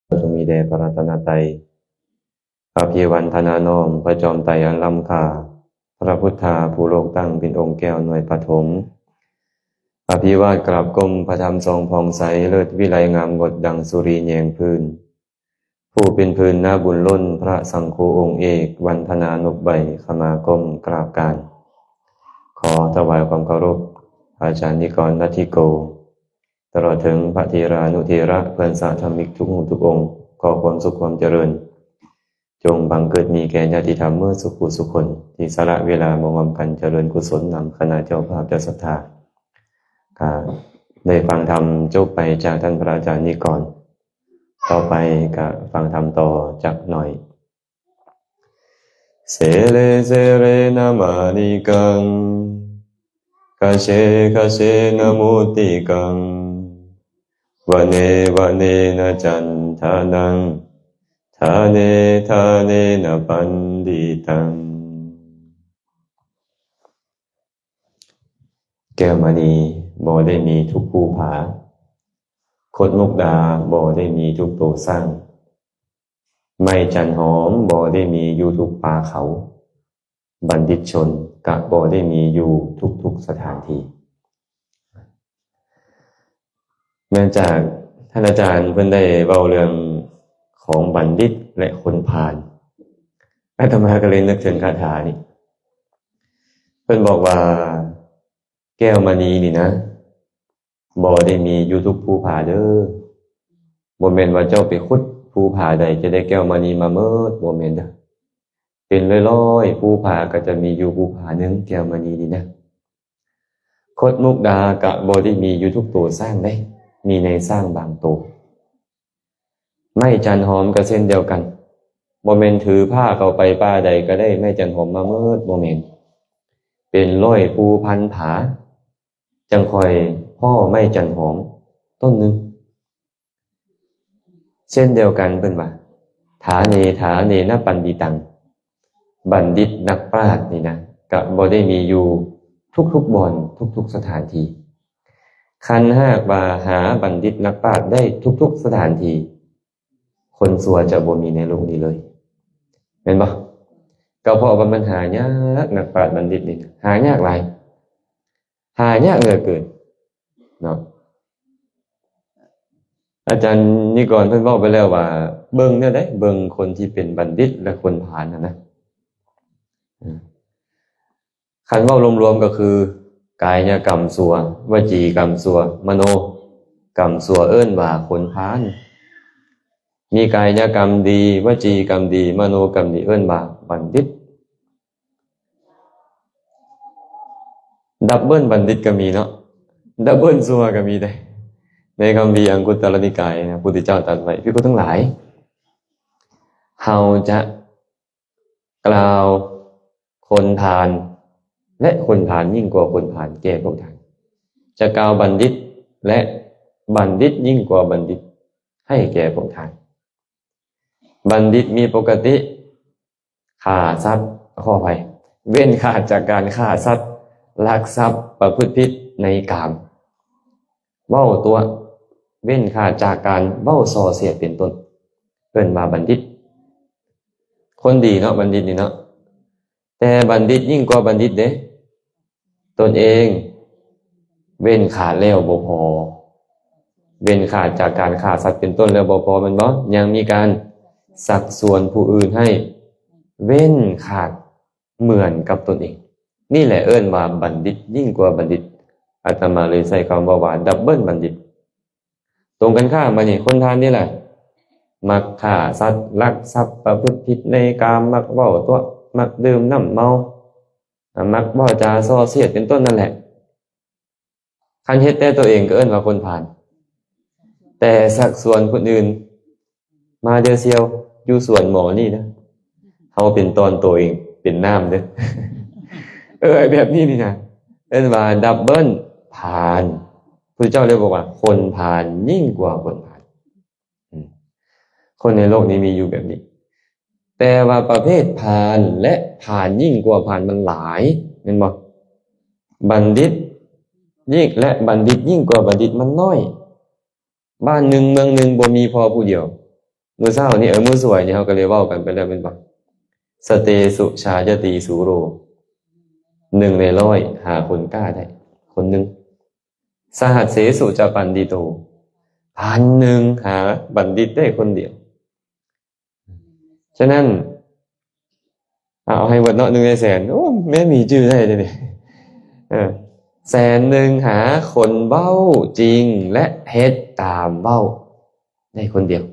ຈົ່ງມີແດ່ພະລັດຕະນະໄຕ. ອະພິວັນທະນານ້ອມພະຈອມໄຕອັນລ້ຳຄ່າ, ພະພຸດທາຜູ້ໂລກຕັ້ງເປັນອົງແກ້ວໜ່ວຍປະຖົມ. ອະພິວາດກາບກົ້ມພະທຳສ່ອງຜ່ອງໃສ, ເລີດວິໄລງາມງົດດັ່ງສຸຣີແຍງພື້ນ. ຜູ້ເປັນພື້ນນາບຸນລົ້ນ, ພະສັງໂຄອົງເອກ, ວັນທະນານົບໃບ, ຂະມາກົ້ມກາບການ. ຂໍຖວາຍຄວາມເຄົາລົບພະອາຈານນິກອນ ນັດທິໂກ, ຕະຫຼອດເຖິງພະເຖລານຸເຖລະ ເພື່ອນສາທຳມິກທຸກຮູບທຸກອົງ, ຂໍຄວາມສຸກຄວາມຈະເລີນ ຈົ່ງບັງເກີດມີແກ່ຍາດຕິທຳເໝິດສູ່ຜູ້ສູ່ຄົນ ທີ່ສະຫຼະເວລາມາຮ່ວມກັນຈະເລີນກຸສົນນຳຄະນະເຈົ້າພາບເຈົ້າສັດທາ. ກະໄດ້ຟັງທຳຈົບໄປຈາກທ່ານພະອາຈານນິກອນ. ຕໍ່ໄປກະຟັງທຳຕໍ່ຈັກໜ້ອຍ. ເສເລເສເລນະມະນິກັງ ຄະເຊຄະເຊນະມຸດຕິກັງ ວະເນວະເນນະຈັນທານັງ ທາເນທາເນນະປັນດິຕັງ. ແກ້ວມະນີບໍ່ໄດ້ມີທຸກພູຜາ, ຄົດມຸກດາບໍ່ໄດ້ມີທຸກໂຕຊ້າງ, ໄມ້ຈັນຫອມບໍ່ໄດ້ມີຢູ່ທຸກປ່າເຂົາ, ບັນດິດຊົນກະບໍ່ໄດ້ມີຢູ່ທຸກໆສະຖານທີ່. ເນື່ອງຈາກທ່ານອາຈານເພິ່ນໄດ້ເວົ້າເລື່ອງຂອງບັນດິດ ແລະ ຄົນພານ, ອາດຕະມາກໍເລີຍນຶກເຖິງຄາຖານີ້. ເພິ່ນບອກວ່າ ແກ້ວມະນີນີ້ນະ ບໍ່ໄດ້ມີຢູ່ທຸກພູຜາເດີ້. ບໍ່ແມ່ນວ່າເຈົ້າໄປຂຸດພູຜາໃດ ຈະໄດ້ແກ້ວມະນີມາເໝິດ, ບໍ່ແມ່ນເດີ້. ເປັນຮ້ອຍໆພູຜາກໍຈະມີຢູ່ພູຜາໜຶ່ງ ແກ້ວມະນີນີ້ນະ. ຄົດມຸກດາກະບໍ່ໄດ້ມີຢູ່ທຸກໂຕຊ້າງເດ້, ມີໃນຊ້າງບາງໂຕ. ໄມ້ຈັນຫອມກໍເຊັ່ນດຽວກັນ, ບໍ່ແມ່ນຖືພາເຂົ້າໄປປ່າໃດກໍໄດ້ໄມ້ຈັນຫອມມາເໝິດ, ບໍ່ແມ່ນ. ເປັນຮ້ອຍພູພັນຜາ ຈັ່ງຄ່ອຍພໍ້ໄມ້ຈັນຫອມຕົ້ນໜຶ່ງ. ເຊັ່ນດຽວກັນເພິ່ນວ່າ ທາເນທາເນນະປັນດິຕັງ, ບັນດິດນັກປາດນີ້ນະ ກະບໍ່ໄດ້ມີຢູ່ທຸກໆບ່ອນ ທຸກໆສະຖານທີ່. ຄັນຫາກວ່າຫາບັນດິດນັກປາດໄດ້ທຸກໆສະຖານທີ່, ຄົນຊົ່ວຈະບໍ່ມີໃນໂລກນີ້ເລີຍ, ແມ່ນບໍ່? ກໍເພາະວ່າມັນຫາຍາກ, ນັກປາດບັນດິດນີ້ນະ ຫາຍາກຫຼາຍ, ຫາຍາກເຫຼືອເກີນເນາະ. ອາຈານນິກອນເພິ່ນເວົ້າໄປແລ້ວວ່າ ເບິ່ງແນວໃດ? ເບິ່ງຄົນທີ່ເປັນບັນດິດ ແລະ ຄົນພານຫັ້ນນະ. ຄັນເວົ້າລວມໆກໍຄື ກາຍະກຳຊົ່ວ, ວະຈີກຳຊົ່ວ, ມະໂນກຳຊົ່ວ ເອີ້ນວ່າຄົນພານ. ມີກາຍະກຳດີ, ວະຈີກຳດີ, ມະໂນກຳດີ ເອີ້ນວ່າບັນດິດ. ດັບເບິນບັນດິດກໍມີເນາະ, ດັບເບິນຊົ່ວກໍມີເດ້. ໃນຄຳພີອັງຄຸດຕະລະນິກາຍນະ, ພະພຸດທະເຈົ້າຕັດໄວ້, ພິກຂຸທັງຫຼາຍ, ເຮົາຈະ ກ່າວຄົນພານ ແລະ ຄົນພານຍິ່ງກວ່າຄົນພານແກ່ພວກທ່ານ, ຈະກ່າວບັນດິດ ແລະ ບັນດິດຍິ່ງກວ່າບັນດິດໃຫ້ແກ່ພວກທ່ານ. ບັນດິດມີປົກກະຕິຂ້າສັດ, ຂໍອະໄພ, ເວັ້ນຂາດຈາກການຂ້າສັດ, ລັກຊັບ, ປະພຶດຜິດໃນກາມ, ເວົ້າຕົວະ, ເວັ້ນຂາດຈາກການເວົ້າສ່ອສຽດເປັນຕົ້ນ, ເອີ້ນວ່າບັນດິດ. ຄົນດີເນາະ ບັນດິດນີ້ເນາະ, ແຕ່ບັນດິດຍິ່ງກວ່າບັນດິດເດ້, ຕົນເອງເວັ້ນຂາດແລ້ວບໍ່ພໍ, ເວັ້ນຂາດຈາກການຂ້າສັດເປັນຕົ້ນແລ້ວບໍ່ພໍແມ່ນບໍ່? ຍັງມີການຊັກຊວນຜູ້ອື່ນໃຫ້ເວັ້ນຂາດ ເໝືອນກັບຕົນເອງ. ນີ້ແຫຼະເອີ້ນວ່າບັນດິດຍິ່ງກວ່າບັນດິດ. ອາດຕະມາເລີຍໃຊ້ຄຳເວົ້າວ່າ ດັບເບິນບັນດິດ. ຕົງກັນຂ້າມບາດນີ້ ຄົນພານນີ້ແຫຼະ ມັກຂ້າສັດ, ລັກຊັບ, ປະພຶດຜິດໃນກາມ, ມັກເວົ້າຕົວະ, ມັກດື່ມນ້ຳເມົາ, ມັກເວົ້າຈາສ່ອສຽດເປັນຕົ້ນນັ້ນແຫຼະ. ຄັນເຮັດແຕ່ຕົວເອງກໍເອີ້ນວ່າຄົນພານ, ແຕ່ຊັກຊວນຄົນອື່ນມາເດີສ່ຽວ ຢູ່ສວນໝໍນີ້ນະ, ເຮົາເປັນຕອນໂຕເອງເປັນນ້ຳເດີ. ເອີ ແບບນີ້ນີ້ນະ ເອີ້ນວ່າດັບເບິນພານ. ພຸດທະເຈົ້າເລີຍບອກວ່າ ຄົນພານຍິ່ງກວ່າຄົນພານ. ອືມ ຄົນໃນໂລກນີ້ມີຢູ່ແບບນີ້, ແຕ່ວ່າປະເພດພານ ແລະ ພານຍິ່ງກວ່າພານມັນຫຼາຍ ແມ່ນບໍ່? ບັນດິດຍິ່ງ ແລະ ບັນດິດຍິ່ງກວ່າບັນດິດມັນນ້ອຍ. ບ້ານໜຶ່ງເມືອງໜຶ່ງບໍ່ມີພໍ່ຜູ້ດຽວ, ມື້ເຊົ້ານີ້ ເອີ ມື້ສວຍນີ້ ເຮົາກໍໄດ້ເວົ້າກັນໄປແລ້ວແມ່ນບໍ່? ສະເຕສຸ ຊາຍະຕີ ສູໂຣ ໜຶ່ງໃນຮ້ອຍ ຫາຄົນກ້າໄດ້ຄົນໜຶ່ງ. ສະຫັດເສສຸ ຈະ ປັນດິໂຕ ພັນໜຶ່ງ ຫາບັນດິດໄດ້ຄົນດຽວ. ສະນັ້ນ ເອົາໃຫ້ເບິດເນາະ ໜຶ່ງໃນແສນ. ໂອ້ ແມ່ນມີຈື່ໄດ້ເດນີ້. ເອີ ແສນໜຶ່ງ ຫາຄົນເວົ້າຈິງ ແລະ ເຮັດຕາມເວົ້າໄດ້ຄົນດຽວ.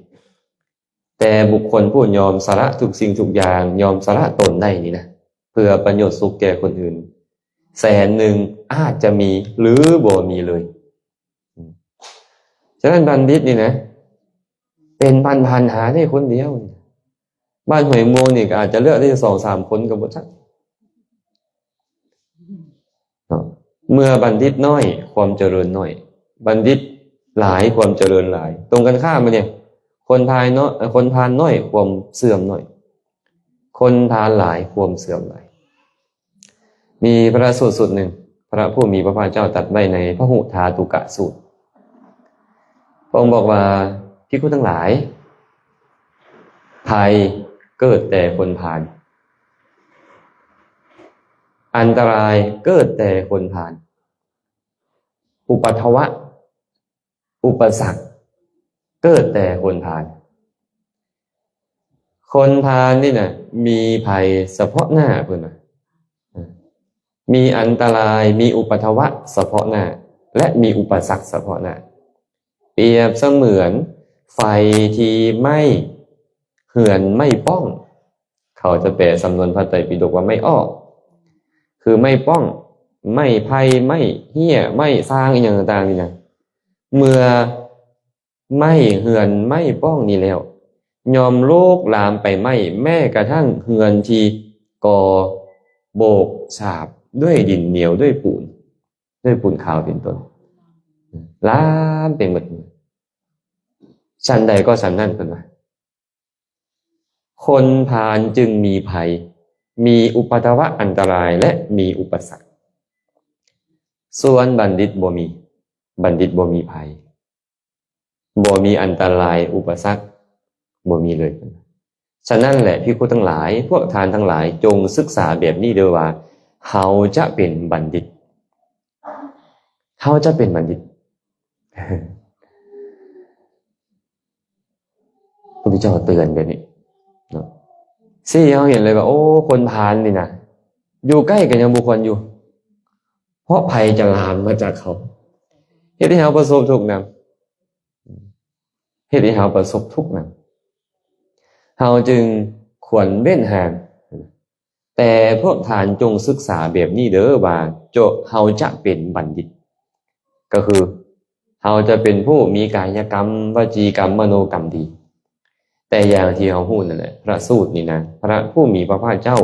ແຕ່ບຸກຄົນຜູ້ຍອມສະຫຼະທຸກສິ່ງທຸກຢ່າງ, ຍອມສະຫຼະຕົນໄດ້ນີ້ນະ ເພື່ອປະໂຫຍດສຸກແກ່ຄົນອື່ນ, ແສນໜຶ່ງ ອາດຈະມີ ຫຼື ບໍ່ມີເລີຍ. ສະນັ້ນບັນດິດນີ້ນະ ເປັນພັນໆ ຫາໄດ້ຄົນດຽວ. ບ້ານຫ້ວຍມ່ວງນີ້ກໍອາດຈະເລືອກໄດ້ສອງສາມຄົນກໍບໍ່ຈັກເນາະ. ເມື່ອບັນດິດນ້ອຍ ຄວາມຈະເລີນນ້ອຍ, ບັນດິດຫຼາຍ ຄວາມຈະເລີນຫຼາຍ. ຕົງກັນຂ້າມມາເດ ຄົນພານນ້ອຍ ຄົນພານນ້ອຍ ຄວາມເສື່ອມນ້ອຍ, ຄົນພານຫຼາຍ ຄວາມເສື່ອມຫຼາຍ. ມີພະສູດສູດໜຶ່ງ ພະຜູ້ມີພະພາກເຈົ້າຕັດໄວ້ໃນພະຫຸທາຕຸກະສູດ. ພະອົງບອກວ່າ ພິກຂຸທັງຫຼາຍ, ໄພເກີດແຕ່ຄົນພານ, ອັນຕະລາຍເກີດແຕ່ຄົນພານ, ອຸປັດທະວະ ອຸປະສັກເກີດແຕ່ຄົນພານ. ຄົນພານນີ້ນະ ມີໄພສະເພາະໜ້າ ເພິ່ນວ່າ ມີອັນຕະລາຍ ມີອຸປັດທະວະສະເພາະໜ້າ ແລະ ມີອຸປະສັກສະເພາະໜ້າ. ປຽບສະເໝືອນໄຟທີ່ໄໝ້ເຮືອນໄໝ້ປ້ອງ. ເຂົາຈະແປສຳນວນພະໄຕປິດົກວ່າໄໝ້ອ້ອ ຄືໄມ້ປ້ອງ, ໄມ້ໄຜ່, ໄມ້ເຮ້ຍ, ໄມ້ຊາງ ອີ່ຫຍັງຕ່າງໆນີ້ນະ. ເມື່ອໄໝ້ເຮືອນໄໝ້ປ້ອງນີ້ແລ້ວ ຍ່ອມລຸກລາມໄປໄໝ້ແມ້ກະທັ່ງເຮືອນທີ່ກໍ່ໂບກສາບດ້ວຍດິນໜຽວ, ດ້ວຍປູນ, ດ້ວຍປູນຂາວເປັນຕົ້ນ, ລາມໄປໝົດ. ຊັ້ນໃດກໍຊັ້ນນັ້ນ ເພິ່ນວ່າ. ຄົນພານຈຶ່ງມີໄພ, ມີອຸປັດທະວະອັນຕະລາຍ ແລະ ມີອຸປະສັກ. ສ່ວນບັນດິດບໍ່ມີ, ບັນດິດບໍ່ມີໄພ, ບໍ່ມີອັນຕະລາຍ, ອຸປະສັກ, ບໍ່ມີເລີຍ. ສະນັ້ນແຫຼະ ພິກຂຸທັງຫຼາຍ, ພວກທ່ານທັງຫຼາຍ ຈົ່ງສຶກສາແບບນີ້ເດີວ່າ ເຮົາຈະເປັນບັນດິດ. ເຮົາຈະເປັນບັນດິດ. ພະພຸດທະເຈົ້າເຕືອນແບບນີ້ເນາະ, ຊີ້ໃຫ້ເຮົາເຫັນເລີຍວ່າ ໂອ້ ຄົນພານນີ້ນະ ຢູ່ໃກ້ກໍຍັງບໍ່ຄວນຢູ່, ເພາະໄພຈະລາມມາຈາກເຂົາ, ເຮັດໃຫ້ເຮົາປະສົບທຸກນຳ, ເຮັດໃຫ້ເຮົາປະສົບທຸກນຳ. ເຮົາຈຶ່ງຄວນເວັ້ນຫ່າງ. ແຕ່ພວກທ່ານຈົ່ງສຶກສາແບບນີ້ເດີວ່າ ເຮົາຈະເປັນບັນດິດ, ກໍຄືເຮົາຈະເປັນຜູ້ມີກາຍະກຳ, ວະຈີກຳ, ມະໂນກຳດີ. ແຕ່ຢ່າງທີ່ເຮົາຮູ້ນັ້ນແຫຼະ, ພະສູດນີ້ນະ, ພະຜູ້ມີພະພາກເຈົ້າ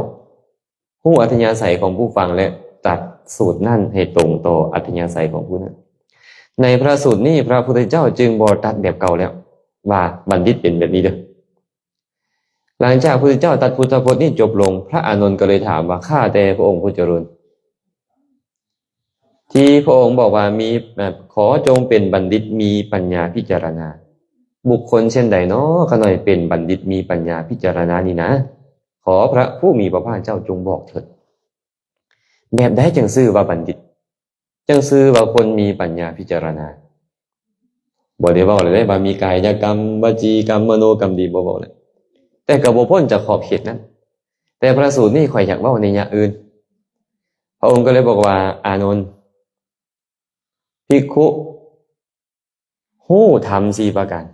ຮູ້ອັດທະຍາໄສຂອງຜູ້ຟັງ ແລະ ຕັດສູດນັ້ນໃຫ້ຕົງຕໍ່ອັດທະຍາໄສຂອງຜູ້ນັ້ນ. ໃນພະສູດນີ້ ພະພຸດທະເຈົ້າຈຶ່ງບໍ່ຕັດແບບເກົ່າແລ້ວ ວ່າບັນດິດເປັນແບບນີ້ເດີ. ຫຼັງຈາກພະພຸດທະເຈົ້າຕັດພຸດທະພົດນີ້ຈົບລົງ, ພະອານົນກໍເລີຍຖາມວ່າ, ຂ້າແຕ່ພະອົງຜູ້ຈະເລີນ, ທີ່ພະອົງບອກວ່າມີ, ເອີ່, ຂໍຈົ່ງເປັນບັນດິດມີປັນຍາພິຈາລະນາ, ບຸກຄົນເຊັ່ນໃດນໍ ຂ້ານ້ອຍເປັນບັນດິດມີປັນຍາພິຈາລະນານີ້ນາ? ຂໍພະຜູ້ມີພະພາກເຈົ້າຈົ່ງບອກເຖີດ. ແບບໃດຈຶ່ງຊື່ວ່າບັນດິດ? ຈັ່ງຊື່ວ່າຄົນມີປັນຍາພິຈາລະນາ. ບໍ່ໄດ້ເວົ້າເລີຍເດ້ວ່າມີກາຍະກຳ, ວະຈີກຳ, ມະໂນກຳດີ, ບໍ່ເວົ້າເລີຍ. ແຕ່ກໍບໍ່ພົ້ນຈາກຂອບເຂດນັ້ນ. ແຕ່ພະສູດນີ້ຂ້ອຍຢາກເວົ້າໃນຍະອື່ນ. ພະອົງກໍເລີຍບອກວ່າ, ອານົນ, ພິກຂຸ ຮູ້ທຳສີ່ປະການ.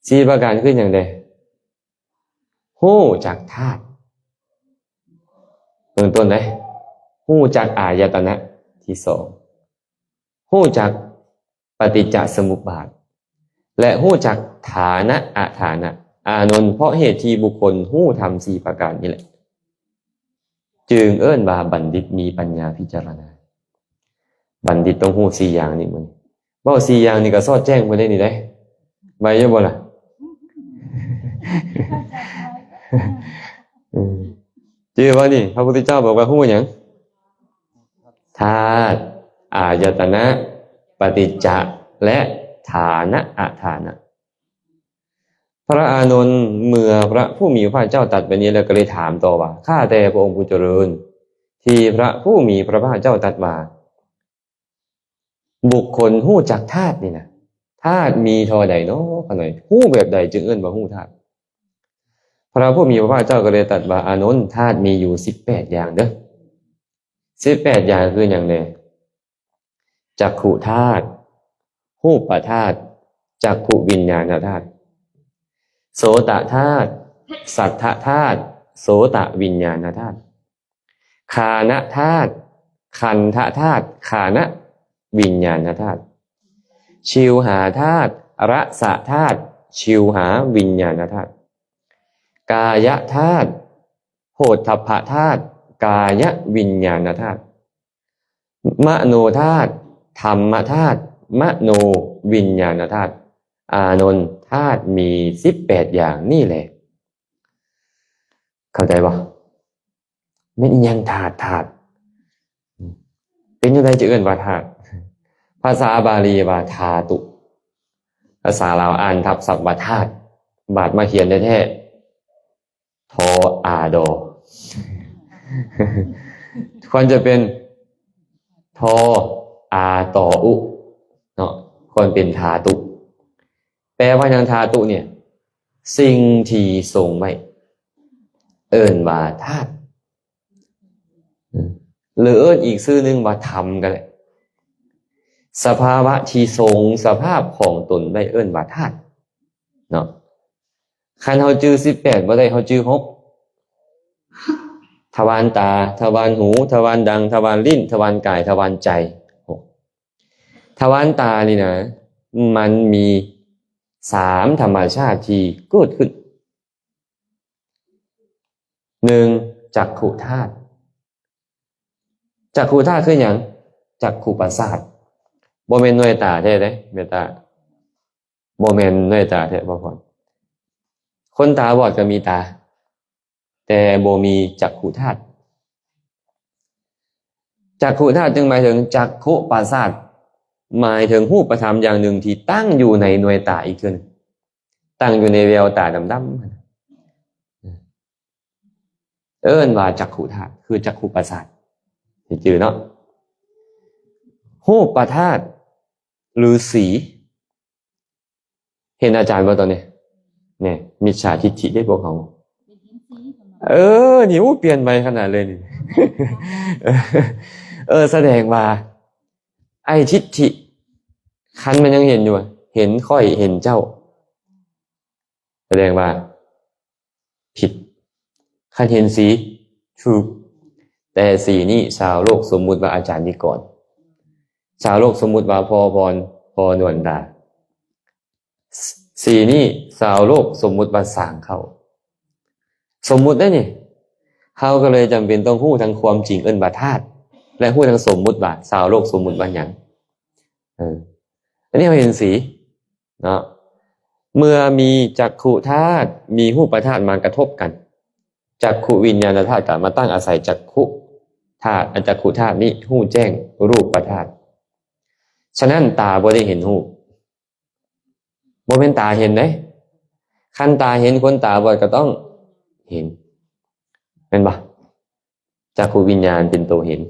ສີ່ປະການຄືຫຍັງແດ່? ຮູ້ຈັກທາດ ເບື້ອງຕົ້ນເດ້, ຮູ້ຈັກອາຍະຕະນະ ທີສອງ, ຮູ້ຈັກປະຕິດຈະສະມຸບບາດ ແລະ ຮູ້ຈັກຖານະອະຖານະ. ອານົນ, ເພາະເຫດທີ່ບຸກຄົນຮູ້ທຳສີ່ປະການນີ້ແຫຼະ ຈຶ່ງເອີ້ນວ່າບັນດິດມີປັນຍາພິຈາລະນາ. ບັນດິດຕ້ອງຮູ້ສີ່ຢ່າງນີ້. ມື້ນີ້ເວົ້າສີ່ຢ່າງນີ້ກໍສອດແຈ້ງເບິດເດ້ນີ້ເດ້. ໄວຢູ່ບໍ່ລະ? ອືມ ຈື່ບໍ່ນີ້? ພະພຸດທະເຈົ້າບອກວ່າຮູ້ຫຍັງ? ທາດ, ອາຍະຕະນະ, ປະຕິດຈະ ແລະ ຖານະອະຖານະ. ພະອານົນ ເມື່ອພະຜູ້ມີພະພາກເຈົ້າຕັດແບບນີ້ແລ້ວ ກໍເລີຍຖາມຕໍ່ວ່າ ຂ້າແຕ່ພະອົງຜູ້ຈະເລີນ ທີ່ພະຜູ້ມີພະພາກເຈົ້າຕັດວ່າ ບຸກຄົນຮູ້ຈັກທາດນີ້ນະ ທາດມີທໍ່ໃດນໍ ຂະນ້ອຍ ຮູ້ແບບໃດຈຶ່ງເອີ້ນວ່າຮູ້ທາດ? ພະຜູ້ມີພະພາກເຈົ້າກໍເລີຍຕັດວ່າ ອານົນ ທາດມີຢູ່ສິບແປດຢ່າງເດີ້. ສິບແປດຢ່າງຄືຫຍັງແດ່? ຈັກຂຸທາດ, ຮູບປະທາດ, ຈັກຂຸວິນຍານະທາດ, ໂສຕະທາດ, ສັດທະທາດ, ໂສຕະວິນຍານະທາດ, ຄານະທາດ, ຄັນທະທາດ, ຄານະວິນຍານະທາດ, ຊິວຫາທາດ, ລະສະທາດ, ຊິວຫາວິນຍານະທາດ, ກາຍະທາດ, ໂຜດທັບພະທາດ, ກາຍະວິນຍານະທາດ, ມະໂນທາດ, ທຳມະທາດ, ມະໂນວິນຍານະທາດ. ອານົນ ທາດມີສິບແປດຢ່າງນີ້ແຫຼະ. ເຂົ້າໃຈບໍ່? ແມ່ນອີ່ຫຍັງທາດ, ທາດ? ເປັນຈັ່ງໃດຈະເອີ້ນວ່າທາດ? ພາສາບາລີວ່າທາຕຸ, ພາສາລາວອ່ານທັບສັບວ່າທາດ, ບາດມາຂຽນແທ້ໆ ທໍອາດໍ ຄວນຈະເປັນ ທໍອາຕໍອຸເນາະ, ຄວນເປັນທາຕຸ. ແປວ່າຫຍັງທາຕຸນີ້? ສິ່ງທີ່ຊົງໄວ້ ເອີ້ນວ່າທາດ ຫຼືເອີ້ນອີກຊື່ໜຶ່ງວ່າທຳກໍໄດ້. ສະພາວະທີ່ຊົງສະພາບຂອງຕົນໄວ້ເອີ້ນວ່າທາດເນາະ. ຄັນເຮົາຈື່ສິບແປດບໍ່ໄດ້ ເຮົາຈື່ຫົກ ທະວານຕາ, ທະວານຫູ, ທະວານດັງ, ທະວານລີ້ນ, ທະວານກາຍ, ທະວານໃຈ. ທະວານຕານີ້ນະ ມັນມີສາມທຳມະຊາດທີ່ເກີດຂຶ້ນ. ໜຶ່ງ ຈັກຂຸທາດ. ຈັກຂຸທາດຄືຫຍັງ? ຈັກຂຸປະສາດ. ບໍ່ແມ່ນໜ່ວຍຕາແທ້ເດ້ ແມ່ນຕາ ບໍ່ແມ່ນໜ່ວຍຕາແທ້ ພໍ່ພອນ. ຄົນຕາບອດກໍມີຕາ ແຕ່ບໍ່ມີຈັກຂຸທາດ. ຈັກຂຸທາດຈຶ່ງໝາຍເຖິງຈັກຂຸປະສາດ, ໝາຍເຖິງຮູບປະທຳຢ່າງໜຶ່ງທີ່ຕັ້ງຢູ່ໃນໜ່ວຍຕາອີກເທື່ອໜຶ່ງ, ຕັ້ງຢູ່ໃນແວວຕາດຳໆ ເອີ້ນວ່າຈັກຂຸທາດ ຄືຈັກຂຸປະສາດ ໃຫ້ຈື່ເນາະ. ຮູບປະທາດ ຫຼືສີ ເຫັນອາຈານບໍ່ຕອນນີ້? ແນ່ ມິດສາທິດຖິເດ້ພວກເຮົາ. ເອີ ນີ້ ໂອ້ ປ່ຽນໄວຂະໜາດເລີຍນີ້. ເອີ ສະແດງວ່າ ໄອ້ທິດຖິ ຄັນມັນຍັງເຫັນຢູ່ ເຫັນຂ້ອຍ ເຫັນເຈົ້າ ສະແດງວ່າ ຜິດ. ຄັນເຫັນສີ ຖືກ. ແຕ່ສີນີ້ຊາວໂລກສົມມຸດວ່າອາຈານນິກອນ, ຊາວໂລກສົມມຸດວ່າພໍ່ພອນ, ພໍ່ນວນດາ. ສ-, ສີນີ້ຊາວໂລກສົມມຸດວ່າສາງເຂົ້າ. ສົມມຸດໄດ້ນີ້, ເຮົາກໍເລີຍຈຳເປັນຕ້ອງຮູ້ທັງຄວາມຈິງເອີ້ນວ່າທາດ ແລະ ຮູ້ທັງສົມມຸດວ່າຊາວໂລກສົມມຸດວ່າຫຍັງ. ເອີ ອັນນີ້ເຮົາເຫັນສີ ເນາະ. ເມື່ອມີຈັກຂຸທາດ ມີຮູບປະທາດມາກະທົບກັນ, ຈັກຂຸວິນຍານະທາດກໍມາຕັ້ງອາໄສຈັກຂຸທາດ, ອັນຈັກຂຸທາດນີ້ຮູ້ແຈ້ງຮູບປະທາດ. ສະນັ້ນ ຕາບໍ່ໄດ້ເຫັນຮູບ, ບໍ່ແມ່ນຕາເຫັນເດ້. ຄັນຕາເຫັນ ຄົນຕາບອດກໍຕ້ອງເຫັນ, ແມ່ນບໍ່? ຈັກຂຸວິນຍານເປັນໂຕເຫັນ.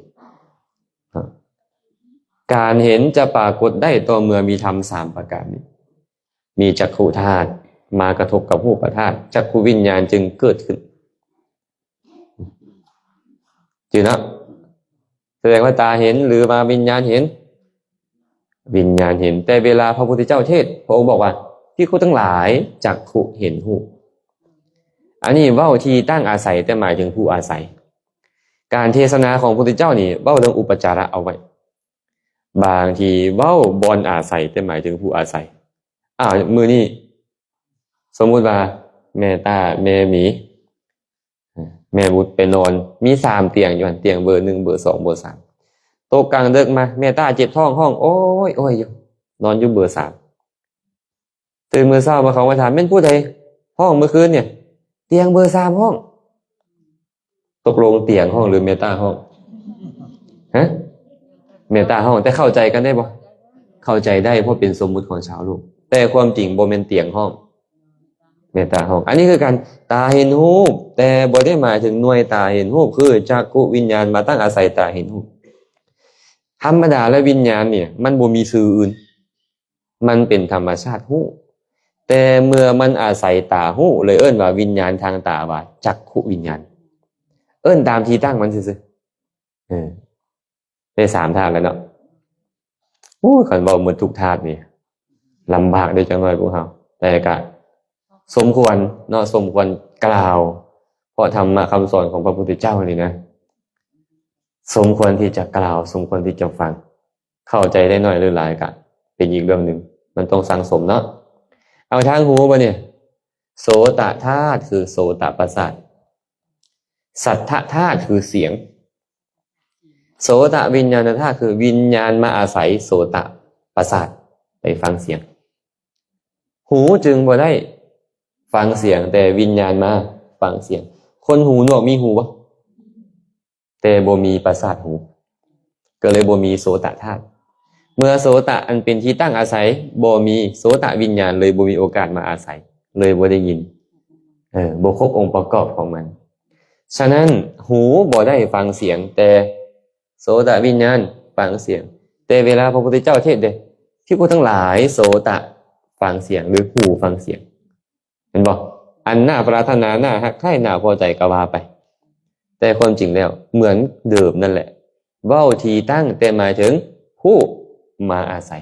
ການເຫັນຈະປາກົດໄດ້ຕໍ່ເມື່ອມີທຳສາມປະການນີ້, ມີຈັກຂຸທາດມາກະທົບກັບຮູບປະທາດ, ຈັກຂຸວິນຍານຈຶ່ງເກີດຂຶ້ນ. ຈື່ເນາະ? ສະແດງວ່າຕາເຫັນ ຫຼືວ່າວິນຍານເຫັນ? ວິນຍານເຫັນ. ແຕ່ເວລາພະພຸດທະເຈົ້າເທດ, ພະອົງບອກວ່າ ພິກຂຸທັງຫຼາຍ, ຈັກຂຸເຫັນຮູບ. ອັນນີ້ເວົ້າທີ່ຕັ້ງອາໄສ, ແຕ່ໝາຍເຖິງຜູ້ອາໄສ. ການເທດສະໜາຂອງພະພຸດທະເຈົ້ານີ້ເວົ້າເລື່ອງອຸປະຈາລະເອົາໄວ້, ບາງທີເວົ້າບ່ອນອາໄສ ແຕ່ໝາຍເຖິງຜູ້ອາໄສ. ອ້າວ ມື້ນີ້ ສົມມຸດວ່າ ແມ່ຕ້າ ແມ່ໝີ ແມ່ບຸດໄປນອນ, ມີສາມຕຽງຢູ່ຫັ້ນ, ຕຽງເບີໜຶ່ງ ເບີສອງ ເບີສາມ. ຕົກກາງເດິກມາ ແມ່ຕ້າເຈັບທ້ອງ ຮ້ອງ ໂອ້ຍໆຢູ່, ນອນຢູ່ເບີສາມ. ຕື່ນມື້ເຊົ້າມາ ເຂົາມາຖາມ ແມ່ນຜູ້ໃດຮ້ອງມື້ຄືນນີ້? ຕຽງເບີສາມຮ້ອງ. ຕົກລົງຕຽງຮ້ອງ ຫຼືແມ່ຕ້າຮ້ອງ? ຮະ? ແມ່ຕ້າຮ້ອງ. ແຕ່ເຂົ້າໃຈກັນໄດ້ບໍ່? ເຂົ້າໃຈໄດ້ ເພາະເປັນສົມມຸດຂອງຊາວໂລກ, ແຕ່ຄວາມຈິງບໍ່ແມ່ນຕຽງຮ້ອງ, ເມດຕາຮ້ອງ. ອັນນີ້ຄືກັນ ຕາເຫັນຮູບ ແຕ່ບໍ່ໄດ້ໝາຍເຖິງໜ່ວຍຕາເຫັນຮູບ ຄືຈັກຂຸວິນຍານມາຕັ້ງອາໄສຕາເຫັນຮູບ. ທຳມະດາແລ້ວວິນຍານນີ້ມັນບໍ່ມີຊື່ອື່ນ ມັນເປັນທຳມະຊາດຮູ້ ແຕ່ເມື່ອມັນອາໄສຕາຮູ້ ເລີຍເອີ້ນວ່າວິນຍານທາງຕາວ່າຈັກຂຸວິນຍານ ເອີ້ນຕາມທີ່ຕັ້ງມັນຊື່ໆ. ເອີ ໄດ້ສາມທາດແລ້ວເນາະ. ໂອ້ຍ ຄັນເວົ້າໝົດທຸກທາດນີ້ລຳບາກເດ້ຈັກໜ້ອຍພວກເຮົາ ແຕ່ກະສົມຄວນເນາະ ສົມຄວນກ່າວ ເພາະທຳມະຄຳສອນຂອງພະພຸດທະເຈົ້ານີ້ນະ ສົມຄວນທີ່ຈະກ່າວ ສົມຄວນທີ່ຈະຟັງ. ເຂົ້າໃຈໄດ້ໜ້ອຍຫຼືຫຼາຍກະເປັນອີກເລື່ອງໜຶ່ງ ມັນຕ້ອງສັ່ງສົມເນາະ. ເອົາທາງຫູບາດນີ້ ໂສຕະທາດຄືໂສຕະປະສາດ ສັດທະທາດຄືສຽງ ໂສຕະວິນຍານະທາດຄືວິນຍານມາອາໄສໂສຕະປະສາດໄປຟັງສຽງ ຫູຈຶ່ງບໍ່ໄດ້ຟັງສຽງ ແຕ່ວິນຍານມາຟັງສຽງ. ຄົນຫູໜວກມີຫູບໍ່? ແຕ່ບໍ່ມີປະສາດຫູ ກໍເລີຍບໍ່ມີໂສຕະທາດ. ເມື່ອໂສຕະອັນເປັນທີ່ຕັ້ງອາໄສບໍ່ມີ ໂສຕະວິນຍານເລີຍບໍ່ມີໂອກາດມາອາໄສ ເລີຍບໍ່ໄດ້ຍິນ ເອີ ບໍ່ຄົບອົງປະກອບຂອງມັນ. ສະນັ້ນ ຫູບໍ່ໄດ້ຟັງສຽງ ແຕ່ໂສຕະວິນຍານຟັງສຽງ. ແຕ່ເວລາພະພຸດທະເຈົ້າເທດເດ້ ພິກຂຸທັງຫຼາຍ ໂສຕະຟັງສຽງ ຫຼື ຫູຟັງສຽງ. ເຫັນບໍ່? ອັນໜ້າປາຖະໜາ ໜ້າຮັກໃຄ ໜ້າພໍໃຈກໍວ່າໄປ ແຕ່ຄວາມຈິງແລ້ວເໝືອນເດີມນັ້ນແຫຼະ ເວົ້າທີ່ຕັ້ງ ແຕ່ໝາຍເຖິງຜູ້ມາອາໄສ.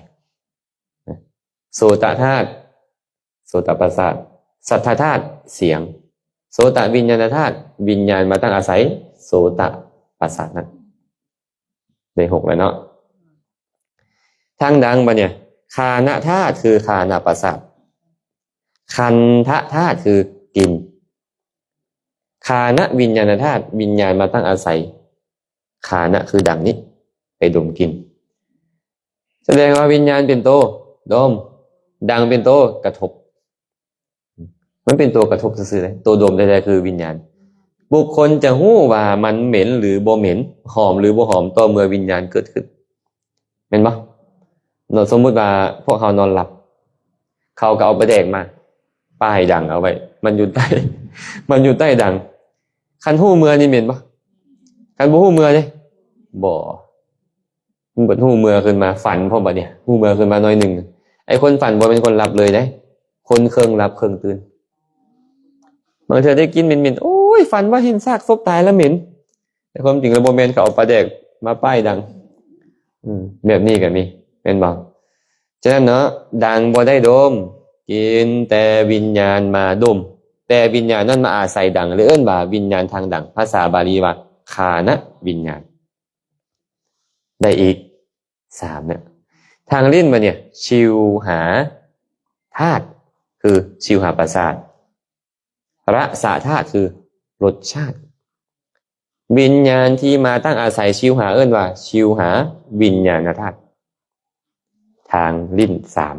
ໂສຕະທາດ ໂສຕະປະສາດ, ສັດທະທາດ ສຽງ, ໂສຕະວິນຍານະທາດ ວິນຍານມາຕັ້ງອາໄສໂສຕະປະສາດນັ້ນ. ໄດ້ຫົກແລ້ວເນາະ. ທາງດັງບາດນີ້ ຄານະທາດຄືຄານະປະສາດ, ຄັນທະທາດຄືກິ່ນ, ຄານະວິນຍານະທາດ ວິນຍານມາຕັ້ງອາໄສຄານະຄືດັງນີ້ ໄປດົມກິ່ນ. ສະແດງວ່າວິນຍານເປັນໂຕດົມ, ດັງເປັນໂຕກະທົບ. ມັນເປັນຕົວກະທົບຊື່ໆເດ້, ຕົວດົມແທ້ໆຄືວິນຍານ. ບຸກຄົນຈະຮູ້ວ່າມັນເໝັນຫຼືບໍ່ເໝັນ, ຫອມຫຼືບໍ່ຫອມ, ຕໍ່ເມື່ອວິນຍານເກີດຂຶ້ນ, ແມ່ນບໍ່? ເນາະ, ສົມມຸດວ່າພວກເຮົານອນຫຼັບ, ເຂົາກໍເອົາປາແດກມາປ້າຍດັງເອົາໄວ້, ມັນຢູ່ໃຕ້, ມັນຢູ່ໃຕ້ດັງ. ຄັນຮູ້ເມື່ອນີ້ເໝັນບໍ່? ຄັນບໍ່ຮູ້ເມື່ອເດ້? ບໍ່. ເບິດຮູ້ເມື່ອຂຶ້ນມາ, ຝັນພ້ອມບາດນີ້, ຮູ້ເມື່ອຂຶ້ນມາໜ້ອຍໜຶ່ງ. ໄອ້ຄົນຝັນບໍ່ແມ່ນຄົນຫຼັບເລີຍເດ້, ຄົນເຄິ່ງຫຼັບເຄິ່ງຕື່ນ. ບາງເທື່ອໄດ້ກິ່ນເໝັນໆ, ໂອ້ຍ, ຝັນວ່າເຫັນຊາກສົບຕາຍລະເໝັນ. ແຕ່ຄວາມຈິງລະບໍ່ແມ່ນ, ເຂົາເອົາປາແດກມາປ້າຍດັງ. ອືມ, ແບບນີ້ກໍມີ, ແມ່ນບໍ່? ສະນັ້ນເນາະ, ດັງບໍ່ໄດ້ດົມ, ກິ່ນແຕ່ວິນຍານມາດົມ, ແຕ່ວິນຍານນັ້ນມາອາໄສດັງ, ເລີຍເອີ້ນວ່າວິນຍານທາງດັງ. ພາສາບາລີວ່າຄານະວິນຍານ. ໄດ້ອີກສາມເນາະ. ທາງລີ້ນບາດນີ້ ຊິວຫາທາດ ຄືຊິວຫາປະສາດ, ລະສະທາດ ຄືລົດຊາດ. ວິນຍານທີ່ມາຕັ້ງອາໄສຊິວຫາ ເອີ້ນວ່າຊິວຫາວິນຍານະທາດ. ທາງລີ້ນສາມ.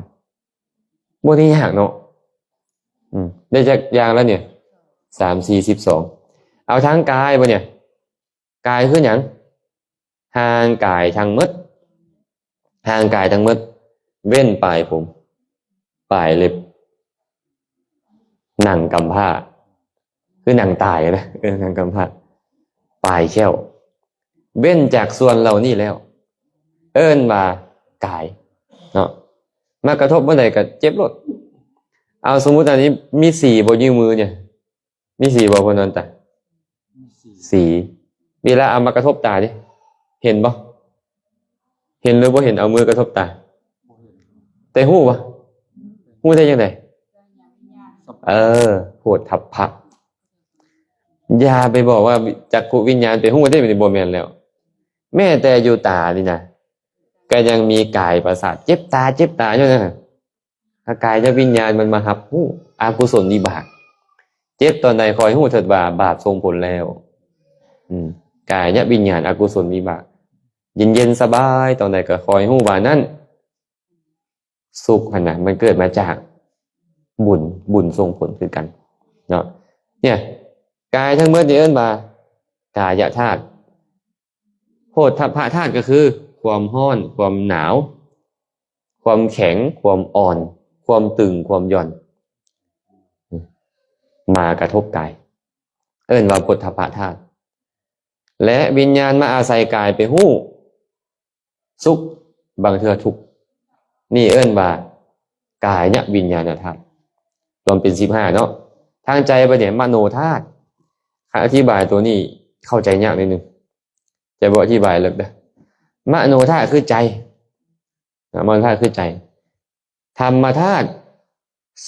ບໍ່ໄດ້ຍາກເນາະ. ອືມ, ໄດ້ຈັກຢ່າງແລ້ວນີ້? ສາມ ສີ່ ສິບສອງ. ເອົາທາງກາຍບາດນີ້. ກາຍຄືຫຍັງ? ຮ່າງກາຍທັງໝົດ, ຮ່າງກາຍທັງໝົດ ເວັ້ນປາຍຜົມ, ປາຍເລັບ, ໜັງກຳພ້າ, ຄືໜັງຕາຍນະ, ເອີ, ໜັງກຳພ້າ, ປາຍແຂ້ວ, ເວັ້ນຈາກສ່ວນເຫຼົ່ານີ້ແລ້ວ ເອີ້ນວ່າກາຍເນາະ. ມາກະທົບບ່ອນໃດກໍເຈັບໂລດ. ເອົາ, ສົມມຸດອັນນີ້ມີສີບໍ່? ນິ້ວມືນີ້ ມີສີບໍ່? ເພິ່ນນອນຕາ ມີສີ. ເວລາເອົາມາກະທົບຕາເດ້ ເຫັນບໍ່? ເຫັນຫຼືບໍ່ເຫັນ? ເອົາມືກະທົບຕາ ບໍ່ເຫັນ. ແຕ່ຮູ້ບໍ່? ຮູ້ໄດ້ຈັ່ງໃດ? ເອີ, ໂພດທັບພະ. ຢ່າໄປບອກວ່າຈັກຂຸວິນຍານໄປຮູ້ໄດ້, ບໍ່ແມ່ນແລ້ວ. ແມ້ແຕ່ຢູ່ຕານີ້ນະ ກໍຍັງມີກາຍປະສາດ ເຈັບຕາ, ເຈັບຕາຢູ່ນະ. ກາຍະວິນຍານມັນມາຮັບຮູ້ອະກຸສົນວິບາກ. ເຈັບຕອນໃດຄອຍຮູ້ເຖີດວ່າບາບສົ່ງຜົນແລ້ວ. ອືມ, ກາຍະວິນຍານອະກຸສົນວິບາກ. ເຢັນໆສະບາຍຕອນໃດກໍຄອຍຮູ້ວ່ານັ້ນ ສຸກຫັ້ນນະ ມັນເກີດມາຈາກບຸນ, ບຸນສົ່ງຜົນຄືກັນເນາະ. ເນຍ, ກາຍທັງໝົດນີ້ເອີ້ນວ່າກາຍະທາດ. ໂພດທັບພະທາດກໍຄືຄວາມຮ້ອນ, ຄວາມໜາວ, ຄວາມແຂງ, ຄວາມອ່ອນ, ຄວາມຕຶງ, ຄວາມຢ່ອນ. ມາກະທົບກາຍ ເອີ້ນວ່າໂພດທັບພະທາດ ແລະ ວິນຍານມາອາໄສກາຍໄປຮູ້ສຸກ ບາງເທື່ອທຸກ ນີ້ເອີ້ນວ່າກາຍະວິນຍານະທາດ ລວມເປັນສິບຫ້າເນາະ. ທາງໃຈບັດນີ້ມະໂນທາດ ອະທິບາຍໂຕນີ້ເຂົ້າໃຈຍາກໜ້ອຍໜຶ່ງ ຈະບໍ່ອະທິບາຍເລິກເດີ້. ມະໂນທາດຄືໃຈ ນະ ມະໂນທາດຄືໃຈ. ທຳມະທາດ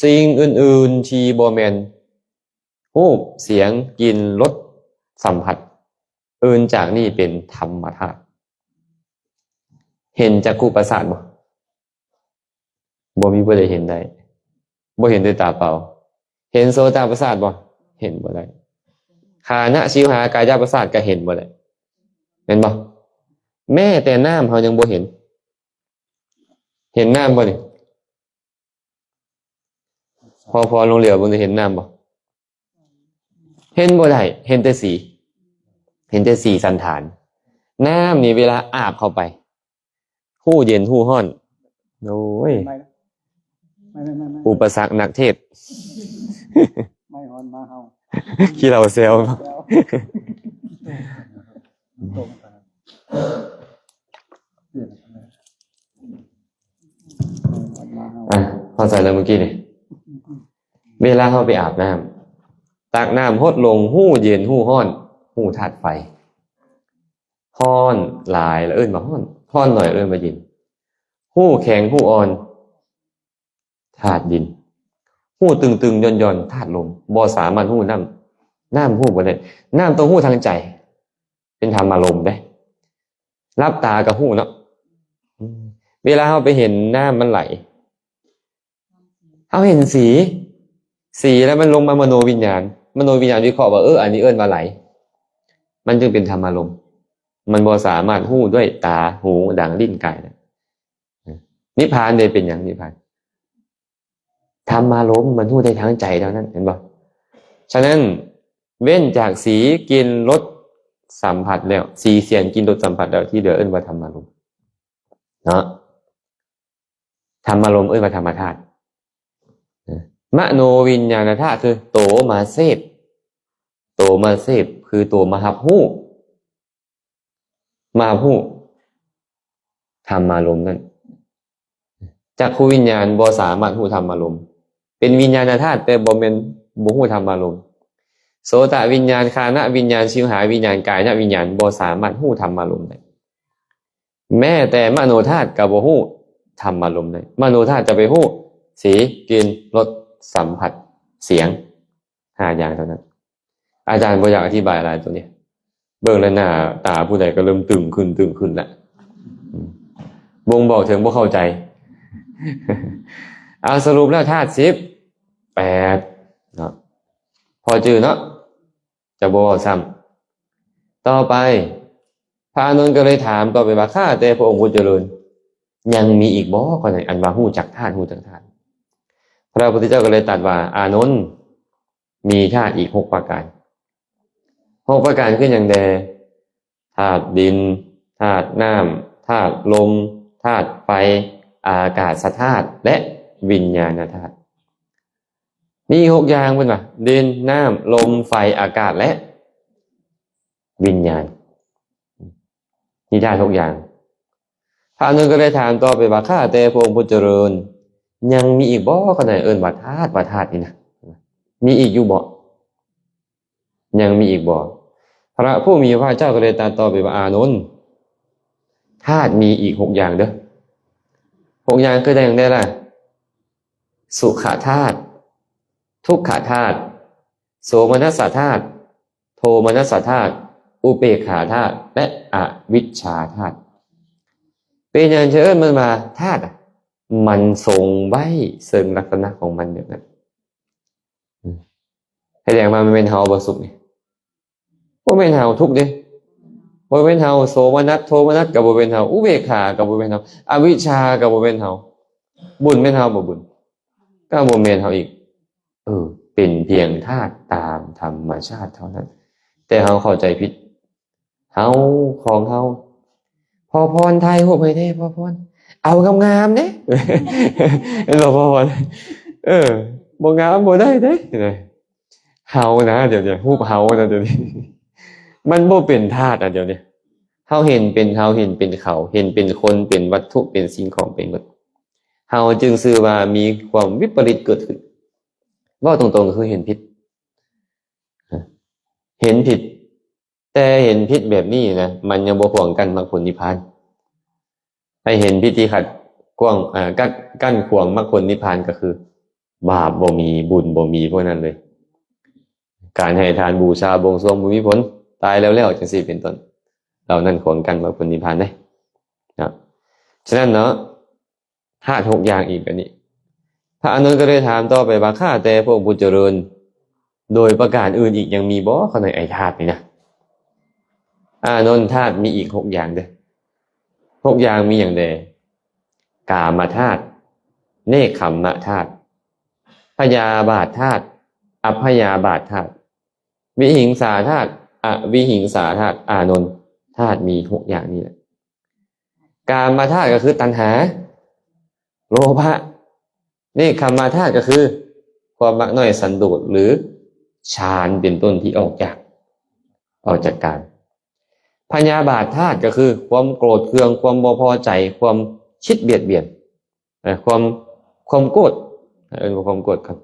ສິ່ງອື່ນໆທີ່ບໍ່ແມ່ນຮູບ, ສຽງ, ກິ່ນ, ລົດ, ສຳຜັດ ອື່ນຈາກນີ້ເປັນທຳມະທາດ. ເຫັນຈັກຂຸປະສາດບໍ່? ບໍ່ມີຜູ້ໃດເຫັນໄດ້ ບໍ່ເຫັນດ້ວຍຕາເປົ່າ. ເຫັນໂສຕະປະສາດບໍ່? ເຫັນບໍ່ໄດ້. ຄານະ ຊິວຫາ ກາຍະປະສາດກະເຫັນບໍ່ໄດ້ ແມ່ນບໍ່? ແມ້ແຕ່ນ້ຳເຮົາຍັງບໍ່ເຫັນ. ເຫັນນ້ຳບໍ່ນີ້? ພໍ ພໍລົງເຫຼືອເບິ່ງ ເຫັນນ້ຳບໍ່? ເຫັນບໍ່ໄດ້ ເຫັນແຕ່ສີ ເຫັນແຕ່ສີສັນຖານ. ນ້ຳນີ້ເວລາອາບເຂົ້າໄປ ຮູ້ເຢັນຮູ້ຮ້ອນ. ໂອ້ຍ ໄໝ້ ໄໝ້ ໄໝ້ ໄໝ້ ອຸປະສັກນັກເທດ ໄໝ້ຮ້ອນໝາເຫົ່າ ຂີ້ເຫຼົ້າແຊວ ແຊວ ຕົກ ອ່ະ ເຂົ້າໃຈແລ້ວມື້ກີ້ນີ້ ເວລາເຮົາໄປອາບນ້ຳ ຕັກນ້ຳຫົດລົງ ຮູ້ເຢັນ ຮູ້ຮ້ອນ ຮູ້ທາດໄຟ. ຮ້ອນຫຼາຍລະເອີ້ນວ່າຮ້ອນ ຮ້ອນໜ້ອຍເອີ້ນວ່າເຢັນ ຮູ້ແຂງ ຮູ້ອ່ອນ ທາດດິນ ຮູ້ຕຶງໆຢ່ອນໆ ທາດລົມ. ບໍ່ສາມາດຮູ້ນ້ຳ ນ້ຳຮູ້ບໍ່ໄດ້. ນ້ຳຕ້ອງຮູ້ທາງໃຈ ເປັນທຳມາລົມເດ້. ຫຼັບຕາກະຮູ້ເນາະ ເວລາເຮົາໄປເຫັນນ້ຳມັນໄຫຼ ເຮົາເຫັນສີ ສີແລ້ວມັນລົງມາມະໂນວິນຍານ ມະໂນວິນຍານວິເຄາະວ່າ ເອີ ອັນນີ້ເອີ້ນວ່າໄຫຼ ມັນຈຶ່ງເປັນທຳມາລົມ. ມັນບໍ່ສາມາດຮູ້ດ້ວຍຕາ ຫູ ດັງ ລີ້ນ ກາຍໄດ້. ນິບພານເດ ເປັນຫຍັງ? ນິບພານ ທຳມາລົມ ມັນຮູ້ໄດ້ທາງໃຈເທົ່ານັ້ນ ເຫັນບໍ່? ສະນັ້ນ ເວັ້ນຈາກສີ ກິ່ນ ລົດ ສຳຜັດແລ້ວ ສີ ສຽງ ກິ່ນ ລົດ ສຳຜັດແລ້ວ ທີ່ເຫຼືອເອີ້ນວ່າທຳມາລົມເນາະ. ທຳມາລົມເອີ້ນວ່າທຳມະທາດ. ມະໂນວິນຍານະທາດຄືໂຕມາເສບ ໂຕມາເສບຄືໂຕມາຮັບຮູ້ ມາຮັບຮູ້ທຳມາລົມນັ້ນ. ຈັກຂຸວິນຍານບໍ່ສາມາດຮູ້ທຳມາລົມ ເປັນວິນຍານະທາດ ແຕ່ບໍ່ແມ່ນບໍ່ຮູ້ທຳມາລົມ. ໂສຕະວິນຍານ, ຄານະວິນຍານ, ຊິວຫາວິນຍານ, ກາຍະວິນຍານ ບໍ່ສາມາດຮູ້ທຳມາລົມໄດ້. ແມ້ແຕ່ມະໂນທາດກໍບໍ່ຮູ້ທຳມາລົມໄດ້. ມະໂນທາດຈະໄປຮູ້ສີ, ກິ່ນ, ລົດ, ສຳຜັດ, ສຽງ ຫ້າຢ່າງເທົ່ານັ້ນ. ອາຈານບໍ່ຢາກອະທິບາຍຫຼາຍຕົວນີ້ ເບິ່ງແລ້ວໜ້າຕາຜູ້ໃດກໍເລີ່ມຕຶງຂຶ້ນ, ຕຶງຂຶ້ນລະ ອືມ ບົ່ງບອກເຖິງບໍ່ເຂົ້າໃຈ. ເອົາ ສະຫຼຸບແລ້ວທາດສິບແປດເນາະ ພໍຈື່ເນາະ ຈະບໍ່ເວົ້າຊ້ຳ. ຕໍ່ໄປ ພະອານົນກໍເລີຍຖາມຕໍ່ໄປວ່າ ຂ້າແຕ່ພະອົງຜູ້ຈະເລີນ ຍັງມີອີກບໍ່ ກໍໃນອັນວ່າຮູ້ຈັກທາດ ຮູ້ຈັກທາດ? ພະພຸດທະເຈົ້າກໍເລີຍຕັດວ່າ ອານົນ ມີທາດອີກຫົກປະການ. ຫົກປະການຄືຫຍັງແດ່? ທາດດິນ, ທາດນ້ຳ, ທາດລົມ, ທາດໄຟ, ອາກາສະທາດ ແລະ ວິນຍານະທາດ. ມີຫົກຢ່າງເພິ່ນວ່າ ດິນ, ນ້ຳ, ລົມ, ໄຟ, ອາກາດ ແລະ ວິນຍານ. ມີທາດຫົກຢ່າງ. ພະອານົນກໍໄດ້ຖາມຕໍ່ໄປວ່າ ຂ້າແຕ່ພະອົງຜູ້ຈະເລີນ ຍັງມີອີກບໍ່ ກໍໃນເອີ້ນວ່າທາດ ວ່າທາດນີ້ນະ ມີອີກຢູ່ບໍ່? ຍັງມີອີກບໍ່? ພະຜູ້ມີພະພາກເຈົ້າກໍໄດ້ຕັດຕໍ່ໄປວ່າ ອານົນ ທາດມີອີກຫົກຢ່າງເດີ້. ຫົກຢ່າງຄືໃດແດ່ລະ? ສຸຂະທາດ, ທຸກຂະທາດ, ໂສມະນັດສະທາດ, ໂທມະນັດສະທາດ, ອຸເປກຂາທາດ ແລະ ອະວິດຊາທາດ. ເປັນຫຍັງຈະເອີ້ນມັນວ່າທາດ? ມັນຊົງໄວ້ເຊິ່ງລັກສະນະຂອງມັນແບບນັ້ນ. ສະແດງວ່າມັນແມ່ນເຮົາບໍ່ ສຸກນີ້? ບໍ່ແມ່ນເຮົາ. ທຸກເດ້? ບໍ່ແມ່ນເຮົາ. ໂສມະນັດ, ໂທມະນັດກໍບໍ່ແມ່ນເຮົາ. ອຸເບກຂາກໍບໍ່ແມ່ນເຮົາ. ອະວິດຊາກໍບໍ່ແມ່ນເຮົາ. ບຸນແມ່ນເຮົາບໍ່? ບຸນກໍບໍ່ແມ່ນເຮົາອີກ. ເອີ ເປັນພຽງທາດຕາມທຳມະຊາດເທົ່ານັ້ນ. ແຕ່ເຮົາເຂົ້າໃຈຜິດ. ເຮົາ ຂອງເຮົາ. ພໍ່ພອນ ຖ່າຍຮູບໃຫ້ແດ່ ພໍ່ພອນ. ເອົາງາມໆເດ້. ເຫັນບໍ່ ພໍ່ພອນ? ເອີ ບໍ່ງາມບໍ່ໄດ້ເດ້. ເຮົານະ ດຽວນີ້ ຮູບເຮົານະ ດຽວນີ້ ມັນບໍ່ເປັນທາດອະ ດຽວນີ້ ເຮົາເຫັນເປັນເຮົາ ເຫັນເປັນເຂົາ ເຫັນເປັນຄົນ ເປັນວັດຖຸ ເປັນສິ່ງຂອງໄປໝົດ. ເຮົາຈຶ່ງຊື່ວ່າມີຄວາມວິປະລິດເກີດຂຶ້ນ. ເວົ້າຕົງໆ ກໍຄືເຫັນຜິດ ເຫັນຜິດ. ແຕ່ເຫັນຜິດແບບນີ້ນະ ມັນຍັງບໍ່ຂວາງກັ້ນມັກຜົນນິບພານ. ໃຫ້ເຫັນພິດທີ່ຂັດຂວາງ ເອີ ກັດ ກັ້ນຂວາງມັກຜົນນິບພານ ກໍຄືບາບບໍ່ມີ ບຸນບໍ່ມີ ພວກນັ້ນເລີຍ. ການໃຫ້ທານ ບູຊາ ບວງສວງບໍ່ມີຜົນ, ຕາຍແລ້ວໆ ຈັ່ງຊີ້ເປັນຕົ້ນ, ເຫຼົ່ານັ້ນຂວາງກັ້ນມັກຜົນນິບພານເດ້ເນາະ. ສະນັ້ນເນາະ ທາດຫົກຢ່າງອີກແບບນີ້. ພະອານົນກໍເລີຍຖາມຕໍ່ໄປວ່າ ຂ້າແຕ່ພະອົງຜູ້ຈະເລີນ ໂດຍປະການອື່ນອີກຍັງມີບໍ່ ຂ້ານ້ອຍ ໄອ້ທາດນີ້ນະ? ອານົນ ທາດມີອີກຫົກຢ່າງເດີ້. ຫົກຢ່າງມີຫຍັງແດ່? ກາມະທາດ, ເນກຂຳມະທາດ, ພະຍາບາດທາດ, ອັບພະຍາບາດທາດ, ວິຫິງສາທາດ, ອະວິຫິງສາທາດ. ອານົນ ທາດມີຫົກຢ່າງນີ້ແຫຼະ. ກາມະທາດກໍຄືຕັນຫາ ໂລພະ, ເນກຂຳມະທາດກໍຄືຄວາມມັກນ້ອຍສັນໂດດ ຫຼື ຊານເປັນຕົ້ນທີ່ອອກຈາກ ອອກຈາກກາມ. ພະຍາບາດທາດກໍຄືຄວາມໂກດເຄືອງ, ຄວາມບໍ່ພໍໃຈ, ຄວາມຄິດບຽດບຽນ, ເອີ ຄວາມ ຄວາມໂກດ, ເອີ້ນວ່າຄວາມໂກດກ່ອນ.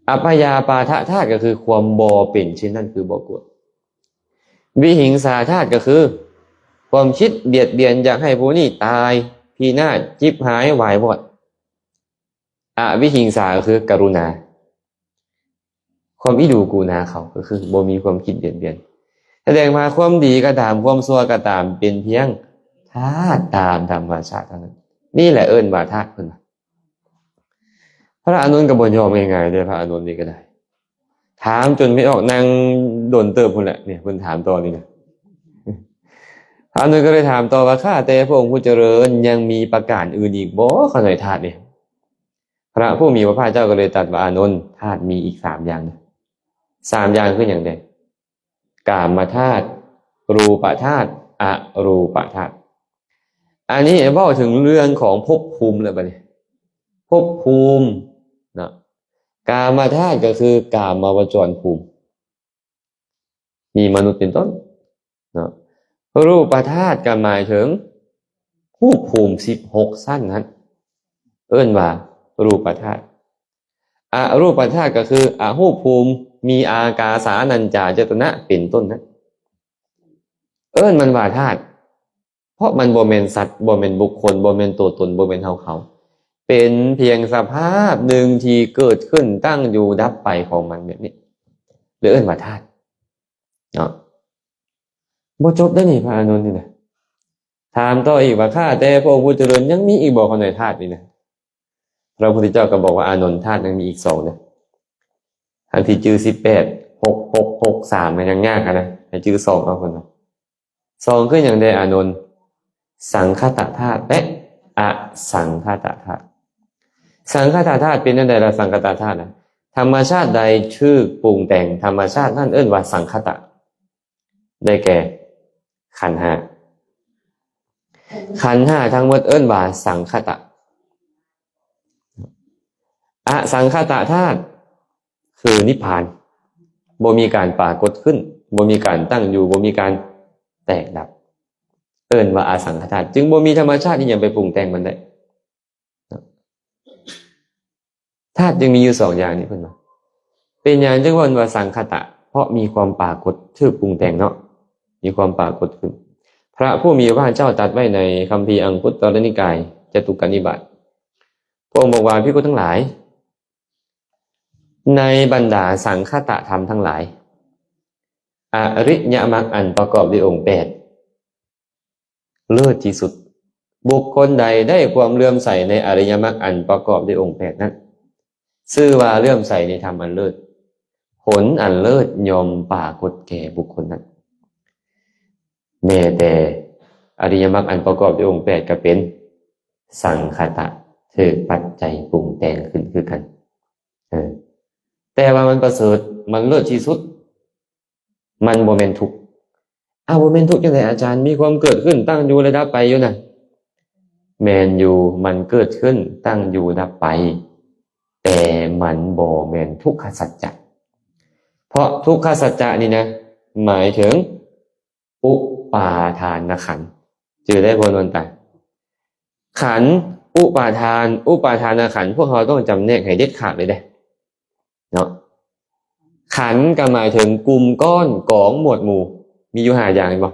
ອັບພະຍາບາທະທາດກໍຄືຄວາມບໍ່ເປັນເຊັ່ນນັ້ນ ຄືບໍ່ໂກດ. ວິຫິງສາທາດກໍຄືຄວາມຄິດບຽດບຽນ ຢາກໃຫ້ຜູ້ນີ້ຕາຍ ພິນາດ ຈິບຫາຍ ວາຍວອດ. ອະວິຫິງສາກໍຄືກະລຸນາ, ຄວາມອີດູກູນາເຂົາ ກໍຄືບໍ່ມີຄວາມຄິດບຽດບຽນ. ສະແດງວ່າຄວາມດີກໍຕາມ ຄວາມຊົ່ວກໍຕາມ ເປັນພຽງທາດຕາມທຳມະຊາດເທົ່ານັ້ນ. ນີ້ແຫຼະເອີ້ນວ່າທາດ ເພິ່ນວ່າ. ພະອານົນກໍບໍ່ຍອມງ່າຍໆເດ້ ພະອານົນນີ້ກໍໄດ້. ຖາມຈົນໄມ່ອອກ ນັ່ງດົນເຕີບພຸ້ນແຫຼະ. ນີ້ເພິ່ນຖາມຕໍ່ນີ້ນະ. ພະອານົນກໍເລີຍຖາມຕໍ່ວ່າ ຂ້າແຕ່ພະອົງຜູ້ຈະເລີນ ຍັງມີປະການອື່ນອີກບໍ່ ຂ້ານ້ອຍ ທາດນີ້? ພະຜູ້ມີພະພາກເຈົ້າກໍເລີຍຕັດວ່າ ອານົນ ທາດມີອີກສາມຢ່າງນະ. ສາມຢ່າງຄືຫຍັງແດ່? ກາມະທາດ, ຮູປະທາດ, ອະຮູປະທາດ. ອັນນີ້ເວົ້າເຖິງເລື່ອງຂອງພົບພູມແລ້ວບັດນີ້. ພົບພູມເນາະ. ກາມະທາດກໍຄືກາມະວະຈອນພູມ ມີມະນຸດເປັນຕົ້ນເນາະ. ຮູປະທາດກໍໝາຍເຖິງຮູບພູມສິບຫົກຊັ້ນນັ້ນ ເອີ້ນວ່າຮູປະທາດ. ອະຮູປະທາດກໍຄືອະຮູບພູມ ມີອາກາສານັນຈາຈະຕະນະເປັນຕົ້ນນັ້ນ ເອີ້ນມັນວ່າທາດ. ເພາະມັນບໍ່ແມ່ນສັດ, ບໍ່ແມ່ນບຸກຄົນ, ບໍ່ແມ່ນຕົວຕົນ, ບໍ່ແມ່ນເຮົາເຂົາ, ເປັນພຽງສະພາບໜຶ່ງທີ່ເກີດຂຶ້ນ, ຕັ້ງຢູ່, ດັບໄປຂອງມັນແບບນີ້ ເລີຍເອີ້ນວ່າທາດເນາະ. ບໍ່ຈົບເດ້ນີ້ ພະອານົນນີ້ນະ. ຖາມຕໍ່ອີກວ່າ ຂ້າແຕ່ພະອົງຜູ້ຈະເລີນ ຍັງມີອີກບໍ່ ຂ້ານ້ອຍ ທາດນີ້ນະ? ພະພຸດທະເຈົ້າກໍບອກວ່າ ອານົນ ທາດຍັງມີອີກສອງເດີ້. ອັນທີ່ຈື່ສິບແປດ ຫົກ ຫົກ ຫົກ ສາມ ມັນຍັງຍາກຫັ້ນນະ, ໃຫ້ຈື່ສອງເອົາ ເພິ່ນວ່າ. ສອງຄືຫຍັງແດ່ ອານົນ? ສັງຄະຕະທາດ ແລະ ອະສັງຄະຕະທາດ. ສັງຄະຕະທາດເປັນແນວໃດລະ? ສັງຄະຕະທາດນະ ທຳມະຊາດໃດຖືກປຸງແຕ່ງ, ທຳມະຊາດນັ້ນເອີ້ນວ່າສັງຄະຕະ ໄດ້ແກ່ ຂັນຫ້າ. ຂັນຫ້າທັງໝົດເອີ້ນວ່າສັງຄະຕະ. ອະສັງຄະຕະທາດຄືນິບພານ, ບໍ່ມີການປາກົດຂຶ້ນ, ບໍ່ມີການຕັ້ງຢູ່, ບໍ່ມີການແຕກດັບ, ເອີ້ນວ່າອະສັງຄະຕະທາດ, ຈຶ່ງບໍ່ມີທຳມະຊາດອີ່ຫຍັງໄປປຸງແຕ່ງມັນໄດ້. ທາດຈຶ່ງມີຢູ່ສອງຢ່າງນີ້ ເພິ່ນວ່າ. ເປັນຫຍັງຈຶ່ງເອີ້ນວ່າສັງຄະຕະ? ເພາະມີຄວາມປາກົດ, ຖືກປຸງແຕ່ງເນາະ, ມີຄວາມປາກົດຂຶ້ນ. ພະຜູ້ມີພະພາກເຈົ້າຕັດໄວ້ໃນຄຳພີອັງຄຸດຕະລະນິກາຍ ຈະຕຸກກະນິບາດ, ພະອົງບອກວ່າ, ພິກຂຸທັງຫຼາຍ, ໃນບັນດາສັງຄະຕະທຳທັງຫຼາຍ, ອະລິຍະມັກອັນປະກອບດ້ວຍອົງແປດ ເລີດທີ່ສຸດ. ບຸກຄົນໃດໄດ້ຄວາມເຫຼື້ອມໃສໃນອະລິຍະມັກອັນປະກອບດ້ວຍອົງແປດນັ້ນ, ຊື່ວ່າເຫຼື້ອມໃສໃນທຳອັນເລີດ. ຜົນອັນເລີດຍ່ອມປາກົດແກ່ບຸກຄົນນັ້ນ. ແມ້ແຕ່ອະລິຍະມັກອັນປະກອບດ້ວຍອົງແປດກໍເປັນສັງຄະຕະ, ຖືກປັດໄຈປຸງແຕ່ງຂຶ້ນຄືກັນ. ເອີ ແຕ່ວ່າມັນປະເສີດ, ມັນເລີດທີ່ສຸດ. ມັນບໍ່ແມ່ນທຸກ. ອ້າວ ບໍ່ແມ່ນທຸກຈັ່ງໃດອາຈານ? ມີຄວາມເກີດຂຶ້ນ, ຕັ້ງຢູ່ ແລະ ດັບໄປຢູ່ນະ. ແມ່ນຢູ່, ມັນເກີດຂຶ້ນ, ຕັ້ງຢູ່, ດັບໄປ, ແຕ່ມັນບໍ່ແມ່ນທຸກຂະສັດຈະ. າະທຸກຂະສັດຈະນີ້ນະ ໝາຍເຖິງອຸປາທານນະຂັນ. ຈື່ໄດ້ບໍ່ ນວນຕາ? ຂັນ ອຸປາທານ ອຸປາທານນະຂັນ ພວກເຮົາຕ້ອງຈຳແນກໃຫ້ເດັດຂາດເລີຍເດ້ ເນາະ. ຂັນກໍໝາຍເຖິງກຸ່ມກ້ອນ ກອງ ໝວດໝູ່ ມີຢູ່ຫ້າຢ່າງ ແມ່ນບໍ່?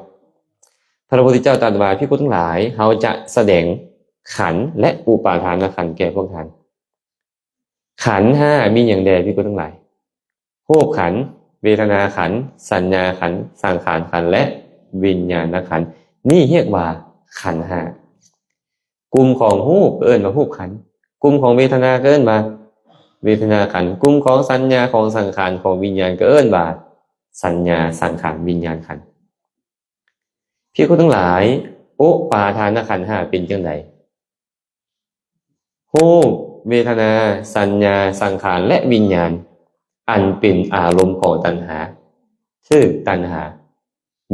ພະພຸດທະເຈົ້າຕລັດວ່າ ພິກຂຸທັງຫຼາຍ ເຮົາຈະສະແດງຂັນ ແລະ ອຸປາທານນະຂັນແກ່ພວກທ່ານ. ຂັນຫ້າມີຫຍັງແດ່ ພິກຂຸທັງຫຼາຍ? ຮູບຂັນ, ເວທະນາຂັນ, ສັນຍາຂັນ, ສັງຂານຂັນ ແລະ ວິນຍານນະຂັນ. ນີ້ຮຽກວ່າຂັນຫ້າ. ກຸ່ມຂອງຮູບເອີ້ນວ່າຮູບຂັນ, ກຸ່ມຂອງເວທະນາກໍເອີ້ນວ່າເວທະນາຂັນ, ກຸ່ມຂອງສັນຍາ, ຂອງສັງຂານ, ຂອງວິນຍານກໍເອີ້ນວ່າສັນຍາ, ສັງຂານ, ວິນຍານຂັນ. ພິກຂຸທັງຫຼາຍ, ອຸປາທານນະຂັນຫ້າເປັນຈັ່ງໃດ? ຮູບ, ເວທະນາ, ສັນຍາ, ສັງຂານ ແລະ ວິນຍານ ອັນເປັນອາລົມຂອງຕັນຫາ ຖືກຕັນຫາ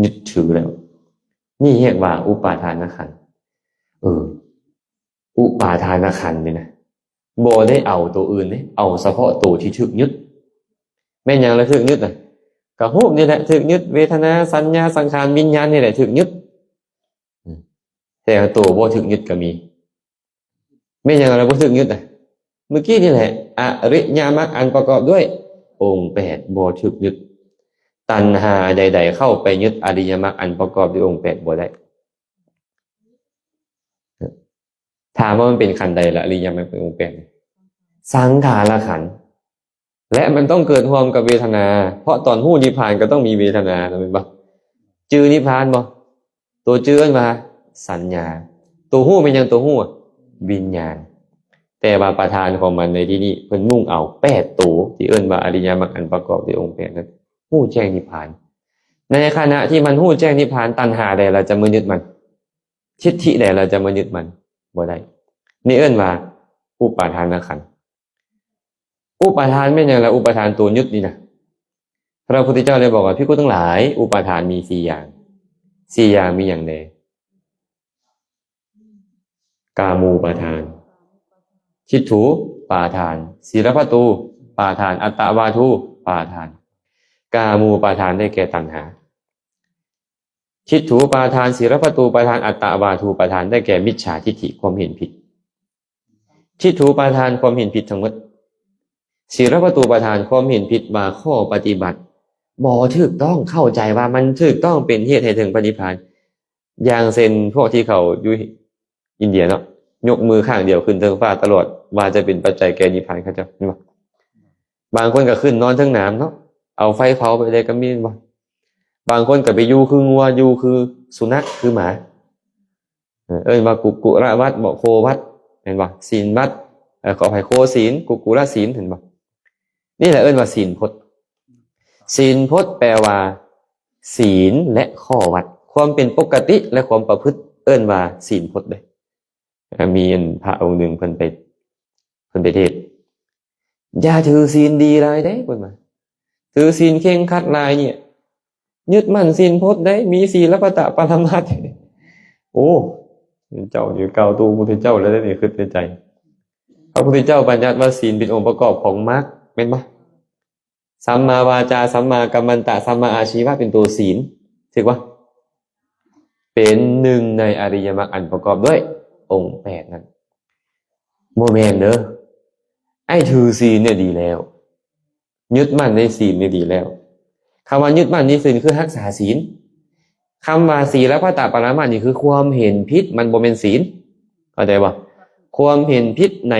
ຍຶດຖືແລ້ວ. ນີ້ຮຽກວ່າອຸປາທານນະຂັນ. ເອີ ອຸປາທານນະຂັນນີ້ນະ ບໍ່ໄດ້ເອົາໂຕອື່ນເດ້, ເອົາສະເພາະໂຕທີ່ຖືກຍຶດ. ແມ່ນຫຍັງລະຖືກຍຶດນະ? ກໍຮູບນີ້ແຫຼະຖືກຍຶດ, ເວທະນາ, ສັນຍາ, ສັງຂານ, ວິນຍານນີ້ແຫຼະຖືກຍຶດ. ອືມ ແຕ່ໂຕບໍ່ຖືກຍຶດກໍມີ. ແມ່ນຫຍັງລະບໍ່ຖືກຍຶດນະ? ມື້ກີ້ນີ້ແຫຼະ ອະລິຍະມັກອັນປະກອບດ້ວຍອົງແປດບໍ່ຖືກຍຶດ. ຕັນຫາໃດໆເຂົ້າໄປຍຶດອະລິຍະມັກອັນປະກອບດ້ວຍອົງແປດບໍ່ໄດ້. ຖາມວ່າມັນເປັນຂັ້ນໃດລະ ອະລິຍະມັກເປັນອົງແປດ? ສັງຂາລະຂັນ ແລະ ມັນຕ້ອງເກີດຮ່ວມກັບເວທະນາ ເພາະຕອນຮູ້ນິບພານກໍຕ້ອງມີເວທະນາ ແມ່ນບໍ່? ຈື່ນິບພານບໍ່? ໂຕຈື່ເອີ້ນວ່າສັນຍາ, ໂຕຮູ້ແມ່ນຫຍັງ? ໂຕຮູ້ ວິນຍານ. ແຕ່ວ່າປະທານຂອງມັນໃນທີ່ນີ້ ເພິ່ນມຸ່ງເອົາແປດໂຕ ທີ່ເອີ້ນວ່າອະລິຍະມັກອັນປະກອບດ້ວຍອົງແປດນັ້ນ ຮູ້ແຈ້ງນິບພານ. ໃນຂະນະທີ່ມັນຮູ້ແຈ້ງນິບພານ ຕັນຫາໃດລະຈະມາຍຶດມັນ? ທິດຖິໃດລະຈະມາຍຶດມັນ? ບໍ່ໄດ້. ນີ້ເອີ້ນວ່າອຸປາທານນະຂັນ. ອຸປາທານແມ່ນຫຍັງລະ? ອຸປາທານໂຕຍຶດນີ້ນະ. ພະພຸດທະເຈົ້າໄດ້ບອກວ່າ ພິກຂຸທັງຫຼາຍ, ອຸປາທານມີສີ່ຢ່າງ. ສີ່ຢ່າງມີຫຍັງແດ່? ກາມູປາທານ, ທິດຖູປາທານ, ສີລະພັດຕູປາທານ, ອັດຕະວາທູປາທານ. ກາມູປາທານໄດ້ແກ່ຕັນຫາ, ທິດຖູປາທານ, ສີລະພັດຕູປາທານ, ອັດຕະວາທູປາທານໄດ້ແກ່ມິດສາທິດຖິ ຄວາມເຫັນຜິດ. ທິດຖູປາທານ ຄວາມເຫັນຜິດທັງໝົດ, ສີລະພັດຕູປາທານ ຄວາມເຫັນຜິດວ່າຂໍ້ປະຕິບັດບໍ່ຖືກຕ້ອງ, ເຂົ້າໃຈວ່າມັນຖືກຕ້ອງເປັນເຫດໃຫ້ເຖິງພະນິບພານ. ຢ່າງເຊັ່ນພວກທີ່ເຂົາຢູ່ອິນເດຍເນາະ, ຍົກມືຂ້າງດຽວຂຶ້ນເທິງຟ້າຕະຫຼອດ ວ່າຈະເປັນປັດໄຈແກ່ນິບພານເຂົາເຈົ້າ ເຫັນບໍ່? ບາງຄົນກໍຂຶ້ນນອນເທິງໜາມເນາະ, ເອົາໄຟເຜົາໄປເລີຍກໍມີ ເຫັນບໍ່? ບາງຄົນກໍໄປຢູ່ຄືງົວ, ຢູ່ຄືສຸນັກ, ຄືໝາ. ເອີ ເອີ້ນວ່າກຸກຸລະວັດບໍ ໂຄວັດ ແມ່ນບໍ່? ສິນວັດ ເອີ ຂໍອະໄພ ໂຄສິນ ກຸກຸລະສິນ ເຫັນບໍ່? ນີ້ແຫຼະເອີ້ນວ່າສິນພົດ. ສິນພົດແປວ່າ ສິນ ແລະ ຂໍ້ວັດ ຄວາມເປັນປົກກະຕິ ແລະ ຄວາມປະພຶດ ເອີ້ນວ່າສິນພົດເດ້. ເອີ ມີອັນພະອົງໜຶ່ງເພິ່ນໄປ ເພິ່ນໄປເທດ ຢ່າຖືສິນດີຫຼາຍເດ້ ເພິ່ນວ່າ ຖືສິນເຄັ່ງຄັດຫຼາຍນີ້ ຍຶດໝັ້ນສິນພົດໄດ້ ມີສີລະພັດຕະປະລະມັດ. ໂອ້ ເຈົ້ານີ້ກ່າວຕໍ່ພະພຸດທະເຈົ້າແລ້ວເດ້ນີ້ ຄິດໃນໃຈ. ພະພຸດທະເຈົ້າບັນຍັດວ່າສິນເປັນອົງປະກອບຂອງມັກ ແມ່ນບໍ່? ສຳມາວາຈາ ສຳມາກັມມັນຕະ ສຳມາອາຊີວະ ເປັນຕົວສິນ ຖືກບໍ່? ເປັນໜຶ່ງໃນອະລິຍະມັກອັນປະກອບດ້ວຍອົງແປດນັ້ນ. ບໍ່ແມ່ນເດີ ໄອ້ຖືສິນນີ້ດີແລ້ວ ຍຶດໝັ້ນໃນສິນນີ້ດີແລ້ວ. ຄຳວ່າຍຶດໝັ້ນໃນສິນຄືຮັກສາສິນ. ຄຳວ່າສີລະພັດຕະປະລະມັດນີ້ຄືຄວາມເຫັນຜິດ, ມັນບໍ່ແມ່ນສິນ. ເຂົ້າໃຈບໍ່? ຄວາມເຫັນຜິດໃນ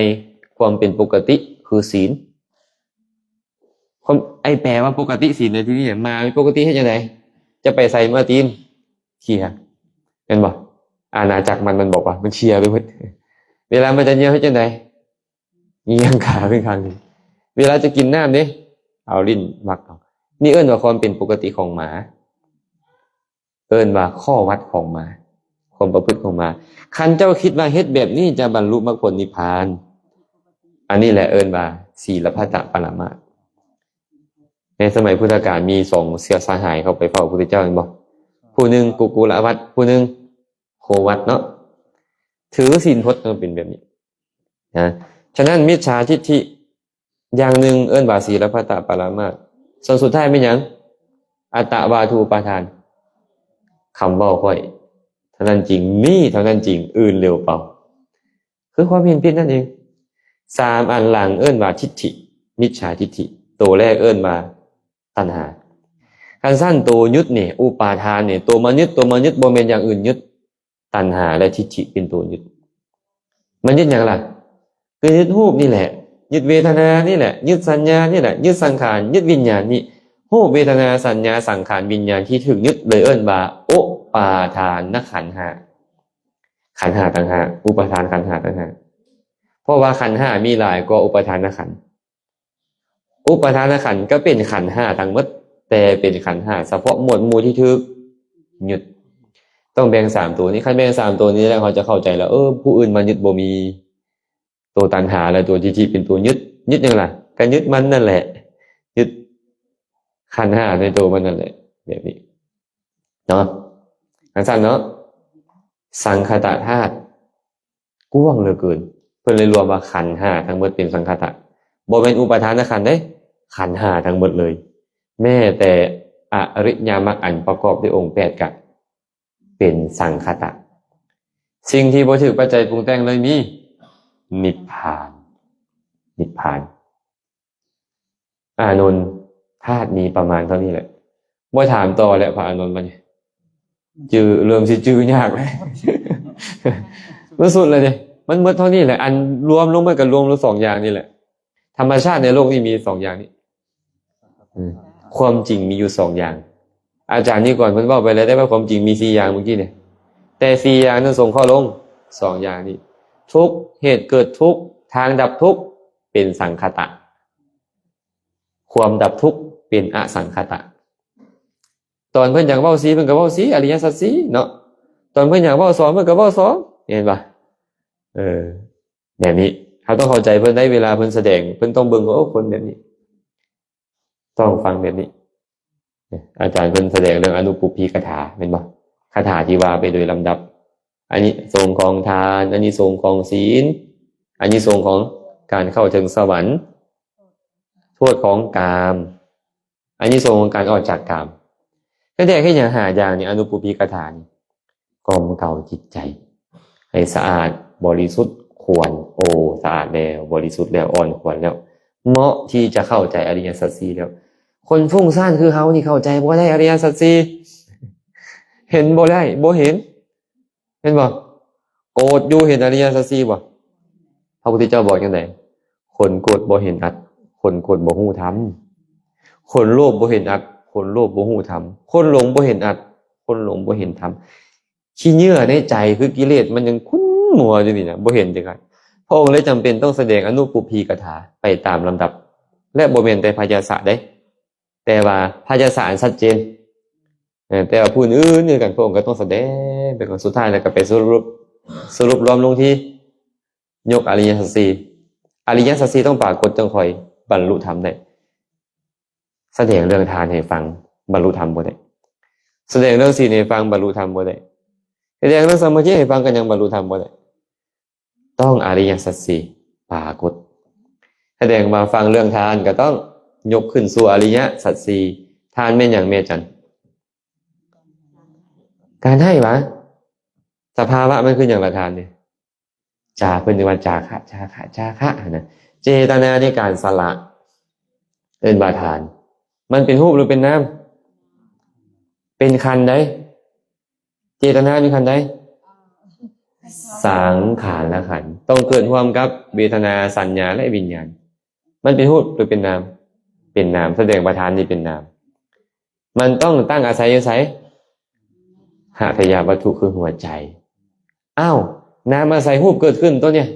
ຄວາມເປັນປົກກະຕິຄືສິນ. ຄວາມ ໄອ້ແປວ່າປົກກະຕິສິນໃນທີ່ນີ້ ໝາເປັນປົກກະຕິເຮັດຈັ່ງໃດ? ຈະໄປໃສ? ມາຕີນ ເຄຍ ແມ່ນບໍ່? ອານາຈັກມັນ ມັນບອກວ່າມັນເຄຍໄປໝົດ. ເວລາມັນຈະຍ່ຽວເຮັດຈັ່ງໃດ? ຍ່ຽງຂາເປັນຂ້າງໜຶ່ງ. ເວລາຈະກິນນ້ຳເດ້ ເອົາຫຼິ້ນວັກເອົາ. ນີ້ເອີ້ນວ່າຄວາມເປັນປົກກະຕິຂອງໝາ. ເອີ້ນວ່າຂໍ້ວັດຂອງໝາ, ຄວາມປະພຶດຂອງໝາ. ຄັນເຈົ້າຄິດວ່າເຮັດແບບນີ້ຈະບັນລຸມັກຜົນນິບພານ, ອັນນີ້ແຫຼະເອີ້ນວ່າສີລະພັດຕະປະລະມາດ. ໃນສະໄໝພຸດທະການມີສອງສະຫາຍເຂົ້າໄປເຝົ້າພະພຸດທະເຈົ້າ ແມ່ນບໍ່? ຜູ້ໜຶ່ງກຸກຸລະວັດ, ຜູ້ໜຶ່ງໂຄວັດເນາະ. ຖືສິນພົດຕ້ອງເປັນແບບນີ້ນະ. ສະນັ້ນ ມິດສາທິດຖິ ຢ່າງໜຶ່ງເອີ້ນວ່າສີລະພັດຕະປະລະມາດ, ສ່ວນສຸດທ້າຍແມ່ນຫຍັງ? ອັດຕະວາທູປາທານ ຄຳເວົ້າຂ້ອຍເທົ່ານັ້ນຈິງ ມີເທົ່ານັ້ນຈິງ ອື່ນເຫຼວເປົ່າ ຄືຄວາມເຫັນຜິດນັ້ນເອງ. ສາມອັນຫຼັງເອີ້ນວ່າທິດຖິ ມິດສາທິດຖິ ໂຕແລກເອີ້ນວ່າຕັນຫາ. ຄັນຊັ້ນໂຕຍຶດນີ້ ອຸປາທານນີ້ ໂຕມາຍຶດ ໂຕມາຍຶດ ບໍ່ແມ່ນຢ່າງອື່ນຍຶດ ຕັນຫາ ແລະ ທິດຖິເປັນໂຕຍຶດ. ມັນຍຶດຫຍັງລະ? ກໍຍຶດຮູບນີ້ແຫຼະ ຍຶດເວທະນານີ້ແຫຼະ ຍຶດສັນຍານີ້ແຫຼະ ຍຶດສັງຂານ ຍຶດວິນຍານນີ້. ຮູບ ເວທະນາ ສັນຍາ ສັງຂານ ວິນຍານ ທີ່ຖືກຍຶດເລີຍເອີ້ນວ່າອຸປາທານນະຂັນຫ້າ ຂັນຫ້າຕ່າງຫາກ ອຸປາທານຂັນຫ້າຕ່າງຫາກ ເພາະວ່າຂັນຫ້າມີຫຼາຍກວ່າອຸປາທານນະຂັນ. ອຸປາທານນະຂັນກໍເປັນຂັນຫ້າທັງໝົດ ແຕ່ເປັນຂັນຫ້າສະເພາະໝວດໝູ່ທີ່ຖືກຍຶດ. ຕ້ອງແບ່ງສາມໂຕນີ້ ຄັນແບ່ງສາມໂຕນີ້ແລ້ວ ເຮົາຈະເຂົ້າໃຈແລ້ວ ເອີ ຜູ້ອື່ນມາຍຶດບໍ່ມີ. ໂຕຕັນຫາ ແລະ ໂຕທິດຖິເປັນໂຕຍຶດ. ຍຶດຫຍັງລະ? ກໍຍຶດມັນນັ້ນແຫຼະ ຍຶດຂັນຫ້າໃນໂຕມັນນັ້ນແຫຼະ ແບບນີ້ເນາະ. ຈັ່ງຊັ້ນເນາະ ສັງຄະຕະທາດ ກວ້າງເຫຼືອເກີນ ເພິ່ນເລີຍລວມວ່າຂັນຫ້າທັງໝົດເປັນສັງຄະຕະ ບໍ່ແມ່ນອຸປາທານນະຂັນເດ້ ຂັນຫ້າທັງໝົດເລີຍ. ແມ້ແຕ່ອະລິຍະມັກອັນປະກອບດ້ວຍອົງແປດກະເປັນສັງຄະຕະ. ສິ່ງທີ່ບໍ່ຖືກປັດໄຈປຸງແຕ່ງເລີຍມີນິບພານ ນິບພານ. ອານົນ ທາດມີປະມານເທົ່ານີ້ແຫຼະ ບໍ່ຖາມຕໍ່ແລ້ວ ພະອານົນ ບັດນີ້ຈື່ ເລີ່ມຊິຈື່ຍາກແລ້ວ ມັນສຸດແລ້ວເດ້ ມັນໝົດເທົ່ານີ້ແຫຼະ. ອັນລວມລົງ ມັນກໍລວມລົງສອງຢ່າງນີ້ແຫຼະ. ທຳມະຊາດໃນໂລກນີ້ມີສອງຢ່າງນີ້ ອືມ ຄວາມຈິງມີຢູ່ສອງຢ່າງ. ອາຈານນີ້ກ່ອນເພິ່ນເວົ້າໄປແລ້ວ ແຕ່ວ່າຄວາມຈິງມີສີ່ຢ່າງເມື່ອກີ້ນີ້ ແຕ່ສີ່ຢ່າງນັ້ນສົງເຂົ້າລົງສອງຢ່າງນີ້ ທຸກ ເຫດເກີດທຸກ ທາງດັບທຸກ ເປັນສັງຄະຕະ ຄວາມດັບທຸກເປັນອະສັງຄະຕະ. ຕອນເພິ່ນຢາກເວົ້າສີ່ ເພິ່ນກໍເວົ້າສີ່ ອະລິຍະສັດສີ່ເນາະ ຕອນເພິ່ນຢາກເວົ້າສອງ ເພິ່ນກໍເວົ້າສອງ ເຫັນບໍ່? ເອີ ແບບນີ້ ເຮົາຕ້ອງເຂົ້າໃຈເພິ່ນໄດ໋ ເວລາເພິ່ນສະແດງ ເພິ່ນຕ້ອງເບິ່ງວ່າ ໂອ້ ຄົນແບບນີ້ ຕ້ອງຟັງແບບນີ້. ອາຈານເພິ່ນສະແດງເລື່ອງອະນຸປຸບພີກະຖາ ແມ່ນບໍ່? ຄາຖາທີ່ວ່າໄປໂດຍລຳດັບ ອານິສົງຂອງທານ ອານິສົງຂອງສິນ ອານິສົງຂອງການເຂົ້າເຖິງສະຫວັນ ໂທດຂອງກາມ ອານິສົງຂອງການອອກຈາກກາມ. ແທ້ໆ ເຮັດຫຍັງຫ້າຢ່າງນີ້? ອະນຸປຸບພີກະຖານີ້ ກ່ອມເກົາຈິດໃຈໃຫ້ສະອາດບໍລິສຸດ ຄວນ ໂອ ສະອາດແລ້ວ ບໍລິສຸດແລ້ວ ອ່ອນຄວນແລ້ວ ເໝາະທີ່ຈະເຂົ້າໃຈອະລິຍະສັດສີ່ແລ້ວ. ຄົນຟຸ້ງສ້ານຄືເຮົານີ້ເຂົ້າໃຈບໍ່ໄດ້ອະລິຍະສັດສີ່ ເຫັນບໍ່ໄດ້ ບໍ່ເຫັນ ເຫັນບໍ່? ໂກດຢູ່ເຫັນອະລິຍະສັດສີ່ບໍ່? ພະພຸດທະເຈົ້າບອກຈັ່ງໃດ? ຄົນໂກດບໍ່ເຫັນອັດ ຄົນໂກດບໍ່ຮູ້ທຳ ຄົນໂລບບໍ່ເຫັນອັດ ຄົນໂລບບໍ່ຮູ້ທຳ ຄົນຫຼົງບໍ່ເຫັນອັດ ຄົນຫຼົງບໍ່ເຫັນທຳ. ຂີ້ເຫຍື້ອໃນໃຈຄືກິເລດມັນຍັງຂຸ້ນມົວຢູ່ນີ້ນະ ບໍ່ເຫັນຈັກອັນ. ພະອົງເລີຍຈຳເປັນຕ້ອງສະແດງອະນຸປຸບພີກະຖາໄປຕາມລຳດັບ ແລະ ບໍ່ແມ່ນແຕ່ພະຍາສະເດ້ ແຕ່ວ່າພະຍາສະອັນຊັດເຈນ ເອີ ແຕ່ວ່າຜູ້ອື່ນໆຄືກັນ ພະອົງກໍຕ້ອງສະແດງໄປກ່ອນ ສຸດທ້າຍແລ້ວກໍໄປສະຫຼຸບ ສະຫຼຸບລວມລົງທີ່ຍົກອະລິຍະສັດສີ່ ອະລິຍະສັດສີ່ຕ້ອງປາກົດຈັ່ງຄ່ອຍບັນລຸທຳໄດ້. ສະແດງເລື່ອງທານໃຫ້ຟັງ ບັນລຸທຳບໍ່ໄດ້ ສະແດງເລື່ອງສິນໃຫ້ຟັງ ບັນລຸທຳບໍ່ໄດ້ ສະແດງເລື່ອງສະມາທິໃຫ້ຟັງ ກໍຍັງບັນລຸທຳບໍ່ໄດ້. ຕ້ອງອະລິຍະສັດສີ່ປາກົດ. ສະແດງວ່າຟັງເລື່ອງທານກໍຕ້ອງຍົກຂຶ້ນສູ່ອະລິຍະສັດສີ່. ທານແມ່ນຫຍັງແມ່ຈັນ? ການໃຫ້ຫວາ? ສະພາວະມັນຄືຫຍັງລະທານນີ້? ຈາ ເພິ່ນເອີ້ນວ່າຈາຄະ ຈາຄະ ຈາຄະຫັ້ນນະ ເຈຕະນາໃນການສະຫຼະ ເອີ້ນວ່າທານ. ມັນເປັນຮູບຫຼືເປັນນາມ? ເປັນຂັນໃດ? ເຈຕະນາເປັນຂັນໃດ? ສັງຂານລະຂັນ ຕ້ອງເກີດຮ່ວມກັບເວທະນາ ສັນຍາ ແລະ ວິນຍານ. ມັນເປັນຮູບຫຼືເປັນນາມ? ເປັນນາມ. ສະແດງວ່າທານນີ້ເປັນນາມ. ມັນຕ້ອງຕັ້ງອາໄສຢູ່ໃສ? ຫາທະຍາວັດຖຸຄືຫົວໃຈ. ອ້າວ ນາມອາໄສຮູບເກີດຂຶ້ນ ໂຕເນີ້ຍ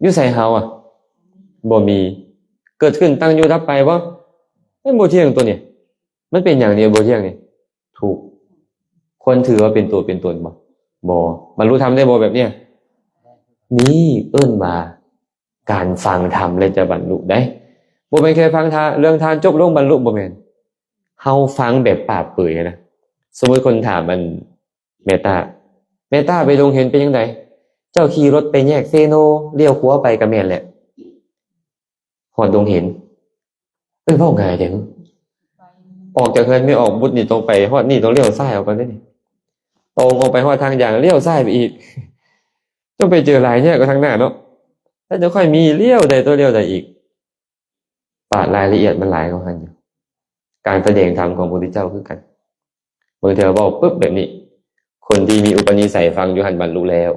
ຢູ່ໃສເຮົາອະ? ບໍ່ມີ. ເກີດຂຶ້ນ ຕັ້ງຢູ່ ດັບໄປບໍ່? ມັນບໍ່ທ່ຽງໂຕນີ້. ມັນເປັນຫຍັງນີ້ບໍ່ທ່ຽງນີ້? ທຸກ. ຄວນຖືວ່າເປັນຕົວເປັນຕົນບໍ່? ບໍ່. ບັນລຸທຳໄດ້ບໍ່ແບບເນີ້ຍ? ນີ້ເອີ້ນວ່າການຟັງທຳແລ້ວຈະບັນລຸໄດ້. ບໍ່ແມ່ນແຄ່ຟັງທາ ເລື່ອງທານຈົບລົງບັນລຸ ບໍ່ແມ່ນ. ເຮົາຟັງແບບປາບເປີຍນະ. ສົມມຸດຄົນຖາມອັນ ແມ່ຕາ ແມ່ຕາ ໄປດົງເຫັນເປັນຈັ່ງໃດ? ເຈົ້າຂີ່ລົດໄປແຍກເຊໂນ ລ້ຽວຂວາໄປກໍແມ່ນແຫຼະ ຮອດດົງເຫັນ. ເອີ້ນເວົ້າງ່າຍແທ້. ອອກຈາກເຮືອນແມ່ອອກບຸດນີ້ ຕ້ອງໄປຮອດນີ້ ຕ້ອງລ້ຽວຊ້າຍອອກໄປເລີຍນີ້ ຕົງອອກໄປຮອດທາງຢາງ ລ້ຽວຊ້າຍໄປອີກ ເຈົ້າໄປເຈີຫຼາຍແຍກກວ່າທາງໜ້າເນາະ ແລ້ວຈະຄ່ອຍມີລ້ຽວໃດຕໍ່ລ້ຽວໃດອີກ. ປາດລາຍລະອຽດມັນຫຼາຍກວ່າຫັ້ນຢູ່. ການສະແດງທຳຂອງພະພຸດທະເຈົ້າຄືກັນ ບາງເທື່ອເວົ້າປຶບແບບນີ້ ຄົນທີ່ມີອຸປະນິໄສຟັງຢູ່ຫັ້ນບັນລຸແລ້ວ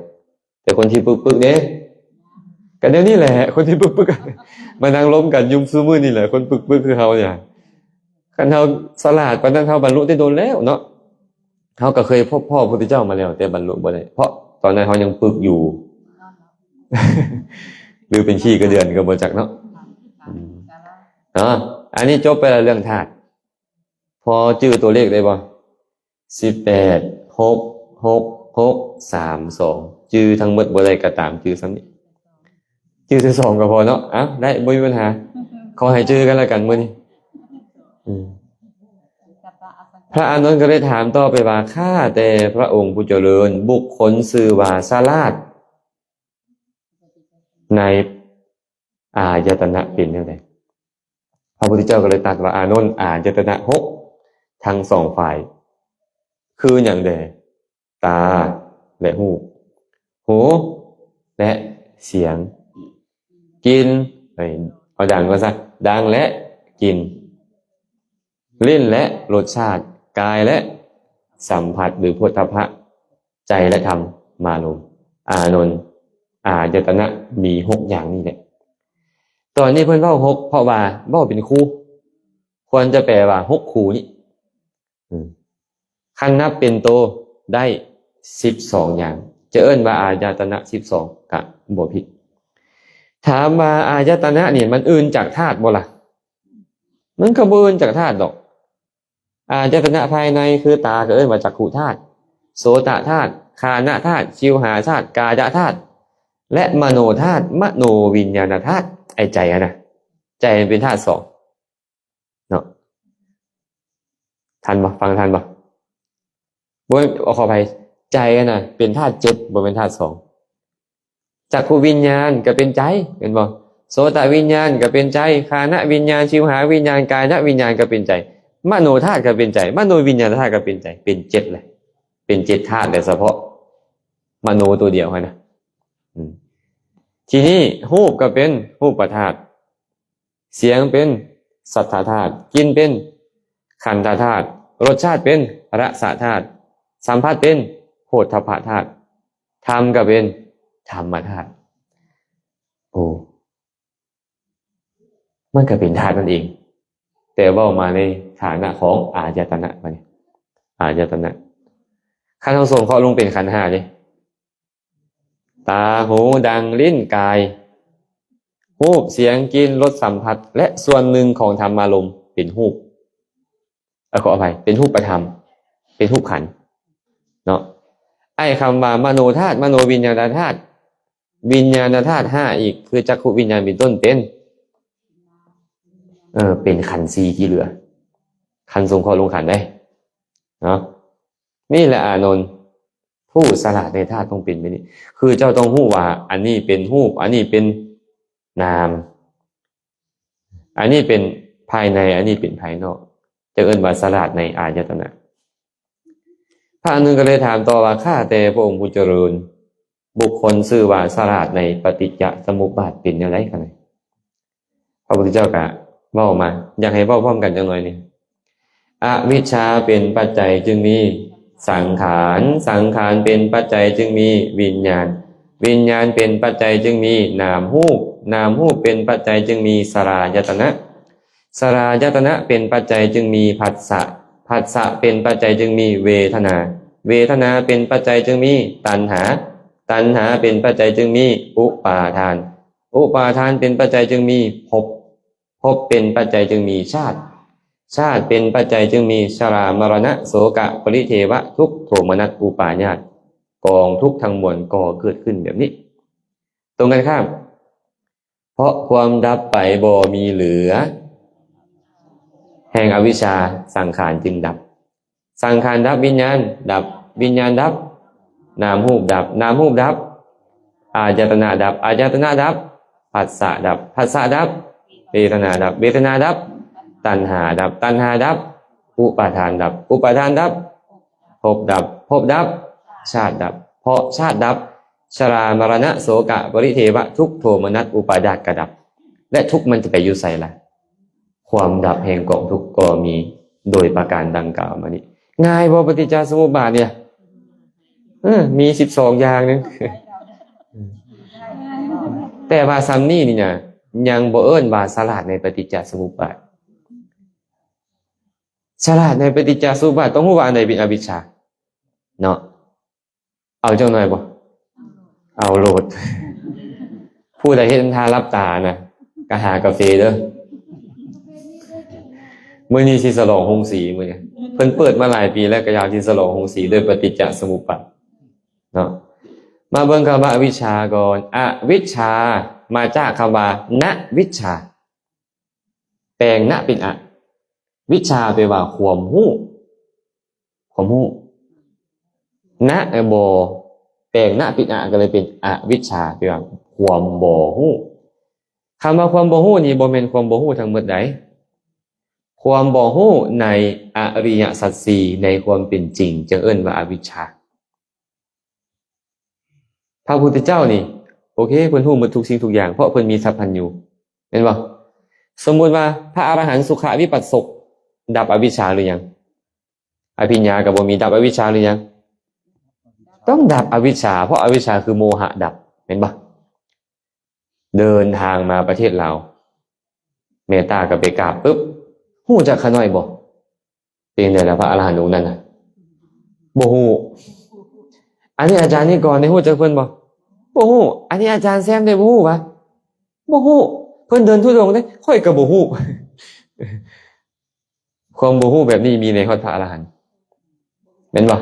ແຕ່ຄົນທີ່ປຶກໆເດ້ ກໍແນວນີ້ແຫຼະ ຄົນທີ່ປຶກໆ ມານັ່ງລົມກັນຢູ່ຊຸມື້ນີ້ແຫຼະ ຄົນປຶກໆຄືເຮົານີ້ ຄັນເຮົາສະຫຼາດປານນັ້ນ ເຮົາບັນລຸແຕ່ດົນແລ້ວເນາະ. ເຮົາກໍເຄີຍພົບພໍ້ພະພຸດທະເຈົ້າມາແລ້ວ ແຕ່ບັນລຸບໍ່ໄດ້ ເພາະຕອນນັ້ນເຮົາຍັງປຶກຢູ່ ຫຼືເປັນຂີ້ກະເດືອນກໍບໍ່ຈັກເນາະ. ອືມ ເນາະ ອັນນີ້ຈົບໄປແລ້ວເລື່ອງທາດ. ພໍຈື່ຕົວເລກໄດ້ບໍ່? ສິບແປດ ຫົກ ຫົກ ຫົກ ສາມ ສອງ ຈື່ທັງໝົດບໍ່ໄດ້ກໍຕາມ ຈື່ສ່ຳນີ້ ຈື່ແຕ່ສອງກໍພໍເນາະ. ເອົ້າ ໄດ້ ບໍ່ມີບັນຫາ ຂໍໃຫ້ຈື່ກັນແລ້ວກັນມື້ນີ້. ອືມ ພະອານົນກໍເລີຍຖາມຕໍ່ໄປວ່າ ຂ້າແຕ່ພະອົງຜູ້ຈະເລີນ ບຸກຄົນຊື່ວ່າສະຫຼາດໃນອາຍະຕະນະເປັນແນວໃດ? ພະພຸດທະເຈົ້າກໍເລີຍຕັດວ່າ ອານົນ ອາຍະຕະນະຫົກທັງສອງຝ່າຍ ຄືຫຍັງແດ່? ຕາ ແລະ ຮູບ, ຫູ ແລະ ສຽງ, ກິ່ນ ເອີ ເອົາດັງກ່ອນຊະ ດັງ ແລະ ກິ່ນ, ລີ້ນ ແລະ ລົດຊາດ, ກາຍ ແລະ ສຳຜັດ ຫຼື ໂພດທັບພະ, ໃຈ ແລະ ທຳມາລົມ. ອານົນ ອາຍະຕະນະມີຫົກຢ່າງນີ້ແຫຼະ. ຕອນນີ້ເພິ່ນເວົ້າຫົກ ເພາະວ່າເວົ້າເປັນຄູ່ ຄວນຈະແປວ່າຫົກຄູ່ນີ້. ອືມ ຄັນນັບເປັນໂຕໄດ້ສິບສອງຢ່າງ ຈະເອີ້ນວ່າອາຍະຕະນະສິບສອງກະບໍ່ຜິດ. ຖາມວ່າອາຍະຕະນະນີ້ມັນອື່ນຈາກທາດບໍ່ລະ? ມັນກໍບໍ່ອື່ນຈາກທາດດອກ. ອາຍະຕະນະພາຍໃນຄືຕາກໍເອີ້ນວ່າຈັກຂຸທາດ, ໂສຕະທາດ, ຄານະທາດ, ຊິວຫາທາດ, ກາຍະທາດ ແລະ ມະໂນທາດ, ມະໂນວິນຍານະທາດ. ໄອ້ໃຈຫັ້ນນະ ໃຈມັນເປັນທາດສອງ ເນາະ ທັນບໍ່? ຟັງທັນບໍ່? ບໍ່ແມ່ນ ຂໍອະໄພ ໃຈຫັ້ນນະເປັນທາດເຈັດ ບໍ່ແມ່ນທາດສອງ. ຈັກຂຸວິນຍານກໍເປັນໃຈ ແມ່ນບໍ່? ໂສຕະວິນຍານກໍເປັນໃຈ, ຄານະວິນຍານ, ຊິວຫາວິນຍານ, ກາຍະວິນຍານກໍເປັນໃຈ, ມະໂນທາດກໍເປັນໃຈ, ມະໂນວິນຍານະທາດກໍເປັນໃຈ, ເປັນເຈັດແຫຼະ ເປັນເຈັດທາດແຫຼະ ສະເພາະມະໂນຕົວດຽວຫັ້ນນະ. ອືມ ທີນີ້ຮູບກໍເປັນຮູບປະທາດ, ສຽງເປັນສັດທະທາດ, ກິ່ນເປັນຄັນທະທາດ, ລົດຊາດເປັນລະສະທາດ, ສຳຜັດເປັນໂພດທັບພະທາດ, ທຳກໍເປັນທຳມະທາດ. ໂອ້ ມັນກໍເປັນທາດນັ້ນເອງ ແຕ່ເວົ້າມາໃນຖານະຂອງອາຍະຕະນະ ບາດນີ້ ອາຍະຕະນະ. ຄັນເຮົາສົງເຄາະລົງເປັນຂັນຫ້າເດ້ ຕາ, ຫູ, ດັງ, ລີ້ນ, ກາຍ, ຮູບ, ສຽງ, ກິ່ນ, ລົດ, ສຳຜັດ ແລະ ສ່ວນໜຶ່ງຂອງທຳມາລົມເປັນຮູບ ເອີ ຂໍອະໄພ ເປັນຮູບປະທຳ ເປັນຮູບຂັນເນາະ. ໄອ້ຄຳວ່າມະໂນທາດ, ມະໂນວິນຍານະທາດ, ວິນຍານະທາດຫ້າອີກ ຄືຈັກຂຸວິນຍານເປັນຕົ້ນ ເປັນ ເອີ ເປັນຂັນສີ່ທີ່ເຫຼືອ ຄັນສົງເຄາະລົງຂັນໄດ້ເນາະ. ນີ້ແຫຼະອານົນ ຜູ້ສະຫຼາດໃນທາດຕ້ອງເປັນແບບນີ້ ຄືເຈົ້າຕ້ອງຮູ້ວ່າ ອັນນີ້ເປັນຮູບ ອັນນີ້ເປັນນາມ ອັນນີ້ເປັນພາຍໃນ ອັນນີ້ເປັນພາຍນອກ ຈະເອີ້ນວ່າສະຫຼາດໃນອາຍະຕະນະ. ພະອານົນກໍເລີຍຖາມຕໍ່ວ່າ ຂ້າແຕ່ພະອົງຜູ້ຈະເລີນ ບຸກຄົນຊື່ວ່າສະຫຼາດໃນປະຕິດຈະສະມຸບບາດເປັນແນວໃດ? ພະພຸດທະເຈົ້າກໍເວົ້າມາ ຢາກໃຫ້ເວົ້າພ້ອມກັນຈັກໜ່ອຍນີ້. ອະວິດຊາເປັນປັດໄຈຈຶ່ງມີສັງຂານ, ສັງຂານເປັນປັດໄຈຈຶ່ງມີວິນຍານ, ວິນຍານເປັນປັດໄຈຈຶ່ງມີນາມຮູບ, ນາມຮູບເປັນປັດໄຈຈຶ່ງມີສະລາຍະຕະນະ, ສະລາຍະຕະນະເປັນປັດໄຈຈຶ່ງມີຜັດສະ, ຜັດສະເປັນປັດໄຈຈຶ່ງມີເວທະນາ, ເວທະນາເປັນປັດໄຈຈຶ່ງມີຕັນຫາ, ຕັນຫາເປັນປັດໄຈຈຶ່ງມີອຸປາທານ, ອຸປາທານເປັນປັດໄຈຈຶ່ງມີພົບ, ພົບເປັນປັດໄຈຈຶ່ງມີຊາດ, ຊາດເປັນປັດໄຈຈຶ່ງມີຊະລາ ມະລະນະ ໂສກະ ປະລິເທວະ ທຸກ ໂທມະນັດ ອຸປາຍາດ, ກອງທຸກທັງມວນກໍເກີດຂຶ້ນແບບນີ້. ຕົງກັນຂ້າມ ເພາະຄວາມດັບໄປບໍ່ມີເຫຼືອ ແຫ່ງອະວິດຊາ ສັງຂານຈຶ່ງດັບ, ສັງຂານດັບ ວິນຍານດັບ, ວິນຍານດັບ ນາມຮູບດັບ, ນາມຮູບດັບ ອາຍະຕະນະດັບ, ອາຍະຕະນະດັບ ຜັດສະດັບ, ຜັດສະດັບ ເວທະນາດັບ, ເວທະນາດັບ ຕັນຫາດັບ, ຕັນຫາດັບ ອຸປາທານດັບ ອຸປາທານດັບ ພົບດັບ ພົບດັບ ຊາດດັບ ເພາະຊາດດັບ ຊະລາ ມະລະນະ ໂສກະ ປະລິເທວະ ທຸກໂທມະນັດ ອຸປາທານກໍດັບ ແລະ ທຸກມັນຈະໄປຢູ່ໃສລະ? ຄວາມດັບແຫ່ງກອງທຸກກໍມີໂດຍປະການດັ່ງກ່າວມານີ້. ງ່າຍບໍ່ປະຕິດຈະສະມຸບບາດນີ້? ເອີ ມີສິບສອງຢ່າງໜຶ່ງ ແຕ່ວ່າຊ່ຳນີ້ນີ້ນະ ຍັງບໍ່ເອີ້ນວ່າສະຫຼາດໃນປະຕິດຈະສະມຸບບາດ. ສະຫຼາດໃນປະຕິດຈະສະມຸບບາດ ຕ້ອງຮູ້ວ່າອັນໃດເປັນອະວິດຊາເນາະ. ເອົາຈັກໜ່ອຍບໍ່? ເອົາໂລດ. ຜູ້ໃດເຮັດທານຫຼັບຕານະ ກະຫາກາເຟເດີ. ມື້ນີ້ຊິສະຫຼອງໂຮງສີ ມື້ນີ້ ເພິ່ນເປີດມາຫຼາຍປີແລ້ວ ກະຢາກຊິສະຫຼອງໂຮງສີດ້ວຍປະຕິດຈະສະມຸບບາດເນາະ. ມາເບິ່ງຄຳວ່າອະວິດຊາກ່ອນ. ອະວິດຊາມາຈາກຄຳວ່ານະວິດຊາ ແປງນະເປັນອະ ວິດຊາແປວ່າຄວາມຮູ້ ຄວາມຮູ້ ນະແປນບໍ່ ແປງນະເປັນອະ ກໍເລີຍເປັນອະວິດຊາ ແປວ່າຄວາມບໍ່ຮູ້. ຄຳວ່າຄວາມບໍ່ຮູ້ນີ້ບໍ່ແມ່ນຄວາມບໍ່ຮູ້ທັງໝົດໃດ. ຄວາມບໍ່ຮູ້ໃນອະລິຍະສັດສີ່ ໃນຄວາມເປັນຈິງ ຈຶ່ງເອີ້ນວ່າອະວິດຊາ. ພະພຸດທະເຈົ້ານີ້ ໂອເຄ ເພິ່ນຮູ້ໝົດທຸກສິ່ງທຸກຢ່າງ ເພາະເພິ່ນມີສັບພັນຍູ ແມ່ນບໍ່? ສົມມຸດວ່າພະອະລະຫັນສຸຂະວິປັດສົກ ດັບອະວິດຊາຫຼືຍັງ? ອະພິນຍາກໍບໍ່ມີ ດັບອະວິດຊາຫຼືຍັງ? ຕ້ອງດັບອະວິດຊາ ເພາະອະວິດຊາຄືໂມຫະດັບ ແມ່ນບໍ່? ເດີນທາງມາປະເທດລາວ ແມ່ຕາກໍໄປກາບປຶບ ຮູ້ຈັກຂະນ້ອຍບໍ່? ເປັນໃດລະ ພະອະລະຫັນອົງນັ້ນນະ? ບໍ່ຮູ້. ອັນນີ້ອາຈານນິກອນໄດ້ຮູ້ຈັກເພິ່ນບໍ່? ບໍ່ຮູ້. ອັນນີ້ອາຈານແຊມໄດ້ຮູ້ຫວາ? ບໍ່ຮູ້. ເພິ່ນເດີນທຸດົງເດ້ ຂ້ອຍກໍບໍ່ຮູ້. ຄວາມບໍ່ຮູ້ແບບນີ້ມີໃນຮອດພະອະລະຫັນ ແມ່ນບໍ່?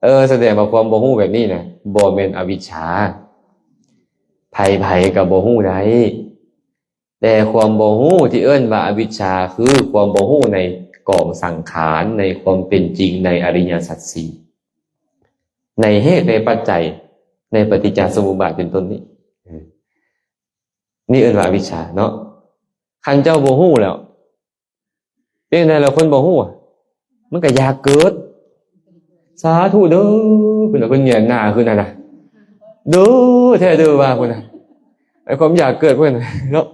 ເອີ ສະແດງວ່າຄວາມບໍ່ຮູ້ແບບນີ້ນະ ບໍ່ແມ່ນອະວິດຊາ. ໃຜໆກໍບໍ່ຮູ້ໄດ້ ແຕ່ຄວາມບໍ່ຮູ້ທີ່ເອີ້ນວ່າອະວິດຊາ ຄືຄວາມບໍ່ຮູ້ໃນກອງສັງຂານ ໃນຄວາມເປັນຈິງ ໃນອະລິຍະສັດສີ່ ໃນເຫດ ໃນປັດໄຈ ໃນປະຕິດຈະສະມຸບບາດເປັນຕົ້ນນີ້ ເອີ ນີ້ເອີ້ນວ່າອະວິດຊາເນາະ. ຄັນເຈົ້າບໍ່ຮູ້ແລ້ວ ເປັນໃດລະຄົນບໍ່ຮູ້? ມັນກໍຢາກເກີດ. ສາທຸເດີ ເພິ່ນ ເພິ່ນແຫງນໜ້າຂຶ້ນຫັ້ນນະ ເດີແທ້ເດີວ່າພຸ້ນນະ ໄອ້ຄວາມຢາກເກີດເພິ່ນເນາະ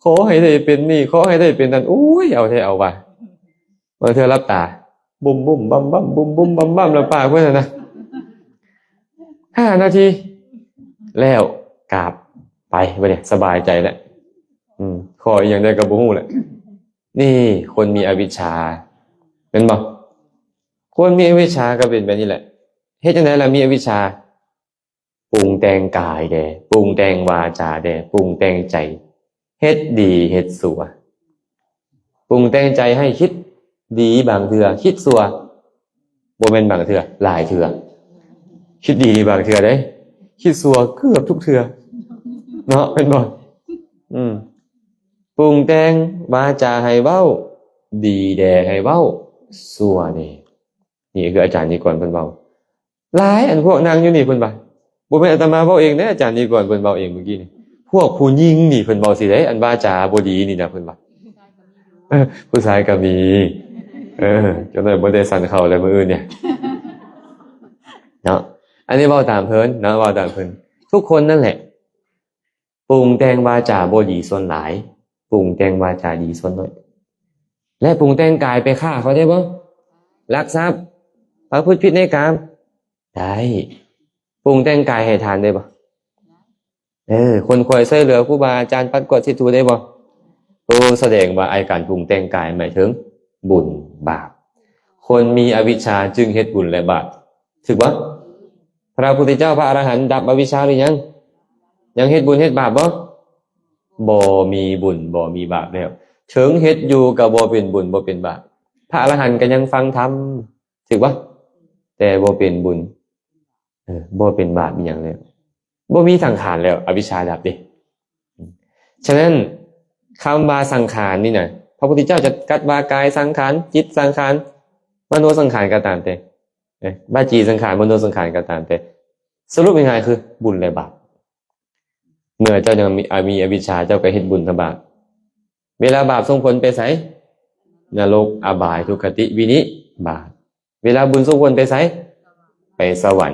ຂໍໃຫ້ໄດ້ເປັນນີ້ ຂໍໃຫ້ໄດ້ເປັນນັ້ນ ໂອ້ຍ ເອົາແທ້ເອົາວ່າ. ບາງເທື່ອຫຼັບຕາ ບຸ້ມໆ ບັ້ມໆ ບຸ້ມໆ ບັ້ມໆ ແລ້ວປາກເພິ່ນຫັ້ນນະ ຫ້ານາທີ ແລ້ວກາບໄປ ບັດນີ້ສະບາຍໃຈແລ້ວ ອືມ ຂໍອີ່ຫຍັງແດ່ກໍບໍ່ຮູ້ແຫຼະ. ນີ້ຄົນມີອະວິດຊາ ແມ່ນບໍ່? ຄົນມີອະວິດຊາກໍເປັນແບບນີ້ແຫຼະ. ເຮັດຈັ່ງໃດລະມີອະວິດຊາ? ປຸງແຕ່ງກາຍແດ່ ປຸງແຕ່ງວາຈາແດ່ ປຸງແຕ່ງໃຈ ເຮັດດີເຮັດຊົ່ວ. ປຸງແຕ່ງໃຈໃຫ້ຄິດດີບາງເທື່ອ ຄິດຊົ່ວບໍ່ແມ່ນບາງເທື່ອ ຫຼາຍເທື່ອ. ຄິດດີນີ້ບາງເທື່ອເດ້ ຄິດຊົ່ວເກືອບທຸກເທື່ອເນາະ ແມ່ນບໍ່? ອືມ ປຸງແຕ່ງວາຈາໃຫ້ເວົ້າດີແດ່ ໃຫ້ເວົ້າຊົ່ວແດ່. ນີ້ຄືອາຈານນິກອນເພິ່ນເວົ້າ. ຫຼາຍ ອັນພວກນັ່ງຢູ່ນີ້ເພິ່ນວ່າ ບໍ່ແມ່ນອາດຕະມາເວົ້າເອງເດ້ ອາຈານນິກອນເພິ່ນເວົ້າເອງມື້ກີ້ນີ້ ພວກຜູ້ຍິງນີ້ເພິ່ນເວົ້າຊີ້ເດ້ ອັນວາຈາບໍ່ດີນີ້ນະ ເພິ່ນວ່າ ເອີ ຜູ້ຊາຍກໍມີ ເອີ ຈັກໜ້ອຍບໍ່ໄດ້ສັນເຂົ້າແລ້ວມື້ອື່ນນີ້ເນາະ. ອັນນີ້ເວົ້າຕາມເພິ່ນເນາະ ເວົ້າຕາມເພິ່ນ. ທຸກຄົນນັ້ນແຫຼະ ປຸງແຕ່ງວາຈາບໍ່ດີສ່ວນຫຼາຍ ປຸງແຕ່ງວາຈາດີສ່ວນໜ້ອຍ ແລະ ປຸງແຕ່ງກາຍໄປຂ້າເຂົາໄດ້ບໍ່? ລັກຊັບ ປະພຶດຜິດໃນກາມ ໄດ້. ປຸງແຕ່ງກາຍໃຫ້ທານໄດ້ບໍ່? ເອີ ຄົນຄອຍຊ່ວຍເຫຼືອຄູບາອາຈານ ປັດກວາດເຊັດຖູໄດ້ບໍ່? ໂອ ສະແດງວ່າໄອ້ການປຸງແຕ່ງກາຍໝາຍເຖິງບຸນບາບ. ຄົນມີອະວິດຊາຈຶ່ງເຮັດບຸນ ແລະ ບາບ ຖືກບໍ່? ພະພຸດທະເຈົ້າ ພະອະລະຫັນ ດັບອະວິດຊາຫຼືຍັງ? ຍັງເຮັດບຸນເຮັດບາບບໍ່? ບໍ່ມີບຸນບໍ່ມີບາບແລ້ວ. ເຖິງເຮັດຢູ່ກໍບໍ່ເປັນບຸນບໍ່ເປັນບາບ. ພະອະລະຫັນກໍຍັງຟັງທຳ ຖືກບໍ່? ແຕ່ບໍ່ເປັນບຸນ ເອີ ບໍ່ເປັນບາບອີ່ຫຍັງແລ້ວ. ບໍ່ມີສັງຂານແລ້ວ ອະວິດຊາດັບເດ້. ສະນັ້ນ ຄຳວ່າສັງຂານນີ້ນະ ພະພຸດທະເຈົ້າຈະກັດວ່າກາຍສັງຂານ ຈິດສັງຂານ ມະໂນສັງຂານກໍຕາມແຕ່ ເອີ ວາຈີສັງຂານ ມະໂນສັງຂານກໍຕາມແຕ່ ສະຫຼຸບງ່າຍໆຄືບຸນ ແລະ ບາບ. ເມື່ອເຈົ້າຍັງມີ ອາ ມີອະວິດຊາ ເຈົ້າກໍເຮັດບຸນກັບບາບ. ເວລາບາບສົ່ງຜົນໄປໃສ? ນະລົກ ອະບາຍ ທຸກຄະຕິ ວິນິບາດ. ເວລາບຸນສົມຜົນໄປໃສ? ໄປສະຫວັນ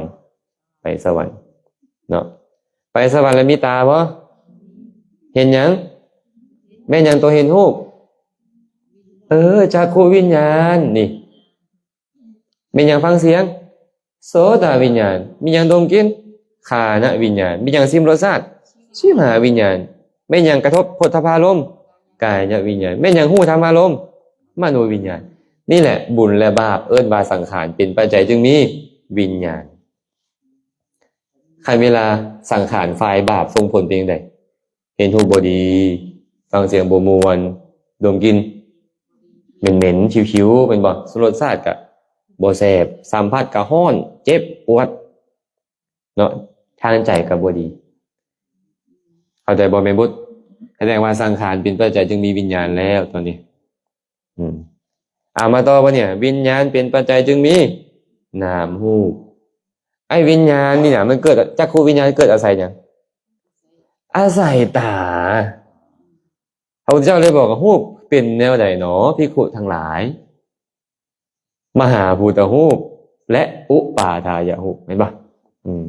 ໄປສະຫວັນເນາະ. ໄປສະຫວັນແລ້ວມີຕາບໍ່? ເຫັນຫຍັງ? ແມ່ນຫຍັງຕົວເຫັນຮູບ? ເອີ ຈັກຂຸວິນຍານນີ້. ແມ່ນຫຍັງຟັງສຽງ? ໂສຕະວິນຍານ. ແມ່ນຫຍັງດົມກິ່ນ? ຄານະວິນຍານ. ແມ່ນຫຍັງຊິມລົດຊາດ? ຊິມຫາວິນຍານ. ແມ່ນຫຍັງກະທົບໂພດຖະພາລົມ? ກາຍະວິນຍານ. ແມ່ນຫຍັງຮູ້ທຳມາລົມ? ມະໂນວິນຍານ. ນີ້ແຫຼະ ບຸນ ແລະ ບາບ ເອີ້ນວ່າສັງຂານເປັນປັດໄຈຈຶ່ງມີວິນຍານ. ຄັນເວລາສັງຂານຝ່າຍບາບສົ່ງຜົນເປັນຈັ່ງໃດ? ເຫັນຮູບບໍ່ດີ, ຟັງສຽງບໍ່ມ່ວນ, ດົມກິ່ນເໝັນໆ ຂິວໆ ແມ່ນບໍ່? ລົດຊາດກະບໍ່ແຊບ, ສຳຜັດກະຮ້ອນ, ເຈັບ, ປວດເນາະ, ທາງໃຈກະບໍ່ດີ. ເຂົ້າໃຈບໍ່ແມ່ບຸດ? ສະແດງວ່າສັງຂານເປັນປັດໄຈຈຶ່ງມີວິນຍານແລ້ວຕອນນີ້. ອືມ ເອົາມາຕໍ່ບາດນີ້ ວິນຍານເປັນປັດໄຈຈຶ່ງມີນາມຮູບ. ໄອ້ວິນຍານນີ້ນະ ມັນເກີດ ຈັກຂຸວິນຍານເກີດອາໄສຫຍັງ? ອາໄສຕາ. ພະພຸດທະເຈົ້າເລີຍບອກວ່າ ຮູບເປັນແນວໃດໜໍ ພິກຂຸທັງຫຼາຍ? ມະຫາພູດຕະຮູບ ແລະ ອຸປາທາຍະຮູບ ແມ່ນບໍ່? ອືມ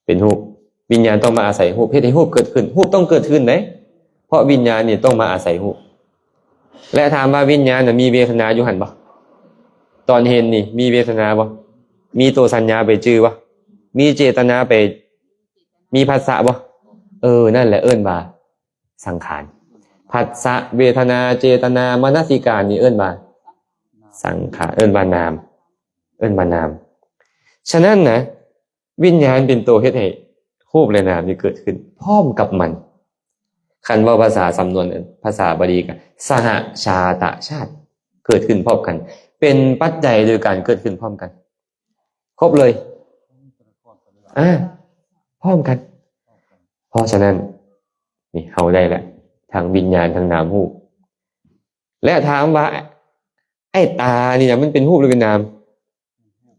ເປັນຮູບ, ວິນຍານຕ້ອງມາອາໄສຮູບ ເຮັດໃຫ້ຮູບເກີດຂຶ້ນ. ຮູບຕ້ອງເກີດຂຶ້ນເດ້ ເພາະວິນຍານນີ້ຕ້ອງມາອາໄສຮູບ. ແລະ ຖາມວ່າວິນຍານນະມີເວທະນາຢູ່ຫັ້ນບໍ່? ຕອນເຫັນນີ້ມີເວທະນາບໍ່? ມີໂຕສັນຍາໄປຈື່ບໍ່? ມີເຈຕະນາໄປ ມີພັດສະບໍ່? ເອີ ນັ້ນແຫຼະເອີ້ນວ່າສັງຂານ. ພັດສະ ເວທະນາ ເຈຕະນາ ມະນະສິການ ນີ້ເອີ້ນວ່າສັງຂານ ເອີ້ນວ່ານາມ ເອີ້ນວ່ານາມ. ສະນັ້ນນະ ວິນຍານເປັນໂຕເຮັດໃຫ້ຮູບ ແລະ ນາມນີ້ເກີດຂຶ້ນພ້ອມກັບມັນ. ຄັນເວົ້າພາສາສຳນວນ ພາສາບາລີກະ ສະຫະຊາຕະຊາດ ເກີດຂຶ້ນພ້ອມກັນ ເປັນປັດໄຈໂດຍການເກີດຂຶ້ນພ້ອມກັນ ຄົບເລີຍ ອາ ພ້ອມກັນ. ເພາະສະນັ້ນ ນີ້ເຮົາໄດ້ແລ້ວ ທັງວິນຍານ ທັງນາມຮູບ. ແລະ ຖາມວ່າ ໄອ້ຕານີ້ນະ ມັນເປັນຮູບ ຫຼື ເປັນນາມ?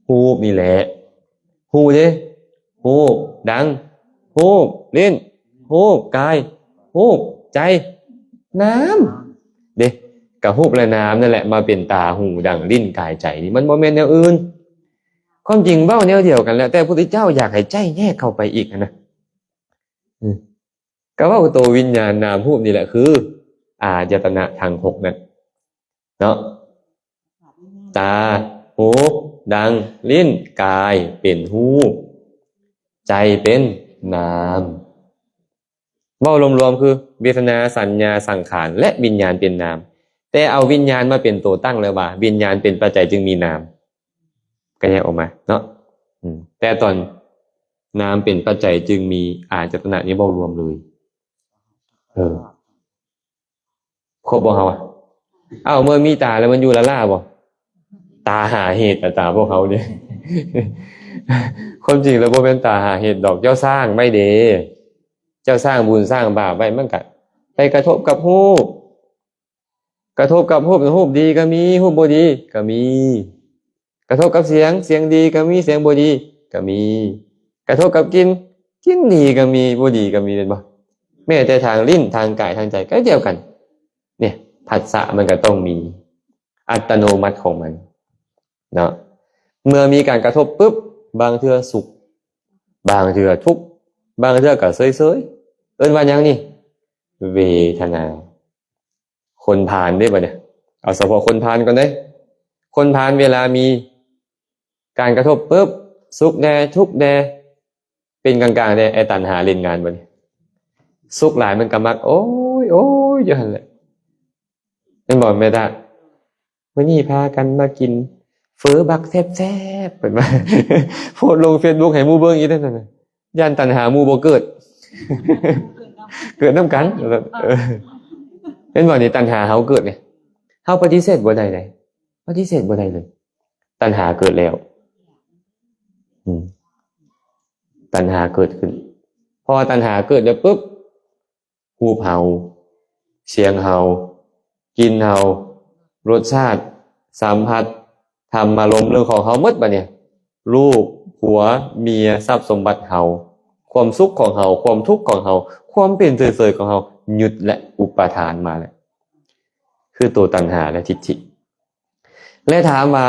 ຮູບນີ້ແຫຼະ. ຫູເດ້? ຮູບ. ດັງ? ຮູບ. ລີ້ນ? ຮູບ. ກາຍ? ຮູບ. ໃຈ? ນາມເດ້. ກະຮູບ ແລະ ນາມນັ້ນແຫຼະ ມາເປັນຕາ, ຫູ, ດັງ, ລີ້ນ, ກາຍ, ໃຈ ນີ້ ມັນບໍ່ແມ່ນແນວອື່ນ. ຄວາມຈິງເວົ້າແນວດຽວກັນແຫຼະ ແຕ່ພະພຸດທະເຈົ້າຢາກໃຫ້ໃຈແຍກເຂົ້າໄປອີກຫັ້ນນະ. ອືມ ກະເວົ້າໂຕວິນຍານນາມຮູບນີ້ແຫຼະ ຄືອາຍະຕະນະທັງຫົກນັ້ນເນາະ. ຕາ, ຫູ, ດັງ, ລີ້ນ, ກາຍ ເປັນຮູບ, ໃຈເປັນນາມ. ເວົ້າລວມໆ ຄືເວທະນາ, ສັນຍາ, ສັງຂານ ແລະ ວິນຍານເປັນນາມ. ແຕ່ເອົາວິນຍານມາເປັນໂຕຕັ້ງເລີຍວ່າ ວິນຍານເປັນປັດໄຈຈຶ່ງມີນາມ ກະແຍກອອກມາເນາະ. ອືມ ແຕ່ຕອນນາມເປັນປັດໄຈຈຶ່ງມີອາຍະຕະນະນີ້ເວົ້າລວມເລີຍ. ເອີ ຄົບບໍ່ເຮົາອະ? ເອົ້າ ເມື່ອມີຕາແລ້ວມັນຢູ່ລ້າໆບໍ່? ຕາຫາເຫດ ຕາພວກເຮົານີ້ ຄວາມຈິງແລ້ວບໍ່ແມ່ນຕາຫາເຫດດອກ. ເຈົ້າສ້າງໄວ້ເດ້ ເຈົ້າສ້າງບຸນສ້າງບາບໄວ້ ມັນກະໄປກະທົບກັບຮູບ. ກະທົບກັບຮູບ ຮູບດີກະມີ ຮູບບໍ່ດີກະມີ. ກະທົບກັບສຽງ ສຽງດີກະມີ ສຽງບໍ່ດີກະມີ. ກະທົບກັບກິ່ນ ກິ່ນດີກະມີ ບໍ່ດີກະມີ ແມ່ນບໍ່? ແມ້ແຕ່ທາງລີ້ນ ທາງກາຍ ທາງໃຈກະດຽວກັນ. ນີ້ ພັດສະມັນກະຕ້ອງມີອັດຕະໂນມັດຂອງມັນເນາະ. ເມື່ອມີການກະທົບປຶບ ບາງເທື່ອສຸກ ບາງເທື່ອທຸກ ບາງເທື່ອກະເຊີຍໆ ເອີ້ນວ່າຫຍັງນີ້? ເວທະນາ. ຄົນພານເດ້ບັດນີ້ ເອົາສະເພາະຄົນພານກ່ອນເດ້. ຄົນພານເວລາມີການກະທົບປຶບ ສຸກແດ່ ທຸກແດ່ ເປັນກາງໆແດ່ ໄອ້ຕັນຫາຫຼິ້ນງານບັດນີ້. ສຸກຫຼາຍມັນກະມັກ ໂອ້ຍ ໂອ້ຍ ຢູ່ຫັ້ນແຫຼະ ແມ່ນບໍ່ແມ່ຕາ? ມື້ນີ້ພາກັນມາກິນເຝີບັກແຊບໆ ເພິ່ນວ່າ ໂພສລົງເຟສບຸກໃຫ້ໝູ່ເບິ່ງອີກນັ້ນນະ. ຢ້ານຕັນຫາໝູ່ບໍ່ເກີດ ເກີດນຳກັນ. ເອີ ເຫັນບໍ່ນີ້ ຕັນຫາເຮົາເກີດນີ້ ເຮົາປະຕິເສດບໍ່ໄດ້ເດ້ ປະຕິເສດບໍ່ໄດ້ເລີຍ. ຕັນຫາເກີດແລ້ວ ອືມ ຕັນຫາເກີດຂຶ້ນ. ພໍຕັນຫາເກີດແລ້ວປຶບ ຮູບເຮົາ ສຽງເຮົາ ກິ່ນເຮົາ ລົດຊາດ ສຳຜັດ ທຳມາລົມ ເລື່ອງຂອງເຮົາໝົດບັດນີ້. ລູກ ຜົວ ເມຍ ຊັບສົມບັດເຮົາ ຄວາມສຸກຂອງເຮົາ ຄວາມທຸກຂອງເຮົາ ຄວາມເປັນເສີຍໆຂອງເຮົາ ຍຶດ ແລະ ອຸປາທານມາແລ້ວ. ຄືໂຕຕັນຫາ ແລະ ທິດຖິ. ແລະ ຖາມວ່າ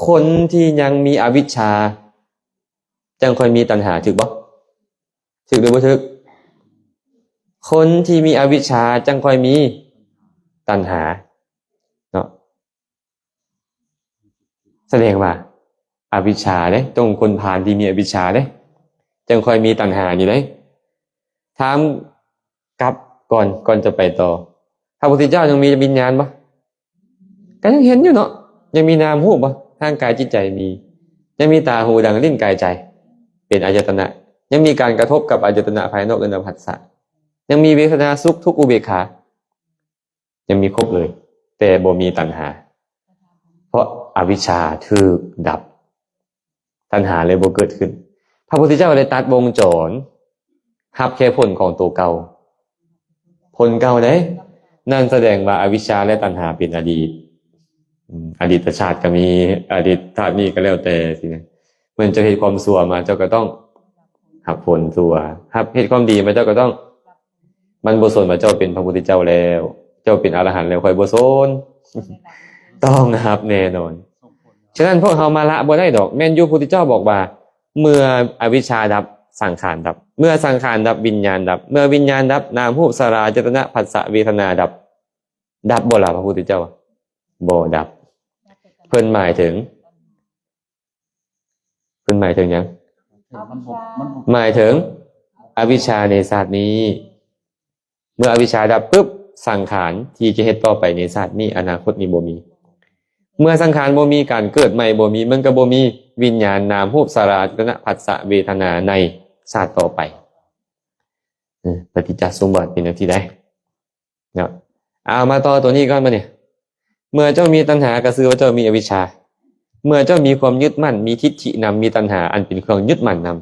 ຄົນທີ່ຍັງມີອະວິດຊາ ຈັ່ງຄ່ອຍມີຕັນຫາ ຖືກບໍ່? ຖືກ ຫຼື ບໍ່ຖືກ? ຄົນທີ່ມີອະວິດຊາ ຈັ່ງຄ່ອຍມີຕັນຫາເນາະ. ສະແດງວ່າອະວິດຊາເດ້ ຕ້ອງຄົນຜ່ານທີ່ມີອະວິດຊາເດ້ ຈັ່ງຄ່ອຍມີຕັນຫານີ້ເດ້. ຖາມກັບກ່ອນ ກ່ອນຈະໄປຕໍ່ ພະພຸດທະເຈົ້າຍັງມີວິນຍານບໍ່? ກໍຍັງເຫັນຢູ່ເນາະ. ຍັງມີນາມຮູບບໍ່? ທາງກາຍຈິດໃຈມີ. ຍັງມີຕາ ຫູ ດັງ ລີ້ນ ກາຍ ໃຈ ເປັນອາຍະຕະນະ. ຍັງມີການກະທົບກັບອາຍະຕະນະພາຍນອກ ເອີ້ນວ່າພັດສະ. ຍັງມີເວທະນາ ສຸກ ທຸກ ອຸເບກຂາ. ຍັງມີຄົບເລີຍ ແຕ່ບໍ່ມີຕັນຫາ ເພາະອະວິດຊາຖືກດັບ ຕັນຫາເລີຍບໍ່ເກີດຂຶ້ນ. ພະພຸດທະເຈົ້າເລີຍຕັດວົງຈອນ ຮັບແຄ່ຜົນຂອງໂຕເກົ່າ ຜົນເກົ່າເດ້. ນັ້ນສະແດງວ່າອະວິດຊາ ແລະ ຕັນຫາເປັນອະດີດ. ອາ ອະດີດຕະຊາດກໍມີ ອະດີດຊາດນີ້ກໍແລ້ວແຕ່ຊີ້ນະ. ເມື່ອເຈົ້າເຮັດຄວາມຊົ່ວມາ ເຈົ້າກໍຕ້ອງຮັບຜົນຊົ່ວ, ຮັບ ເຮັດຄວາມດີມາ ເຈົ້າກໍຕ້ອງ ມັນບໍ່ສົນວ່າເຈົ້າເປັນພະພຸດທະເຈົ້າແລ້ວ, ເຈົ້າເປັນອະລະຫັນແລ້ວ, ຂ້ອຍບໍ່ສົນ, ຕ້ອງຮັບແນ່ນອນ. ສະນັ້ນພວກເຮົາມາລະບໍ່ໄດ້ດອກ. ແມ່ນຢູ່ ພຸດທະເຈົ້າບອກວ່າ ເມື່ອອະວິດຊາດັບ ສັງຂານດັບ, ເມື່ອສັງຂານດັບ ວິນຍານດັບ, ເມື່ອວິນຍານດັບ ນາມຮູບ ສະລາ ອາຍະຕະນະ ພັດສະ ເວທະນາດັບ. ດັບບໍ່ລະພະພຸດທະເຈົ້າ? ບໍ່ດັບ. ເພິ່ນໝາຍເຖິງ ເພິ່ນໝາຍເຖິງຫຍັງ? ມັນບໍ່ ມັນບໍ່ ໝາຍເຖິງອະວິດຊາໃນຊາດນີ້. ເມື່ອອະວິດຊາດັບປຶບ ສັງຂານທີ່ຈະເຮັດຕໍ່ໄປໃນຊາດນີ້ ອະນາຄົດນີ້ບໍ່ມີ. ເມື່ອສັງຂານບໍ່ມີ ການເກີດໃໝ່ບໍ່ມີ, ມັນກໍບໍ່ມີວິນຍານ ນາມຮູບ ສະລາ ອາຍະຕະນະ ພັດສະ ເວທະນາ ໃນຊາດຕໍ່ໄປ. ເອີ ປະຕິດຈະສົມບັດເປັນຈັ່ງຊີ້ໃດ. ເນາະ ເອົາມາຕໍ່ໂຕນີ້ກ່ອນບາດນີ້. ເມື່ອເຈົ້າມີຕັນຫາ ກໍຊື່ວ່າເຈົ້າມີອະວິດຊາ. ເມື່ອເຈົ້າມີຄວາມຍຶດໝັ້ນ ມີທິດຖິນຳ ມີຕັນຫາອັນເປັນເຄື່ອງຍຶດໝັ້ນນຳ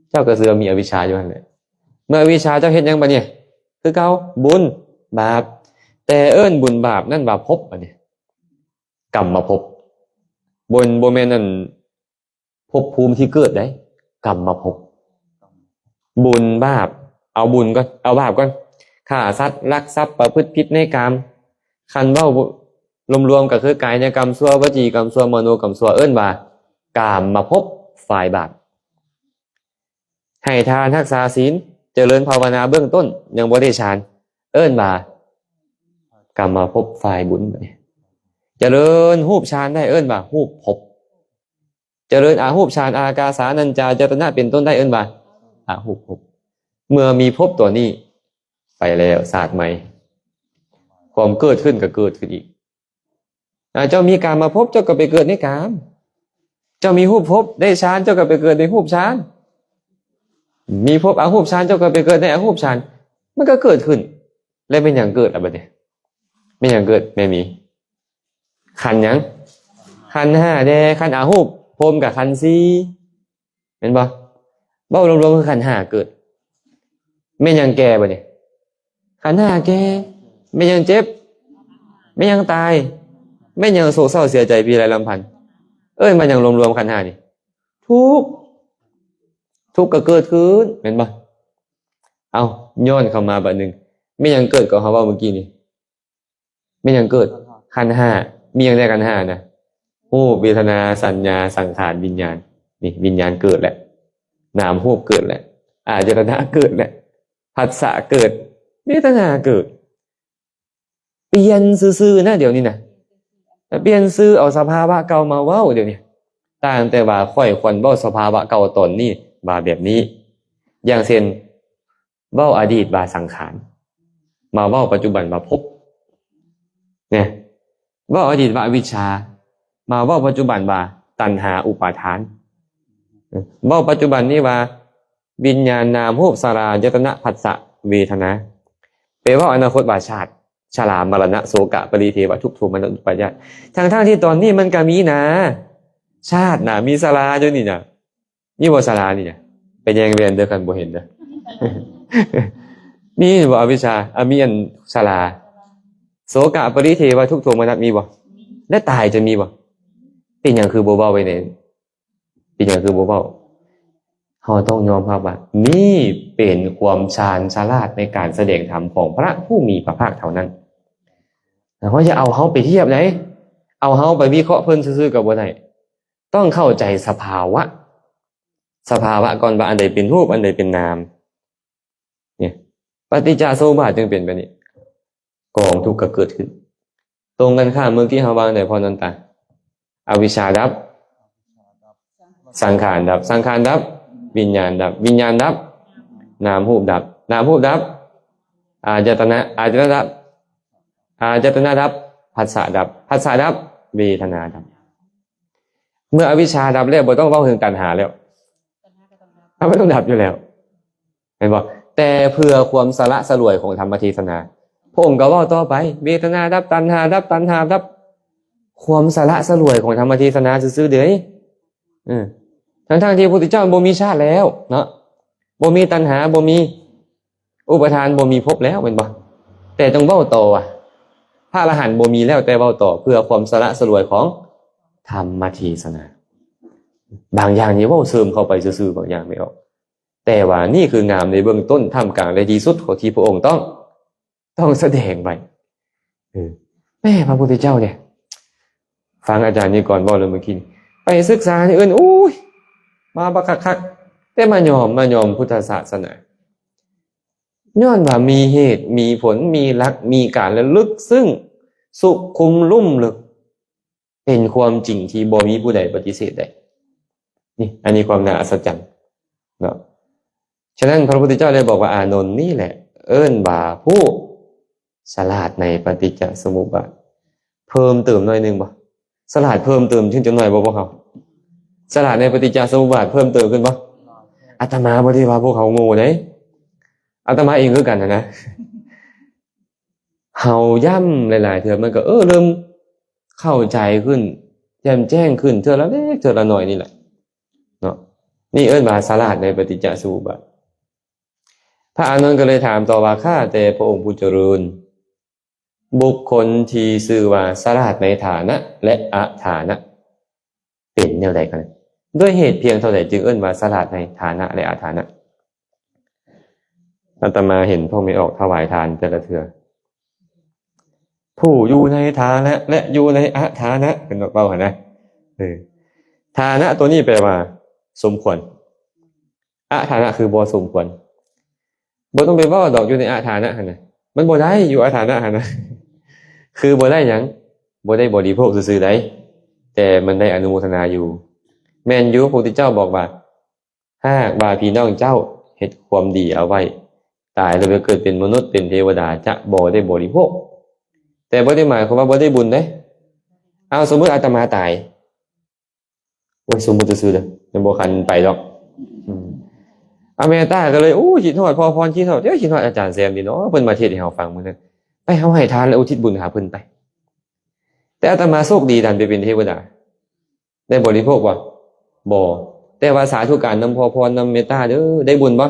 ເຈົ້າກໍຊື່ວ່າມີອະວິດຊາຢູ່ຫັ້ນແຫຼະ. ເມື່ອອະວິດຊາ ເຈົ້າເຮັດຫຍັງບາດນີ້? ຄືເກົ່າ ບຸນບາບ. ແຕ່ເອີ້ນບຸນບາບນັ້ນວ່າພົບບາດນີ້ ກຳມະພົບ. ບໍ່ ບໍ່ແມ່ນອັນ ພົບພູມທີ່ເກີດໄດ້ ກຳມະພົບ. ບຸນບາບ ເອົາບຸນກ່ອນ ເອົາບາບກ່ອນ. ຂ້າສັດ ລັກຊັບ ປະພຶດຜິດໃນກາມ. ຄັນເວົ້າລວມໆ ກໍຄືກາຍຍະກຳຊົ່ວ ວະຈີກຳຊົ່ວ ມະໂນກຳຊົ່ວ ເອີ້ນວ່າກາມມະພົບຝ່າຍບາບ. ໃຫ້ທານ ຮັກສາສິນ ຈະເລີນພາວະນາເບື້ອງຕົ້ນ ຍັງບໍ່ໄດ້ຊານ ເອີ້ນວ່າກາມມະພົບຝ່າຍບຸນ. ຈະເລີນຮູບຊານໄດ້ ເອີ້ນວ່າຮູບພົບ. ຈະເລີນອະຮູບຊານ ອາກາສານັນຈາຍະຕະນະເປັນຕົ້ນໄດ້ ເອີ້ນວ່າອະຮູບພົບ. ເມື່ອມີພົບຕົວນີ້ໄປແລ້ວ ຊາດໃໝ່ ຄວາມເກີດຂຶ້ນກໍເກີດຂຶ້ນອີກ. ອາ ເຈົ້າມີກາມມະພົບ ເຈົ້າກໍໄປເກີດໃນກາມ. ເຈົ້າມີຮູບພົບ ໄດ້ຊານ ເຈົ້າກໍໄປເກີດໃນຮູບຊານ. ມີພົບອະຮູບຊານ ເຈົ້າກໍໄປເກີດໃນອະຮູບຊານ. ມັນກໍເກີດຂຶ້ນ. ແລ້ວແມ່ນຫຍັງເກີດລະບາດນີ້? ແມ່ນຫຍັງເກີດ? ແມ່ນມີ ຂັນຫຍັງ? ຂັນຫ້າແດ່. ຄັນອະຮູບພົມກໍຂັນສີ່ ແມ່ນບໍ່? ເວົ້າລວມໆ ຄືຂັນຫ້າເກີດ. ແມ່ນຫຍັງແກ່ບາດນີ້? ຂັນຫ້າແກ່. ແມ່ນຫຍັງເຈັບ? ແມ່ນຫຍັງຕາຍ? ແມ່ນຫຍັງໂສກເສົ້າເສຍໃຈ ພິໄລລຳພັນ? ເອີ້ນວ່າຫຍັງ? ລວມໆ ຂັນຫ້ານີ້ ທຸກ. ທຸກກໍເກີດຂຶ້ນ ແມ່ນບໍ່? ເອົ້າ ຍ້ອນເຂົ້າມາບາດໜຶ່ງ ແມ່ນຫຍັງເກີດ? ກໍເຮົາເວົ້າມື້ກີ້ນີ້ ແມ່ນຫຍັງເກີດ? ຂັນຫ້າ. ມີຫຍັງແດ່? ຂັນຫ້ານະ ຮູບ ເວທະນາ ສັນຍາ ສັງຂານ ວິນຍານ. ນີ້ວິນຍານເກີດແລ້ວ ນາມຮູບເກີດແລ້ວ ອາຍະຕະນະເກີດແລ້ວ ພັດສະເກີດ ເວທະນາເກີດ. ປ່ຽນຊື່ໆນະ ດຽວນີ້ນະ ປ່ຽນຊື່ ເອົາສະພາວະເກົ່າມາເວົ້າດຽວນີ້. ຕ່າງແຕ່ວ່າຂ້ອຍຄວນເວົ້າສະພາວະເກົ່າຕອນນີ້ວ່າແບບນີ້. ຢ່າງເຊັ່ນ ເວົ້າອະດີດວ່າສັງຂານ ມາເວົ້າປັດຈຸບັນວ່າພົບ ແນະ. ເວົ້າອະດີດວ່າອະວິດຊາ ມາເວົ້າປັດຈຸບັນວ່າຕັນຫາອຸປາທານ. ເວົ້າປັດຈຸບັນນີ້ວ່າວິນຍານ ນາມຮູບ ສະລາ ອາຍະຕະນະ ພັດສະ ເວທະນາ. ໄປເວົ້າອະນາຄົດວ່າຊາດ ຊະລາ ມະລະນະ ໂສກະ ປະລິເທວະ ທຸກໂທມະນັດ ອຸປາຍາດ. ທັງໆທີ່ຕອນນີ້ມັນກະມີນາ ຊາດນະ ມີຊະລາຢູ່ນີ້ນະ. ມີບໍ່ຊະລານີ້ນະ? ໄປແຍງແວ່ນເດີ ຄັນບໍ່ເຫັນເດີ. ມີບໍ່ອະວິດຊາ? ອະ ມີອັນຊະລາ ໂສກະ ປະລິເທວະ ທຸກໂທມະນັດ ມີບໍ່? ແລະຕາຍຈະມີບໍ່? ເປັນຫຍັງຄືບໍ່ເວົ້າໄວ້ແດ່? ເປັນຫຍັງຄືບໍ່ເວົ້າ? ເຮົາຕ້ອງຍອມຮັບວ່ານີ້ເປັນຄວາມຊານສະຫຼາດໃນການສະແດງທຳຂອງພະຜູ້ມີພະພາກເທົ່ານັ້ນ. ເຮົາຢ່າເອົາເຮົາໄປທຽບໃດ ເອົາເຮົາໄປວິເຄາະເພິ່ນຊື່ໆກໍບໍ່ໄດ້. ຕ້ອງເຂົ້າໃຈສະພາວະ ສະພາວະກ່ອນວ່າອັນໃດເປັນຮູບ ອັນໃດເປັນນາມ. ນີ້ ປະຕິດຈະສະມຸບາດຈຶ່ງເປັນແບບນີ້ ກອງທຸກກໍເກີດຂຶ້ນ. ຕົງກັນຂ້າມເມື່ອກີ້ເຮົາວ່າໄດ້ ພໍ່ນັນຕາ ອະວິຊຊາດັບ ສັງຂານດັບ ສັງຂານດັບ ວິນຍານດັບ ວິນຍານດັບ ນາມຮູບດັບ ນາມຮູບດັບ ອາຍະຕະນະ ອາຍະຕະນະດັບ ອາຍະຕະນະດັບ ພັດສະດັບ ພັດສະດັບ ເວທະນາດັບ. ເມື່ອອະວິຊຊາດັບແລ້ວ ບໍ່ຕ້ອງເວົ້າເຖິງຕັນຫາແລ້ວ ມັນຕ້ອງດັບຢູ່ແລ້ວ ແມ່ນບໍ່? ແຕ່ເພື່ອຄວາມສະຫຼະສະຫຼວຍຂອງທຳມະເທສະນາ ພະອົງກໍເວົ້າຕໍ່ໄປ ເວທະນາດັບ ຕັນຫາດັບ ຕັນຫາດັບ ຄວາມສະຫຼະສະຫຼວຍຂອງທຳມະເທສະນາຊື່ໆເດ້. ເອີ ທັງໆທີ່ພະພຸດທະເຈົ້າບໍ່ມີຊາດແລ້ວເນາະ ບໍ່ມີຕັນຫາ ບໍ່ມີອຸປາທານ ບໍ່ມີພົບແລ້ວ ແມ່ນບໍ່? ແຕ່ຕ້ອງເວົ້າຕໍ່ວ່າ ພະອະລະຫັນບໍ່ມີແລ້ວ ແຕ່ເວົ້າຕໍ່ເພື່ອຄວາມສະຫຼະສະຫຼວຍຂອງທຳມະເທສະນາ. ບາງຢ່າງນີ້ເວົ້າເສີມເຂົ້າໄປຊື່ໆ ບາງຢ່າງແມ່ນອອກ ແຕ່ວ່ານີ້ຄືງາມໃນເບື້ອງຕົ້ນ ທ່າມກາງ ແລະ ທີ່ສຸດຂອງທີ່ພະອົງຕ້ອງ ຕ້ອງສະແດງໄວ້. ເອີ ແມ່ ພະພຸດທະເຈົ້າເດ ຟັງອາຈານນິກອນເວົ້າແລ້ວເມື່ອກີ້ນີ້ ໄປສຶກສາແນວອື່ນ ໂອ້ຍ ມາບັກຄັກໆ ແຕ່ມາຍອມ ມາຍອມພຸດທະສາສະໜາ ຍ້ອນວ່າມີເຫດ ມີຜົນ ມີຫຼັກ ມີການ ແລະ ເລິກເຊິ່ງ ສຸຂຸມ ລຸ່ມເລິກ ເປັນຄວາມຈິງທີ່ບໍ່ມີຜູ້ໃດປະຕິເສດໄດ້. ນີ້ ອັນນີ້ຄວາມໜ້າອັດສະຈັນເນາະ. ສະນັ້ນ ພະພຸດທະເຈົ້າໄດ້ບອກວ່າ ອານົນ ນີ້ແຫຼະເອີ້ນວ່າຜູ້ສະຫຼາດໃນປະຕິດຈະສະມຸບາດ. ເພີ່ມເຕີມໜ້ອຍໜຶ່ງບໍ່? ສະຫຼາດເພີ່ມເຕີມຂຶ້ນຈັກໜ້ອຍບໍ່ພວກເຮົາ? ສະຫຼາດໃນປະຕິດຈະສະມຸບາດເພີ່ມເຕີມຂຶ້ນບໍ່? ອາດຕະມາບໍ່ໄດ້ວ່າພວກເຮົາໂງ່ເດ້ ອາດຕະມາເອງຄືກັນຫັ້ນນະ. ເຮົາຢ້ຳຫຼາຍໆເທື່ອ ມັນກໍ ເອີ ເລີ່ມເຂົ້າໃຈຂຶ້ນ ແຈ່ມແຈ້ງຂຶ້ນ ເທື່ອລະເລັກເທື່ອລະໜ້ອຍນີ້ແຫຼະເນາະ. ນີ້ເອີ້ນວ່າສະຫຼາດໃນປະຕິດຈະສະມຸບາດ. ພະອານົນກໍເລີຍຖາມຕໍ່ວ່າ ຂ້າແຕ່ພະອົງຜູ້ຈະເລີນ, ບຸກຄົນທີ່ຊື່ວ່າສະຫຼາດໃນຖານະ ແລະ ອະຖານະ ເປັນແນວໃດກັນ? ດ້ວຍເຫດພຽງເທົ່າໃດຈຶ່ງເອີ້ນວ່າສະຫຼາດໃນຖານະ ແລະ ອະຖານະ? ອາດຕະມາເຫັນພວກແມ່ອອກຖວາຍທານແຕ່ລະເທື່ອ ຜູ້ຢູ່ໃນຖານະ ແລະ ຢູ່ໃນອະຖານະ ເພິ່ນເວົ້າຫັ້ນນະ. ເອີ ຖານະໂຕນີ້ແປວ່າສົມຄວນ. ອະຖານະຄືບໍ່ສົມຄວນ. ບໍ່ຕ້ອງໄປເວົ້າດອກ ຢູ່ໃນອະຖານະຫັ້ນນະ ມັນບໍ່ໄດ້ ຢູ່ອະຖານະຫັ້ນນະ ຄືບໍ່ໄດ້ຫຍັງ? ບໍ່ໄດ້ບໍລິໂພກຊື່ໆໃດ ແຕ່ມັນໄດ້ອະນຸໂມທະນາຢູ່. ແມ່ນຢູ່ ພະພຸດທະເຈົ້າບອກວ່າ ຫາກວ່າພີ່ນ້ອງເຈົ້າເຮັດຄວາມດີເອົາໄວ້ ຕາຍແລ້ວໄປເກີດເປັນມະນຸດ ເປັນເທວະດາ ຈະບໍ່ໄດ້ບໍລິໂພກ. ແຕ່ບໍ່ໄດ້ໝາຍຄວາມວ່າບໍ່ໄດ້ບຸນເດ້. ເອົາ ສົມມຸດອາດຕະມາຕາຍ ໂອ້ຍ ສົມມຸດຊື່ໆເດີ ຍັງບໍ່ທັນໄປດອກ. ອາ ແມ່ຕາກໍເລີຍ ໂອ້ຍ ຄິດຮອດພໍ່ພອນ ຄິດຮອດ ເອີ ຄິດຮອດອາຈານແຊມນີ້ເນາະ ເພິ່ນມາເທດໃຫ້ເຮົາຟັງມື້ນັ້ນ ໄປ ເຮົາໃຫ້ທານ ແລະ ອຸທິດບຸນຫາເພິ່ນໄປ. ແຕ່ອາດຕະມາໂຊກດີດັນໄປເປັນເທວະດາ ໄດ້ບໍລິໂພກບໍ່? ບໍ່. ແຕ່ວ່າສາທຸການນຳພໍ່ພອນ ນຳເມດຕາເດີ ໄດ້ບຸນບໍ່?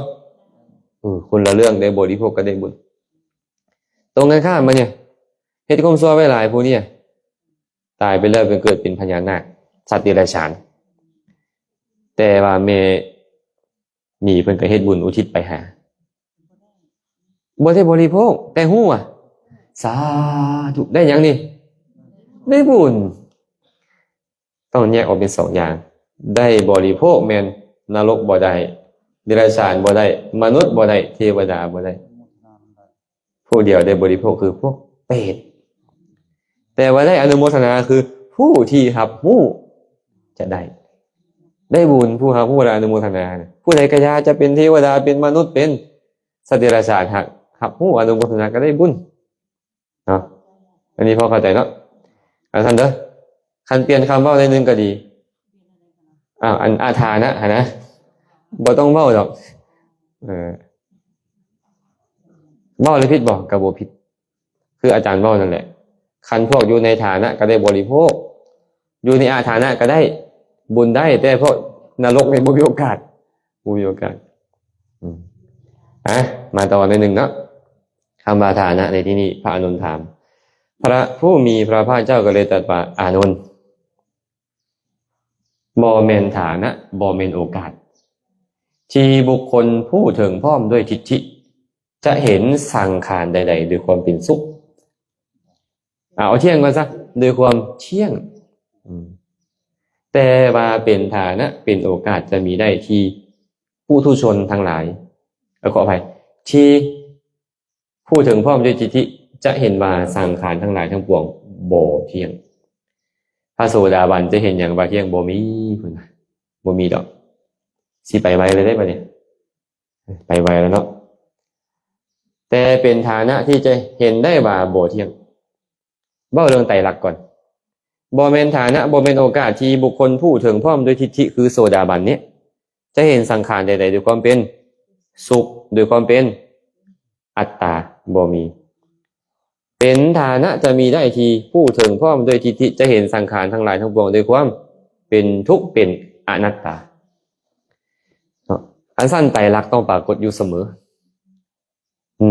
ເອີ ຄົນລະເລື່ອງ ໄດ້ບໍລິໂພກກັບໄດ້ບຸນ. ຕົງກັນຂ້າມມານີ້ ເຮັດຄວາມຊົ່ວໄວ້ຫຼາຍຜູ້ນີ້ ຕາຍໄປແລ້ວໄປເກີດເປັນພະຍານາກ ສັດເດຍລະສານ. ແຕ່ວ່າແມ່ໝີເພິ່ນກໍເຮັດບຸນອຸທິດໄປຫາ ບໍ່ໄດ້ບໍລິໂພກ ແຕ່ຮູ້ວ່າ ສາທຸ ໄດ້ຫຍັງນີ້? ໄດ້ບຸນ. ຕ້ອງແຍກອອກເປັນສອງຢ່າງ ໄດ້ບໍລິໂພກແມ່ນນະລົກບໍ່ໄດ້ ເດຍລະສານບໍ່ໄດ້ ມະນຸດບໍ່ໄດ້ ເທວະດາບໍ່ໄດ້. ຜູ້ດຽວໄດ້ບໍລິໂພກຄືພວກເປດ. ແຕ່ວ່າໄດ້ອະນຸໂມທະນາຄືຜູ້ທີ່ຮັບຮູ້ຈະໄດ້ ໄດ້ບຸນ ຜູ້ຮັບຮູ້ ແລະ ອະນຸໂມທະນາ. ຜູ້ໃດກະຢ່າ ຈະເປັນເທວະດາ ເປັນມະນຸດ ເປັນສັດເດຍລະສານ ຫາກຮັບຮູ້ອະນຸໂມທະນາກໍໄດ້ບຸນເນາະ. ອັນນີ້ພໍເຂົ້າໃຈເນາະ ອາ ທ່ານເດີ. ຄັນປ່ຽນຄຳເວົ້າໜ້ອຍໜຶ່ງກໍດີ ອາ ອັນອາຖານະຫັ້ນນະ ບໍ່ຕ້ອງເວົ້າດອກ. ເອີ ເວົ້າແລ້ວຜິດບໍ່? ກໍບໍ່ຜິດ ຄືອາຈານເວົ້ານັ້ນແຫຼະ. ຄັນພວກຢູ່ໃນຖານະກໍໄດ້ບໍລິໂພກ ຢູ່ໃນອາຖານະກໍໄດ້ບຸນໄດ້ ແຕ່ພວກນະລົກນີ້ບໍ່ມີໂອກາດ ບໍ່ມີໂອກາດ. ອືມ ອາ ມາຕໍ່ໜ້ອຍໜຶ່ງເນາະ. ຄຳວ່າຖານະໃນທີ່ນີ້ ພະອານົນຖາມ ພະຜູ້ມີພະພາກເຈົ້າກໍເລີຍຕັດວ່າ ອານົນ ບໍ່ແມ່ນຖານະ ບໍ່ແມ່ນໂອກາດ ທີ່ບຸກຄົນຜູ້ເຖິງພ້ອມດ້ວຍທິດຖິ ຈະເຫັນສັງຂານໃດໆດ້ວຍຄວາມເປັນສຸກ. ເອົາທ່ຽງກ່ອນຊະ ດ້ວຍຄວາມທ່ຽງ ອືມ ແຕ່ວ່າເປັນຖານະ ເປັນໂອກາດຈະມີໄດ້ທີ່ ປຸຖຸຊົນທັງຫຼາຍ ເອີ ຂໍອະໄພ ທີ່ຜູ້ເຖິງພ້ອມດ້ວຍທິດຖິ ຈະເຫັນວ່າສັງຂານທັງຫຼາຍທັງປວງບໍ່ທ່ຽງ. ພະໂສດາບັນຈະເຫັນຫຍັງວ່າທ່ຽງ? ບໍ່ມີ ເພິ່ນວ່າ ບໍ່ມີດອກ. ຊິໄປໄວເລີຍເດ້ບັດນີ້ ໄປໄວແລ້ວເນາະ. ແຕ່ເປັນຖານະທີ່ຈະເຫັນໄດ້ວ່າບໍ່ທ່ຽງ. ເວົ້າເລື່ອງໄຕລັກກ່ອນ. ບໍ່ແມ່ນຖານະ ບໍ່ແມ່ນໂອກາດທີ່ບຸກຄົນຜູ້ເຖິງພ້ອມດ້ວຍທິດຖິ ຄືໂສດາບັນນີ້ ຈະເຫັນສັງຂານໃດໆດ້ວຍຄວາມເປັນສຸກ ດ້ວຍຄວາມເປັນອັດຕາ ບໍ່ມີ. ເປັນຖານະຈະມີໄດ້ທີ່ຜູ້ເຖິງພ້ອມດ້ວຍທິດຖິ ຈະເຫັນສັງຂານທັງຫຼາຍທັງປວງດ້ວຍຄວາມເປັນທຸກ ເປັນອະນັດຕາເນາະ. ອັນຊັ້ນໄຕລັກຕ້ອງປາກົດຢູ່ສະເໝີ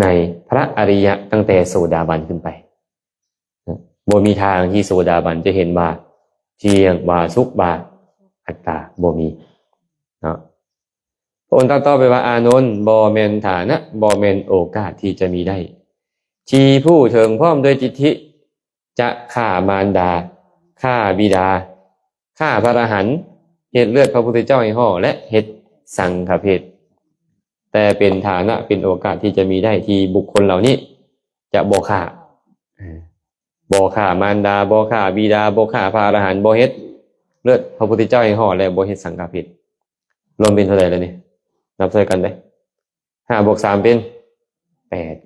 ໃນພະອະລິຍະຕັ້ງແຕ່ໂສດາບັນຂຶ້ນໄປ. ບໍ່ມີທາງທີ່ໂສດາບັນຈະເຫັນວ່າທ່ຽງ ວ່າສຸກ ວ່າອັດຕາ ບໍ່ມີເນາະ. ພະອົງຕັດຕໍ່ໄປວ່າ ອານົນ ບໍ່ແມ່ນຖານະ ບໍ່ແມ່ນໂອກາດທີ່ຈະມີໄດ້ ທີ່ຜູ້ເຖິງພ້ອມດ້ວຍທິດຖິ ຈະຂ້າມານດາ ຂ້າບິດາ ຂ້າພະອະລະຫັນ ເຮັດເລືອດພະພຸດທະເຈົ້າໃຫ້ຫໍ້ ແລະ ເຮັດສັງຄະເພດ. ແຕ່ເປັນຖານະ ເປັນໂອກາດທີ່ຈະມີໄດ້ທີ່ບຸກຄົນເຫຼົ່ານີ້ຈະບໍ່ຂ້າ ເອີ ບໍ່ຂ້າມານດາ ບໍ່ຂ້າບິດາ ບໍ່ຂ້າພະອະລະຫັນ ບໍ່ເຮັດເລືອດພະພຸດທະເຈົ້າໃຫ້ຫໍ້ ແລະ ບໍ່ເຮັດສັງຄະເພດ. ລວມເປັນເທົ່າໃດແລ້ວນີ້? ນັບຊ່ອຍກັນເດີ້. ຫ້າບວກສາມເປັນແປດ.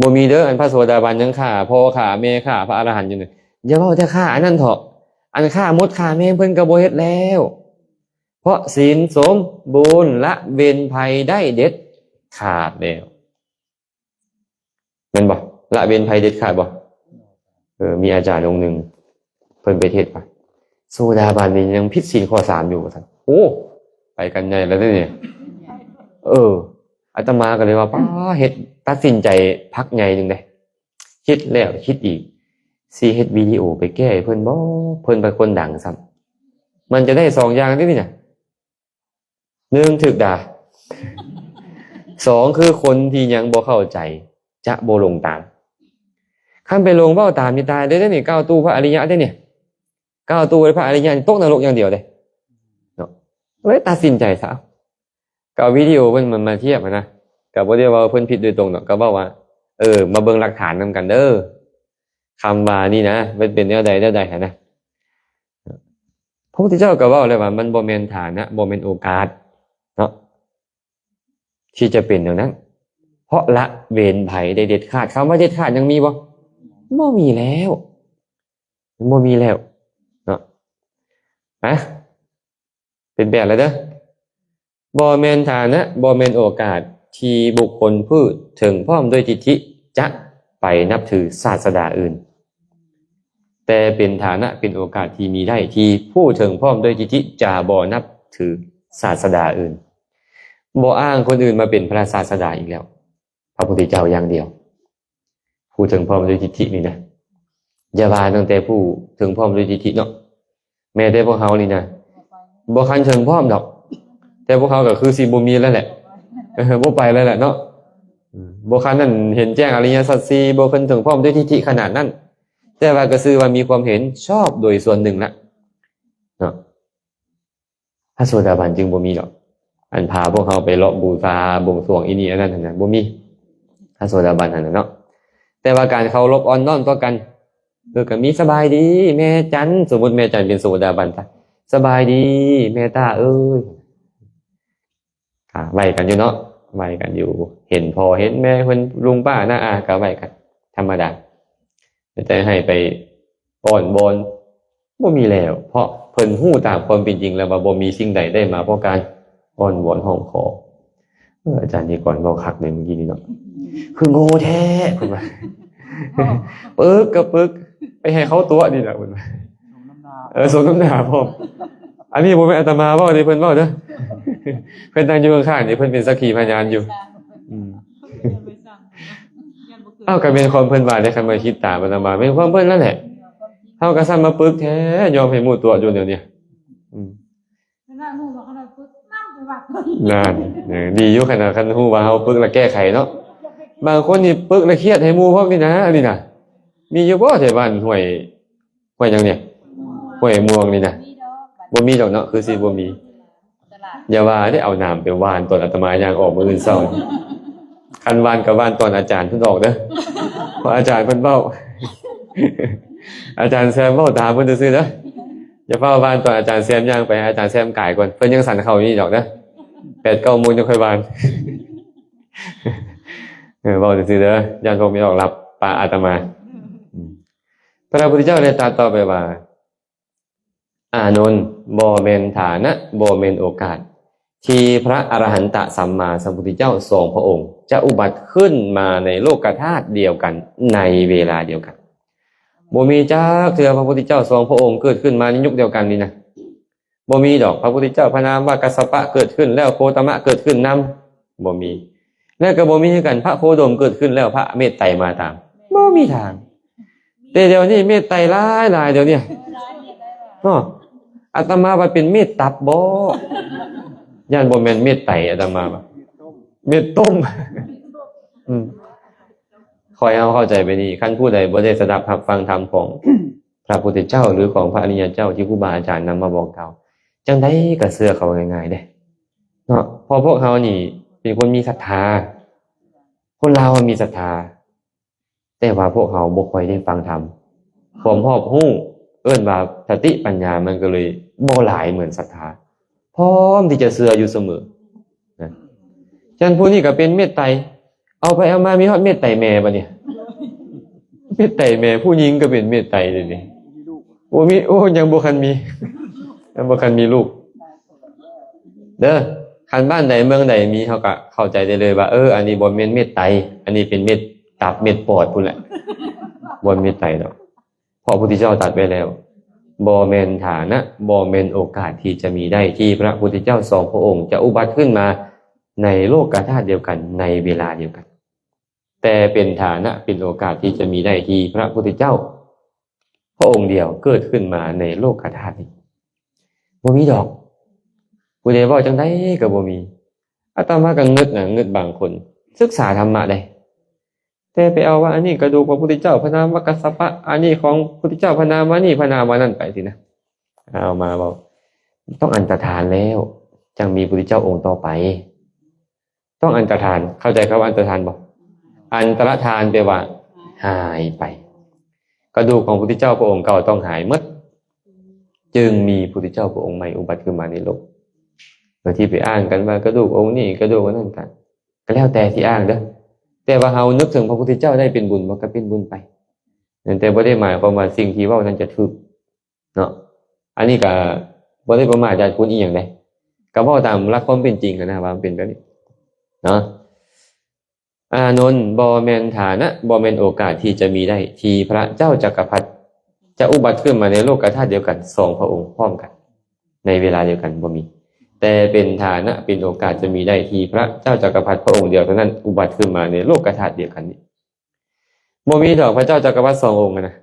ບໍ່ມີເດີ້ ອັນພະໂສດາບັນຍັງຂ້າພໍ່ຂ້າແມ່ຂ້າພະອະລະຫັນຢູ່ນີ້. ຢ່າເວົ້າແຕ່ຂ້າອັນນັ້ນເຖາະ ອັນຂ້າມົດຂ້າແມງເພິ່ນກໍບໍ່ເຮັດແລ້ວ ເພາະສິນສົມບູນ ລະເວັ້ນໄພໄດ້ເດັດຂາດແລ້ວ. ແມ່ນບໍ່? ລະເວັ້ນໄພເດັດຂາດບໍ່? ເອີ ມີອາຈານອົງໜຶ່ງ ເພິ່ນໄປເທດວ່າ ໂສດາບັນນີ້ຍັງຜິດສິນຂໍ້ສາມຢູ່ ວ່າຊັ້ນ. ໂອ້ ໄປກັນໃຫຍ່ແລ້ວເດ້ນີ້. ເອີ ອາດຕະມາກໍເລີຍວ່າ ປ້າ ເຮັດ ຕັດສິນໃຈພັກໃຫຍ່ໜຶ່ງເດ້ ຄິດແລ້ວຄິດອີກ ຊິເຮັດວິດີໂອໄປແກ້ໃຫ້ເພິ່ນບໍ່? ເພິ່ນເປັນຄົນດັງຊ້ຳ. ມັນຈະໄດ້ສອງຢ່າງເດ້ນີ້ນະ. ໜຶ່ງ ຖືກດ່າ. ສອງ ຄືຄົນທີ່ຍັງບໍ່ເຂົ້າໃຈຈະບໍ່ຫຼົງຕາມ. ຄັນໄປຫຼົງເວົ້າຕາມນີ້ຕາຍເດ້ນີ້ ກ້າວຕູ້ພະອະລິຍະເດ້ນີ້ ກ້າວຕູ້ພະອະລິຍະນີ້ຕົກນະລົກຢ່າງດຽວເດ້ເນາະ. ເລີຍຕັດສິນໃຈຊະ ກໍເອົາວິດີໂອເພິ່ນມາ ມາທຽບຫັ້ນນະ ກໍບໍ່ໄດ້ເວົ້າເພິ່ນຜິດໂດຍຕົງດອກ ກໍເວົ້າວ່າ ເອີ ມາເບິ່ງຫຼັກຖານນຳກັນເດີ ຄຳວ່ານີ້ນະ ມັນເປັນແນວໃດແນວໃດຫັ້ນນະ. ພະພຸດທະເຈົ້າກໍເວົ້າແລ້ວວ່າ ມັນບໍ່ແມ່ນຖານະ ບໍ່ແມ່ນໂອກາດເນາະ ທີ່ຈະເປັນແນວນັ້ນ ເພາະລະເວັ້ນໄພໄດ້ເດັດຂາດ. ຄຳວ່າເດັດຂາດຍັງມີບໍ່? ບໍ່ມີແລ້ວ ບໍ່ມີແລ້ວເນາະ. ອະ ເປັນແປດແລ້ວເດີ. ບໍ່ແມ່ນຖານະ ບໍ່ແມ່ນໂອກາດທີ່ບຸກຄົນຜູ້ເຖິງພ້ອມດ້ວຍທິດຖິຈະໄປນັບຖືສາສະດາອື່ນ, ແຕ່ເປັນຖານະ ເປັນໂອກາດທີ່ມີໄດ້ທີ່ຜູ້ເຖິງພ້ອມດ້ວຍທິດຖິຈະບໍ່ນັບຖືສາສະດາອື່ນ, ບໍ່ອ້າງຄົນອື່ນມາເປັນພະສາສະດາອີກແລ້ວ. ພະພຸດທະເຈົ້າຢ່າງດຽວ ຜູ້ເຖິງພ້ອມດ້ວຍທິດຖິນີ້ນະ. ຢ່າວ່າຕັ້ງແຕ່ຜູ້ເຖິງພ້ອມດ້ວຍທິດຖິເນາະ, ແມ້ແຕ່ພວກເຮົານີ້ນະ ບໍ່ຄັນເຖິງພ້ອມດອກ, ແຕ່ພວກເຮົາກໍຄືຊິບໍ່ມີແລ້ວແຫຼະ, ເອີ ບໍ່ໄປແລ້ວແຫຼະເນາະ. ອືມ ບໍ່ຄັນນັ້ນເຫັນແຈ້ງອະລິຍະສັດສີ່, ບໍ່ຄັນເຖິງພ້ອມດ້ວຍທິດຖິຂະໜາດນັ້ນ, ແຕ່ວ່າກໍຊື່ວ່າມີຄວາມເຫັນຊອບໂດຍສ່ວນໜຶ່ງລະເນາະ. ພະໂສດາບັນຈຶ່ງບໍ່ມີດອກ. ອັນພາພວກເຮົາໄປເລາະບູຊາບວງສວງອີ່ນີ້ອັນນັ້ນຫັ້ນນະ ບໍ່ມີ. ພະໂສດາບັນຫັ້ນນະເນາະ. ແຕ່ວ່າການເຄົາລົບອ່ອນນ້ອມຕໍ່ກັນ ເອີ ກໍມີ ສະບາຍດີແມ່ຈັນ, ສົມມຸດແມ່ຈັນເປັນໂສດາບັນຊະ, ສະບາຍດີແມ່ຕາເອີຍ, ກະໄຫວ້ກັນຢູ່ເນາະ, ໄຫວ້ກັນຢູ່, ເຫັນພໍ່ເຫັນແມ່ເພິ່ນ ລຸງປ້ານ້າອາ ກະໄຫວ້ກັນທຳມະດາ. ແຕ່ໃຫ້ໄປອ້ອນວອນ ບໍ່ມີແລ້ວ, ເພາະເພິ່ນຮູ້ຕາມຄວາມເປັນຈິງແລ້ວວ່າບໍ່ມີສິ່ງໃດໄດ້ມາເພາະການອ້ອນວອນຮ້ອງຂໍ. ເອີ ອາຈານນິກອນເວົ້າຄັກເດ້ມື້ກີ້ນີ້ເນາະ, ຄືໂງ່ແທ້ເພິ່ນວ່າ, ປຶກກໍປຶກ, ໄປໃຫ້ເຂົາຕົວະນີ້ແຫຼະເພິ່ນວ່າ. ເອີ ສົມນ້ຳໜ້າພ້ອມ. ອັນນີ້ບໍ່ແມ່ນອາດຕະມາເວົ້າເດ້, ເພິ່ນເວົ້າເດີ. ເພິ່ນນັ່ງຢູ່ຂ້າງໆນີ້, ເພິ່ນເປັນສັກຂີພະຍານຢູ່. ອືມ ເອົ້າ ກໍແມ່ນຄວາມເພິ່ນວ່າເດ້, ຄັນວ່າຄິດຕາມອາດຕະມາ ແມ່ນຄວາມເພິ່ນນັ້ນແຫຼະ. ເຮົາກໍຊ້ຳມາປຶກແທ້, ຍອມໃຫ້ໝູ່ຕົວະຢູ່ແນວນີ້. ອືມ ຂະໜາດຮູ້ວ່າເຮົາປຶກນຳໄປວັດ. ນັ້ນ ເອີ ດີຢູ່ຂະໜາດຄັນຮູ້ວ່າເຮົາປຶກແລ້ວແກ້ໄຂເນາະ. ບາງຄົນນີ້ປຶກແລ້ວຄຽດໃຫ້ໝູ່ພ້ອມນີ້ນະ, ອັນນີ້ນະ. ມີຢູ່ບໍ່ແຖວບ້ານຫ້ວຍ ຫ້ວຍຫຍັງນີ້ ຫ້ວຍມ່ວງນີ້ນະ? ບໍ່ມີດອກເນາະ ຄືຊິບໍ່ມີ. ຢ່າວ່າເດ້ ເອົານ້ຳໄປຫວ່ານຕອນອາດຕະມາຍ່າງອອກມື້ອື່ນເຊົ້າ. ຄັນຫວ່ານກໍຫວ່ານຕອນອາຈານເພິ່ນອອກເດີ ເພາະອາຈານເພິ່ນເວົ້າ ອາຈານແຊມເວົ້າຕາມເພິ່ນຊື່ໆເດີ. ຢ່າຟ້າວຫວ່ານຕອນອາຈານແຊມຍ່າງໄປ ອາຈານແຊມກາຍກ່ອນ ເພິ່ນຍັງສັນເຂົ້າຢູ່ນີ້ດອກເດີ. ແປດເກົ້າໂມງຈັ່ງຄ່ອຍຫວ່ານ. ເອີ ເວົ້າຊື່ໆເດີ ຢ້ານພວກແມ່ອອກລັບປະອາດຕະມາ. ອືມ ພະພຸດທະເຈົ້າໄດ້ຕັດຕໍ່ໄປວ່າ ອານົນ, ບໍ່ແມ່ນຖານະ, ບໍ່ແມ່ນໂອກາດ ທີ່ພະອະລະຫັນຕະສຳມາສຳພຸດທະເຈົ້າສອງພະອົງ ຈະອຸບັດຂຶ້ນມາໃນໂລກະທາດດຽວກັນໃນເວລາດຽວກັນ. ບໍ່ມີຈັກເທື່ອພະພຸດທະເຈົ້າສອງພະອົງເກີດຂຶ້ນມາໃນຍຸກດຽວກັນນີ້ນະ. ບໍ່ມີດອກ ພະພຸດທະເຈົ້າພະນາມວ່າກັດສະປະເກີດຂຶ້ນແລ້ວໂຄຕະມະເກີດຂຶ້ນນຳ ບໍ່ມີ. ແລະກໍບໍ່ມີຄືກັນ ພະໂຄດົມເກີດຂຶ້ນແລ້ວພະເມດໄຕມາຕາມ ບໍ່ມີທາງ. ແຕ່ດຽວນີ້ເມດໄຕຫຼາຍໆ ດຽວນີ້ເນາະ. ອາດຕະມາວ່າເປັນເມດຕັບບໍ? ຢ້ານບໍ່ແມ່ນເມດໄຕ ອາດຕະມາວ່າເມດຕົ້ມ. ອືມ ຂໍໃຫ້ເຮົາເຂົ້າໃຈແບບນີ້ ຄັນຜູ້ໃດບໍ່ໄດ້ສະດັບຮັບຟັງທຳຂອງ ພະພຸດທະເຈົ້າ ຫຼື ຂອງພະອະລິຍະເຈົ້າທີ່ຄູບາອາຈານນຳມາບອກກ່າວ ຈັ່ງໃດກໍເຊື່ອເຂົາງ່າຍໆເດ້ເນາະ. ເພາະພວກເຮົານີ້ເປັນຄົນມີສັດທາ ຄົນລາວມີສັດທາ ແຕ່ວ່າພວກເຮົາບໍ່ຄ່ອຍໄດ້ຟັງທຳ ຄວາມຮອບຮູ້ ເອີ້ນວ່າສະຕິປັນຍາ ມັນກໍເລີຍບໍ່ຫຼາຍເໝືອນສັດທາ ພ້ອມທີ່ຈະເຊື່ອຢູ່ສະເໝີນະ. ຊັ້ນຜູ້ນີ້ກໍເປັນເມດໄຕ ເອົາໄປເອົາມາມີຮອດເມດໄຕແມ່ບັດນີ້ ເມດໄຕແມ່ ຜູ້ຍິງກໍເປັນເມດໄຕເດນີ້. ໂອ້ ມີ ໂອ້ ຍັງບໍ່ທັນມີ ຍັງບໍ່ທັນມີລູກເດີ. ຄັນບ້ານໃດເມືອງໃດມີ ເຮົາກໍເຂົ້າໃຈໄດ້ເລີຍວ່າ ເອີ ອັນນີ້ບໍ່ແມ່ນເມດໄຕ ອັນນີ້ເປັນເມດຕັບເມດປອດພຸ້ນແຫຼະ ບໍ່ແມ່ນເມດໄຕດອກ. ເພາະພະພຸດທະເຈົ້າຕັດໄວ້ແລ້ວ ບໍ່ແມ່ນຖານະ ບໍ່ແມ່ນໂອກາດທີ່ຈະມີໄດ້ ທີ່ພະພຸດທະເຈົ້າສອງພະອົງຈະອຸບັດຂຶ້ນມາໃນໂລກະທາດດຽວກັນໃນເວລາດຽວກັນ ແຕ່ເປັນຖານະ ເປັນໂອກາດທີ່ຈະມີໄດ້ທີ່ພະພຸດທະເຈົ້າພະອົງດຽວເກີດຂຶ້ນມາໃນໂລກະທາດນີ້ ບໍ່ມີດອກ. ຜູ້ໃດເວົ້າຈັ່ງໃດກໍບໍ່ມີ. ອາດຕະມາກໍງຶດນະ ງຶດບາງຄົນສຶກສາທຳມະໄດ໋ ແຕ່ໄປເອົາວ່າອັນນີ້ກະດູກພະພຸດທະເຈົ້າ ພະນາມວ່າກັດສະປະ ອັນນີ້ຂອງພຸດທະເຈົ້າ ພະນາມວ່ານີ້ ພະນາມວ່ານັ້ນໄປຊີ້ນະ. ເອົາມາເວົ້າ ຕ້ອງອັນຕະທານແລ້ວ ຈັ່ງມີພຸດທະເຈົ້າອົງຕໍ່ໄປ. ຕ້ອງອັນຕະທານ ເຂົ້າໃຈຄຳວ່າອັນຕະທານບໍ່? ອັນຕະລະທານແປວ່າຫາຍໄປ. ກະດູກຂອງພຸດທະເຈົ້າພະອົງເກົ່າຕ້ອງຫາຍໝົດ ຈຶ່ງມີພຸດທະເຈົ້າພະອົງໃໝ່ອຸບັດຂຶ້ນມາໃນໂລກ. ບາງທີໄປອ້າງກັນວ່າກະດູກອົງນີ້ ກະດູກອັນນັ້ນ ກະ ກໍແລ້ວແຕ່ຊິອ້າງເດີ ແຕ່ວ່າເຮົານຶກເຖິງພະພຸດທະເຈົ້າໄດ້ເປັນບຸນບໍ່ ກໍເປັນບຸນໄປ. ແຕ່ບໍ່ໄດ້ໝາຍຄວາມວ່າສິ່ງທີ່ເວົ້ານັ້ນຈະຖືກເນາະ. ອັນນີ້ກໍບໍ່ໄດ້ປະໝາດຍາດຄຸນອີ່ຫຍັງເດ້ ກໍເວົ້າຕາມຫຼັກຄວາມເປັນຈິງຫັ້ນນະ ວ່າມັນເປັນແບບນີ້ເນາະ. ອານົນ, ບໍ່ແມ່ນຖານະ, ບໍ່ແມ່ນໂອກາດທີ່ຈະມີໄດ້ ທີ່ພະເຈົ້າຈັກກະພັດຈະອຸບັດຂຶ້ນມາໃນໂລກະທາດດຽວກັນສອງພະອົງພ້ອມກັນໃນເວລາດຽວກັນ ບໍ່ມີ. ແຕ່ເປັນຖານະ ເປັນໂອກາດຈະມີໄດ້ ທີ່ພະເຈົ້າຈັກກະພັດພະອົງດຽວເທົ່ານັ້ນອຸບັດຂຶ້ນມາໃນໂລກະທາດດຽວກັນນີ້. ບໍ່ມີດອກພະເຈົ້າຈັກກະພັດສອງອົງນະ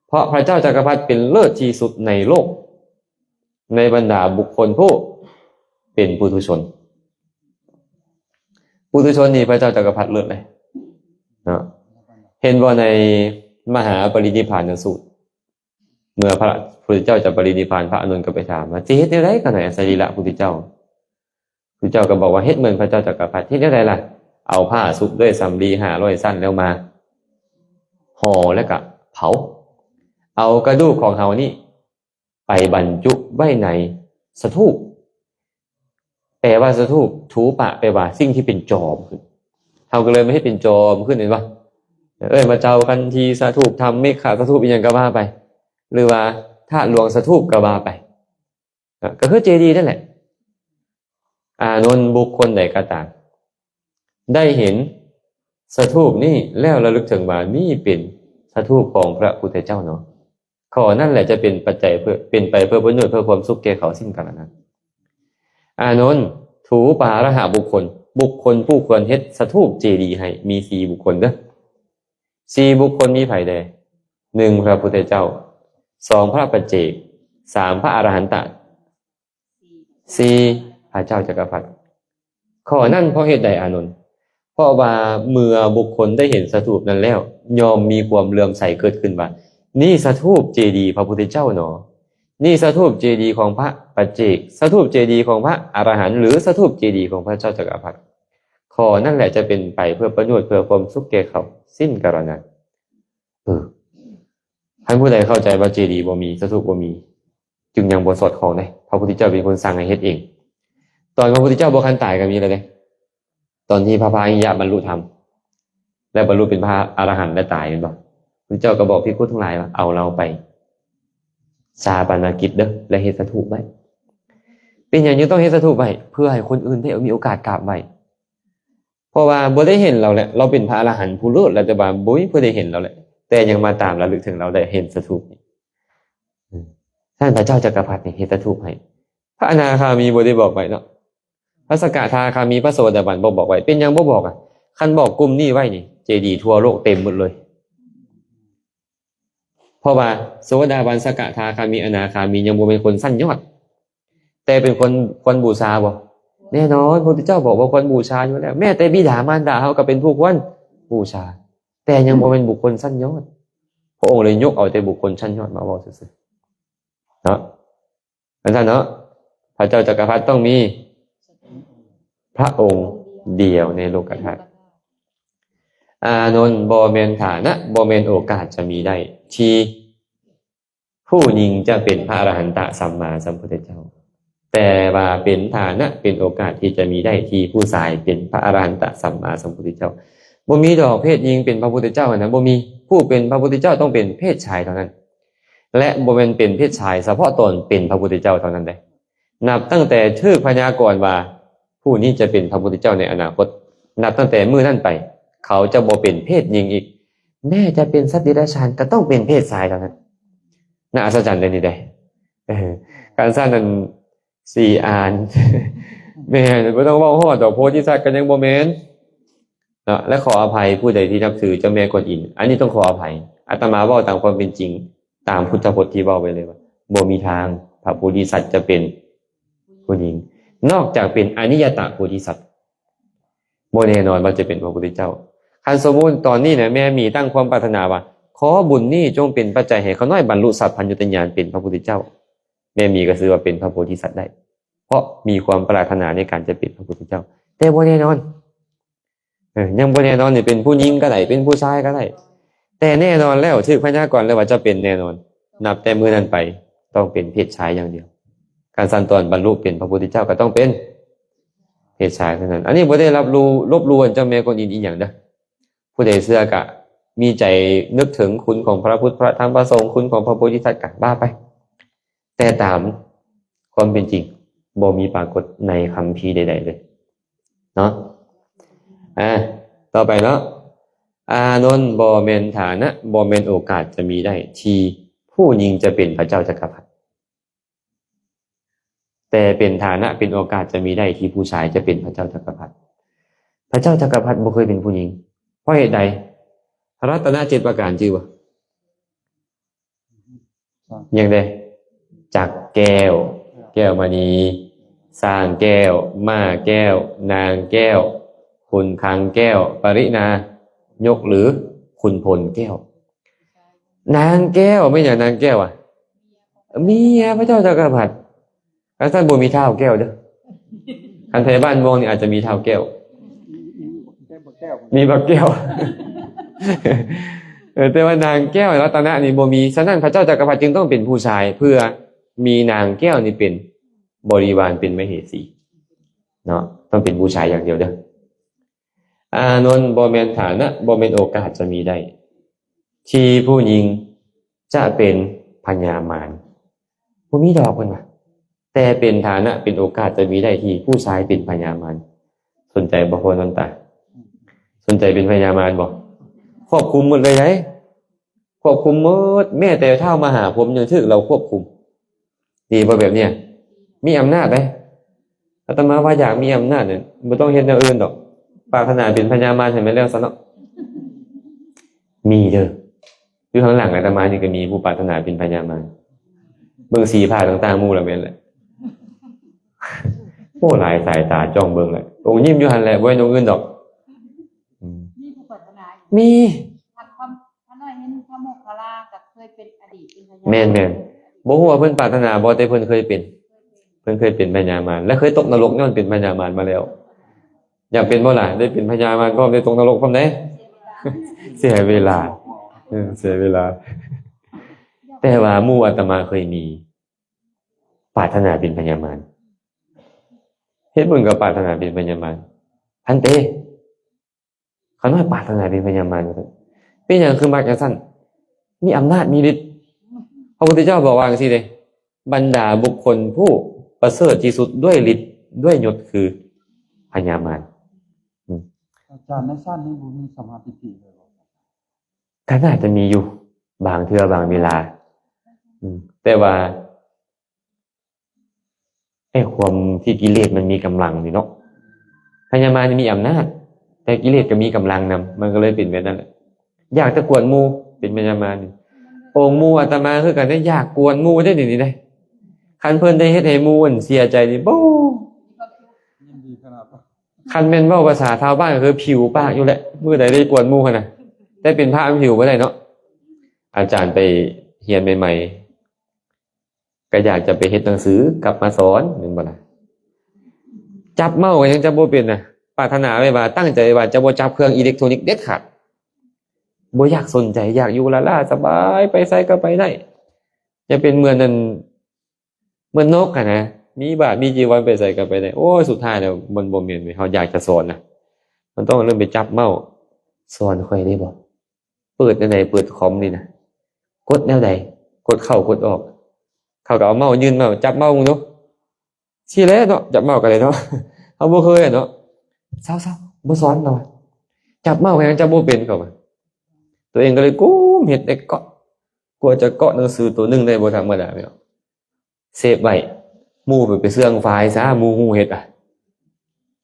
ເພາະພະເຈົ້າຈັກກະພັດເປັນເລີດທີ່ສຸດໃນໂລກ ໃນບັນດາບຸກຄົນຜູ້ເປັນປຸຖຸຊົນ. ປຸຖຸຊົນນີ້ພະເຈົ້າຈັກກະພັດເລີດເລີຍເນາະ. ເຫັນບໍ່ ໃນມະຫາປະລິນິບພານສູດ ເມື່ອພະພຸດທະເຈົ້າຈະປະລິນິບພານ ພະອານົນກໍໄປຖາມວ່າ ຊິເຮັດແນວໃດກໍໜ້ອຍ ສະລີລະພຸດທະເຈົ້າ? ພຸດທະເຈົ້າກໍບອກວ່າ ເຮັດເໝືອນພະເຈົ້າຈັກກະພັດ. ເຮັດແນວໃດລະ? ເອົາຜ້າຊຸບດ້ວຍສຳລີຫ້າຮ້ອຍຊັ້ນແລ້ວມາຫໍ່ ແລ້ວກະເຜົາ. ເອົາກະດູກຂອງເຮົານີ້ໄປບັນຈຸໄວ້ໃນສະຖູບ. ແປວ່າສະຖູບ, ທູປະ ແປວ່າສິ່ງທີ່ເປັນຈອມຂຶ້ນ. ເຮົາກໍເລີຍມາເຮັດເປັນຈອມຂຶ້ນ ເຫັນບໍ່? ເອີ້ນວ່າເຈົ້າຄັນທີສະຖູບ, ທຳເມກຂະສະຖູບ ອີ່ຫຍັງກໍວ່າໄປ ຫຼືວ່າທາດຫຼວງສະຖູບກໍວ່າໄປ. ກໍຄືເຈດີນັ້ນແຫຼະ. ອານົນ, ບຸກຄົນໃດກໍຕາມ ໄດ້ເຫັນສະຖູບນີ້ແລ້ວລະລຶກເຖິງວ່ານີ້ເປັນສະຖູບຂອງພະພຸດທະເຈົ້າເນາະ, ຂໍ້ນັ້ນແຫຼະຈະເປັນປັດໄຈເພື່ອ ເປັນໄປເພື່ອປະໂຫຍດ ເພື່ອຄວາມສຸກແກ່ເຂົາເຊັ່ນກັນນັ້ນ. ອານົນ, ທູປາລະຫະບຸກຄົນ, ບຸກຄົນຜູ້ຄວນເຮັດສະຖູບເຈດີໃຫ້ ມີສີ່ບຸກຄົນເດີ. ສີ່ບຸກຄົນມີໃຜແດ່? ໜຶ່ງ ພະພຸດທະເຈົ້າ, ສອງ ພະປັດເຈກ, ສາມ ພະອະລະຫັນຕະ, ສີ່ ພະເຈົ້າຈັກກະພັດ. ຂໍ້ນັ້ນເພາະເຫດໃດ ອານົນ? ເພ ພາະວ່າເມື່ອບຸກຄົນໄດ້ເຫັນສະຖູບນັ້ນແລ້ວ ຍ່ອມມີຄວາມເຫຼື້ອມໃສເກີດຂຶ້ນວ່າ ນີ້ສະຖູບເຈດີພະພຸດທະເຈົ້າໜໍ, ນີ້ສະຖູບເຈດີຂອງພະປັດເຈກ, ສະຖູບເຈດີຂອງພະອະລະຫັນ ຫຼື ສະຖູບເຈດີຂອງພະເຈົ້າຈັກກະພັດ. ຂໍ້ນັ້ນແຫຼະຈະເປັນໄປເພື່ອປະໂຫຍດ ເພື່ອຄວາມສຸກແກ່ເຂົາສິ້ນກາລະນານ. ເອີ ຄັນຜູ້ໃດເຂົ້າໃຈວ່າເຈດີບໍ່ມີ ສະຖູບບໍ່ມີ ຈຶ່ງຍັງບໍ່ສອດຄ່ອງເດ້. ພະພຸດທະເຈົ້າເປັນຄົນສັ່ງໃຫ້ເຮັດເອງ. ຕອນພະພຸດທະເຈົ້າບໍ່ທັນຕາຍກໍມີແລ້ວເດ້. ຕອນທີ່ພະພາຫິຍະບັນລຸທຳ ແລະ ບັນລຸເປັນພະອະລະຫັນ ແລະ ຕາຍແມ່ນບໍ່? ພະພຸດທະເຈົ້າກໍບອກພິກຂຸທັງຫຼາຍວ່າ ເອົາລາວໄປຊາປະນະກິດເດີ້ ແລະ ເຮັດສະຖູບໄວ້. ເປັນຫຍັງຈຶ່ງຕ້ອງເຮັດສະຖູບໄວ້? ເພື່ອໃຫ້ຄົນອື່ນໄດ້ມີໂອກາດກາບໄຫວ້. ເພາະວ່າບໍ່ໄດ້ເຫັນລາວແຫຼະ, ລາວເປັນພະອະລະຫັນຜູ້ເລີດແລ້ວ, ແຕ່ວ່າບໍ່ມີຜູ້ໃດເຫັນລາວແຫຼະ, ແຕ່ຍັງມາຕາມລະລຶກເຖິງລາວໄດ້ເຫັນສະຖູບນີ້. ອືມ ທ່ານພະເຈົ້າຈັກກະພັດນີ້ເຮັດສະຖູບໃຫ້. ພະອະນາຄາມີບໍ່ໄດ້ບອກໄວ້ເນາະ, ພະສະກະທາຄາມີ ພະໂສດາບັນບໍ່ບອກໄວ້. ເປັນຫຍັງບໍ່ບອກອະ? ຄັນບອກກຸ່ມນີ້ໄວ້ນີ້ ເຈດີທົ່ວໂລກເຕັມໝົດເລີຍ. ເພາະວ່າໂສດາບັນ ສະກະທາຄາມີ ອະນາຄາມີ ຍັງບໍ່ແມ່ນຄົນຊັ້ນຍອດ, ແຕ່ເປັນຄົນຄວນບູຊາບໍ່? ແນ່ນອນ, ພະພຸດທະເຈົ້າບອກວ່າຄວນບູຊາຢູ່ແລ້ວ. ແມ້ແຕ່ບິດາມານດາເຮົາກໍເປັນຜູ້ຄວນບູຊາ, ແຕ່ຍັງບໍ່ແມ່ນບຸກຄົນຊັ້ນຍອດ. ພະອົງເລີຍຍົກເອົາແຕ່ບຸກຄົນຊັ້ນຍອດມາເວົ້າຊື່ໆ ເນາະ. ຈັ່ງຊັ້ນເນາະ, ພະເຈົ້າຈັກກະພັດຕ້ອງມີພະອົງດຽວໃນໂລກະທາດ. ອານົນ, ບໍ່ແມ່ນຖານະ, ບໍ່ແມ່ນໂອກາດຈະມີໄດ້ ທີ່ຜູ້ຍິງຈະເປັນພະອະລະຫັນຕະສຳມາສຳພຸດທະເຈົ້າ, ແຕ່ວ່າເປັນຖານະ, ເປັນໂອກາດທີ່ຈະມີໄດ້ ທີ່ຜູ້ຊາຍເປັນພະອະລະຫັນຕະສຳມາສຳພຸດທະເຈົ້າ. ບໍ່ມີດອກເພດຍິງເປັນພະພຸດທະເຈົ້າຫັ້ນນະ, ບໍ່ມີ. ຜູ້ເປັນພະພຸດທະເຈົ້າຕ້ອງເປັນເພດຊາຍເທົ່ານັ້ນ. ແລະ ບໍ່ແມ່ນເປັນເພດຊາຍສະເພາະຕອນເປັນພະພຸດທະເຈົ້າເທົ່ານັ້ນເດ້. ນັບຕັ້ງແຕ່ຖືກພະຍາກອນວ່າຜູ້ນີ້ຈະເປັນພະພຸດທະເຈົ້າໃນອະນາຄົດ, ນັບຕັ້ງແຕ່ມື້ນັ້ນໄປ ເຂົາຈະບໍ່ເປັນເພດຍິງອີກ. ແມ້ຈະເປັນສັດເດຍລະສານກໍຕ້ອງເປັນເພດຊາຍເທົ່ານັ້ນ. ໜ້າອັດສະຈັນເດ້ນີ້ເດ້. ເອີ ຄັນຊັ້ນນັ້ນ ສີ່ອັນ ແມ່ນ ບໍ່ຕ້ອງເວົ້າຮອດດອກ ໂພທິສັດກໍຍັງບໍ່ແມ່ນເນາະ. ແລະ ຂໍອະໄພຜູ້ໃດທີ່ນັບຖືເຈົ້າແມ່ກວນອິມ, ອັນນີ້ຕ້ອງຂໍອະໄພ. ອາດຕະມາເວົ້າຕາມຄວາມເປັນຈິງ, ຕາມພຸດທະພົດທີ່ເວົ້າໄວ້ເລີຍວ່າ ບໍ່ມີທາງພະໂພທິສັດຈະເປັນຜູ້ຍິງ ນອກຈາກເປັນອະນິຍະຕະໂພທິສັດ. ບໍ່ແນ່ນອນວ່າຈະເປັນພະພຸດທະເຈົ້າ. ຄັນສົມມຸດຕອນນີ້ນະ ແມ່ໝີຕັ້ງຄວາມປາດຖະໜາວ່າ ຂໍບຸນນີ້ຈົ່ງເປັນປັດໄຈໃຫ້ຂ້ານ້ອຍບັນລຸສັບພັນຍຸດຕະຍານເປັນພະພຸດທະເຈົ້າ, ແມ່ໝີກໍຖືວ່າເປັນພະໂພທິສັດໄດ້, ເພາະມີຄວາມປາດຖະໜາໃນການຈະເປັນພະພຸດທະເຈົ້າ. ແຕ່ບໍ່ແນ່ນອນ. ເອີ ຍັງບໍ່ແນ່ນອນນີ້ ເປັນຜູ້ຍິງກໍໄດ້ ເປັນຜູ້ຊາຍກໍໄດ້. ແຕ່ແນ່ນອນແລ້ວ ຖືກພະຍາກອນແລ້ວວ່າຈະເປັນແນ່ນອນ, ນັບແຕ່ມື້ນັ້ນໄປຕ້ອງເປັນເພດຊາຍຢ່າງດຽວ. ຄັນຊັ້ນຕອນບັນລຸເປັນພະພຸດທະເຈົ້າກໍຕ້ອງເປັນເພດຊາຍເທົ່ານັ້ນ. ອັນນີ້ບໍ່ໄດ້ລົບຫຼູ່ ລົບຫຼູ່ເຈົ້າແມ່ກວນອິມອີ່ຫຍັງເດີ້. ຜູ້ໃດເຊື່ອກະມີໃຈນຶກເຖິງຄຸນຂອງພະພຸດ ພະທຳ ພະສົງ, ຄຸນຂອງພະໂພທິສັດກະວ່າໄປ. ແຕ່ຕາມຄວາມເປັນຈິງ ບໍ່ມີປາກົດໃນຄຳພີໃດໆເລີຍເນາະ. ອ່າ ຕໍ່ໄປເນາະ. ອານົນ, ບໍ່ແມ່ນຖານະ, ບໍ່ແມ່ນໂອກາດຈະມີໄດ້ ທີ່ຜູ້ຍິງຈະເປັນພະເຈົ້າຈັກກະພັດ, ແຕ່ເປັນຖານະ, ເປັນໂອກາດຈະມີໄດ້ ທີ່ຜູ້ຊາຍຈະເປັນພະເຈົ້າຈັກກະພັດ. ພະເຈົ້າຈັກກະພັດບໍ່ເຄີຍເປັນຜູ້ຍິງ. ເພາະເຫດໃດ? ລັດຕະນະເຈັດປະການ ຈື່ບໍ່? ຫຍັງເດ? ຈັກແກ້ວ, ແກ້ວມະນີ, ຊ້າງແກ້ວ, ມ້າແກ້ວ, ນາງແກ້ວ, ຂຸນຄັງແກ້ວ, ປະລິນາຍົກ ຫຼື ຂຸນພົນແກ້ວ. ນາງແກ້ວ ແມ່ນຫຍັງນາງແກ້ວອະ? ເມຍພະເຈົ້າຈັກກະພັດ. ຄັນຊັ້ນບໍ່ມີທ້າວແກ້ວເດີ້. ຄັນໄທບ້ານມ່ວງນີ້ອາດຈະມີທ້າວແກ້ວ. ມີບັກແກ້ວ. ເອີ ແຕ່ວ່ານາງແກ້ວລັດຕະນະນີ້ບໍ່ມີ. ສະນັ້ນພະເຈົ້າຈັກກະພັດຈຶ່ງຕ້ອງເປັນຜູ້ຊາຍ ເພື່ອມີນາງແກ້ວນີ້ເປັນບໍລິວານ ເປັນມະເຫສີເນາະ. ຕ້ອງເປັນຜູ້ຊາຍຢ່າງດຽວເດີ້. ອານົນ, ບໍ່ແມ່ນຖານະ, ບໍ່ແມ່ນໂອກາດຈະມີໄດ້ ທີ່ຜູ້ຍິງຈະເປັນພະຍາມານ. ບໍ່ມີດອກ ເພິ່ນວ່າ. ແຕ່ເປັນຖານະ, ເປັນໂອກາດຈະມີໄດ້ ທີ່ຜູ້ຊາຍເປັນພະຍາມານ. ສົນໃຈບໍ່ ພໍ່ນວນຕາ? ສົນໃຈເປັນພະຍາມານບໍ່? ຄວບຄຸມໝົດເລີຍເດ້. ຄວບຄຸມໝົດ, ແມ້ແຕ່ທ້າວມະຫາພົມຍັງຖືກລາວຄວບຄຸມ. ດີບໍ່ແບບເນີ້ຍ? ມີອຳນາດເດ້. ອາດຕະມາວ່າຢາກມີອຳນາດນີ້ ບໍ່ຕ້ອງເຮັດແນວອື່ນດອກ. ປາດຖະໜາເປັນພະຍາມານໃຫ້ແມ່ນແລ້ວຊະເນາະ. ມີເດີ້. ຢູ່ທາງຫຼັງອາດຕະມານີ້ກໍມີຜູ້ປາດຖະໜາເປັນພະຍາມານ. ເບິ່ງສີຜ້າຕ່າງໆໝູ່ລະແມ່ນແຫຼະ. ໂອ້ ຫຼາຍສາຍຕາຈ້ອງເບິ່ງແຫຼະ. ອົງຍິ້ມຢູ່ຫັ້ນແຫຼະ, ບໍ່ແມ່ນອົງອື່ນດອກ. ມີ ທ່ານຄຳ ຂ້ານ້ອຍເຫັນພະໂມກຂະລາກໍເຄີຍເປັນອະດີດເປັນພະຍາມານ ແມ່ນໆ ບໍ່ຮູ້ວ່າເພິ່ນປາດຖະໜາບໍ່ ແຕ່ເພິ່ນເຄີຍເປັນ ເພິ່ນເຄີຍເປັນພະຍາມານ ແລະເຄີຍຕົກນະລົກຍ້ອນເປັນພະຍາມານມາແລ້ວ. ຢາກເປັນບໍ່ລະ? ໄດ້ເປັນພະຍາມານພ້ອມ ໄດ້ຕົກນະລົກພ້ອມເດ້. ເສຍເວລາ ເອີ ເສຍເວລາ. ແຕ່ວ່າໝູ່ອາດຕະມາເຄີຍມີ ປາດຖະໜາເປັນພະຍາມານ ເຮັດບຸນກໍປາດຖະໜາເປັນພະຍາມານ. ພັນເຕ ຂ້ານ້ອຍປາດຖະໜາເປັນພະຍາມານ. ເປັນຫຍັງຄືມັກຈັ່ງຊັ້ນ? ມີອຳນາດ ມີລິດ. ພະພຸດທະເຈົ້າບອກວ່າຈັ່ງຊີ້ເດ້ ບັນດາບຸກຄົນຜູ້ປະເສີດທີ່ສຸດດ້ວຍລິດດ້ວຍຍົດຄືພະຍາມານ. ອາຈານ ໃນຊັ້ນນີ້ບໍ່ມີສຳມາທິດຖິເລີຍບໍ່? ກໍໜ້າຈະມີຢູ່ບາງເທື່ອບາງເວລາ ອືມ ແຕ່ວ່າ ໄອ້ຄວາມທີ່ກິເລດມັນມີກຳລັງນີ້ເນາະ ພະຍາມານມີອຳນາດ ແຕ່ກິເລດກໍມີກຳລັງນຳ ມັນກໍເລີຍເປັນແບບນັ້ນແຫຼະ. ຢາກຈະກວນໝູ່ ເປັນພະຍາມານນີ້. ອົງໝູ່ອາດຕະມາຄືກັນເດ້ ຢາກກວນໝູ່ເດ້ ນີ້ເດ້. ຄັນເພິ່ນໄດ້ເຮັດໃຫ້ໝູ່ເສຍໃຈນີ້ ໂອ້ ຍິນດີຂະໜາດ. ຄັນແມ່ນເວົ້າພາສາຊາວບ້ານກໍຄືຜິວປາກຢູ່ແຫຼະ ມື້ໃດໄດ້ກວນໝູ່ຫັ້ນນະ. ແຕ່ເປັນພະມັນຜິວບໍ່ໄດ້ເນາະ. ອາຈານໄປຮຽນໃໝ່ໆ ກໍຢາກຈະໄປເຮັດໜັງສືກັບມາສອນ ແມ່ນບໍ່ລະ? ຈັບເມົາກໍຍັງຈັບບໍ່ເປັນນະ. ປາດຖະໜາໄວ້ວ່າ ຕັ້ງໃຈໄວ້ວ່າຈະບໍ່ຈັບເຄື່ອງອີເລັກໂທນິກເດັດຂາດ. ບໍ່ຢາກສົນໃຈ ຢາກຢູ່ລ້າໆສະບາຍ ໄປໃສກໍໄປໄດ້. ຢ່າເປັນເໝືອນນັ້ນ ເໝືອນນົກຫັ້ນນະ ມີບາດມີຈີວອນໄປໃສກໍໄປໄດ້. ໂອ້ຍ ສຸດທ້າຍແລ້ວມັນບໍ່ແມ່ນເວີຍ ເຮົາຢາກຈະສອນນະ ມັນຕ້ອງເລີ່ມໄປຈັບເມົາ. ສອນຂ້ອຍໄດ້ບໍ່? ເປີດແນວໃດ? ເປີດຄອມນີ້ນະ ກົດແນວໃດ? ກົດເຂົ້າກົດອອກ. ເຂົາກໍເອົາເມົາຍື່ນມາ ຈັບເມົາເບິ່ງດູ. ຊີ້ແຫຼະເນາະ ຈັບເມົາກໍໄດ້ເນາະ ເຮົາບໍ່ເຄີຍເນາະ. ເຊົາໆ ບໍ່ສອນ ເຮົາວ່າ ຈັບເມົາກໍຍັງຈັບບໍ່ເປັນ ເຂົາວ່າ. ຕົວເອງກໍເລີຍກຸ້ມເຮັດໄດ້ເກາະ ກວ່າຈະເກາະໜັງສືຕົວໜຶ່ງໄດ້ບໍ່ທຳມະດາເນາະ. ເຊບໄວ້ ໝູ່ໄປເຊື່ອງຟາຍຊະ ໝູ່ຮູ້ເຮັດອະ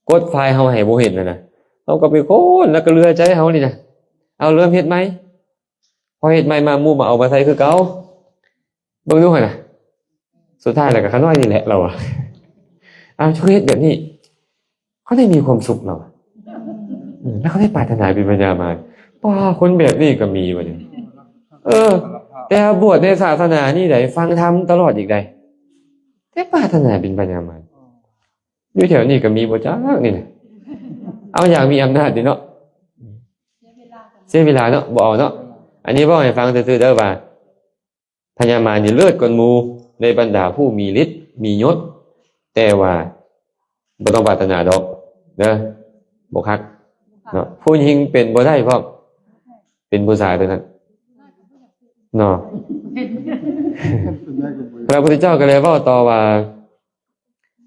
ກົດຟາຍເຮົາໃຫ້ບໍ່ເຫັນຫັ້ນນະ. ເຮົາກໍໄປຄົ້ນ ແລ້ວກໍເຫຼືອໃຈເຮົານີ້ນະ ເອົາເລີ່ມເຮັດໃໝ່. ພໍເຮັດໃໝ່ມາ ໝູ່ມາເອົາມາໃຊ້ຄືເກົ່າ. ເບິ່ງດູຫັ້ນນະ ສຸດທ້າຍແລ້ວກໍຂະນ້ອຍນີ້ແຫຼະ ລາວວ່າ ອ້າວ ເຈົ້າເຮັດແບບນີ້ ເຂົາໄດ້ມີຄວາມສຸກ ລາວວ່າ ອືມ ແລ້ວເຂົາໄດ້ປາດຖະໜາເປັນພະຍາມານ. ປ້າ ຄົນແບບນີ້ກໍມີວະນີ້. ເອີ ແຕ່ບວດໃນສາສະໜານີ້ໃດ ຟັງທຳຕະຫຼອດອີກໃດ ແຕ່ປາດຖະໜາເປັນພະຍາມານ. ຢູ່ແຖວນີ້ກໍມີບໍ່ຈັກນີ້ນະ ເອົາຢາກມີອຳນາດນີ້ເນາະ. ເສຍເວລາເນາະ ບໍ່ເອົາເນາະ. ອັນນີ້ເວົ້າໃຫ້ຟັງຊື່ໆເດີວ່າ ພະຍາມານນີ້ເລີດກວ່າໝູ່ໃນບັນດາຜູ້ມີລິດມີຍົດ ແຕ່ວ່າບໍ່ຕ້ອງປາດຖະໜາດອກເດີ ບໍ່ຄັກເນາະ. ຜູ້ຍິງເປັນບໍ່ໄດ້ພ້ອມ ເປັນຜູ້ຊາຍເທົ່ານັ້ນເນາະ. ພະພຸດທະເຈົ້າກໍເລີຍເວົ້າຕໍ່ວ່າ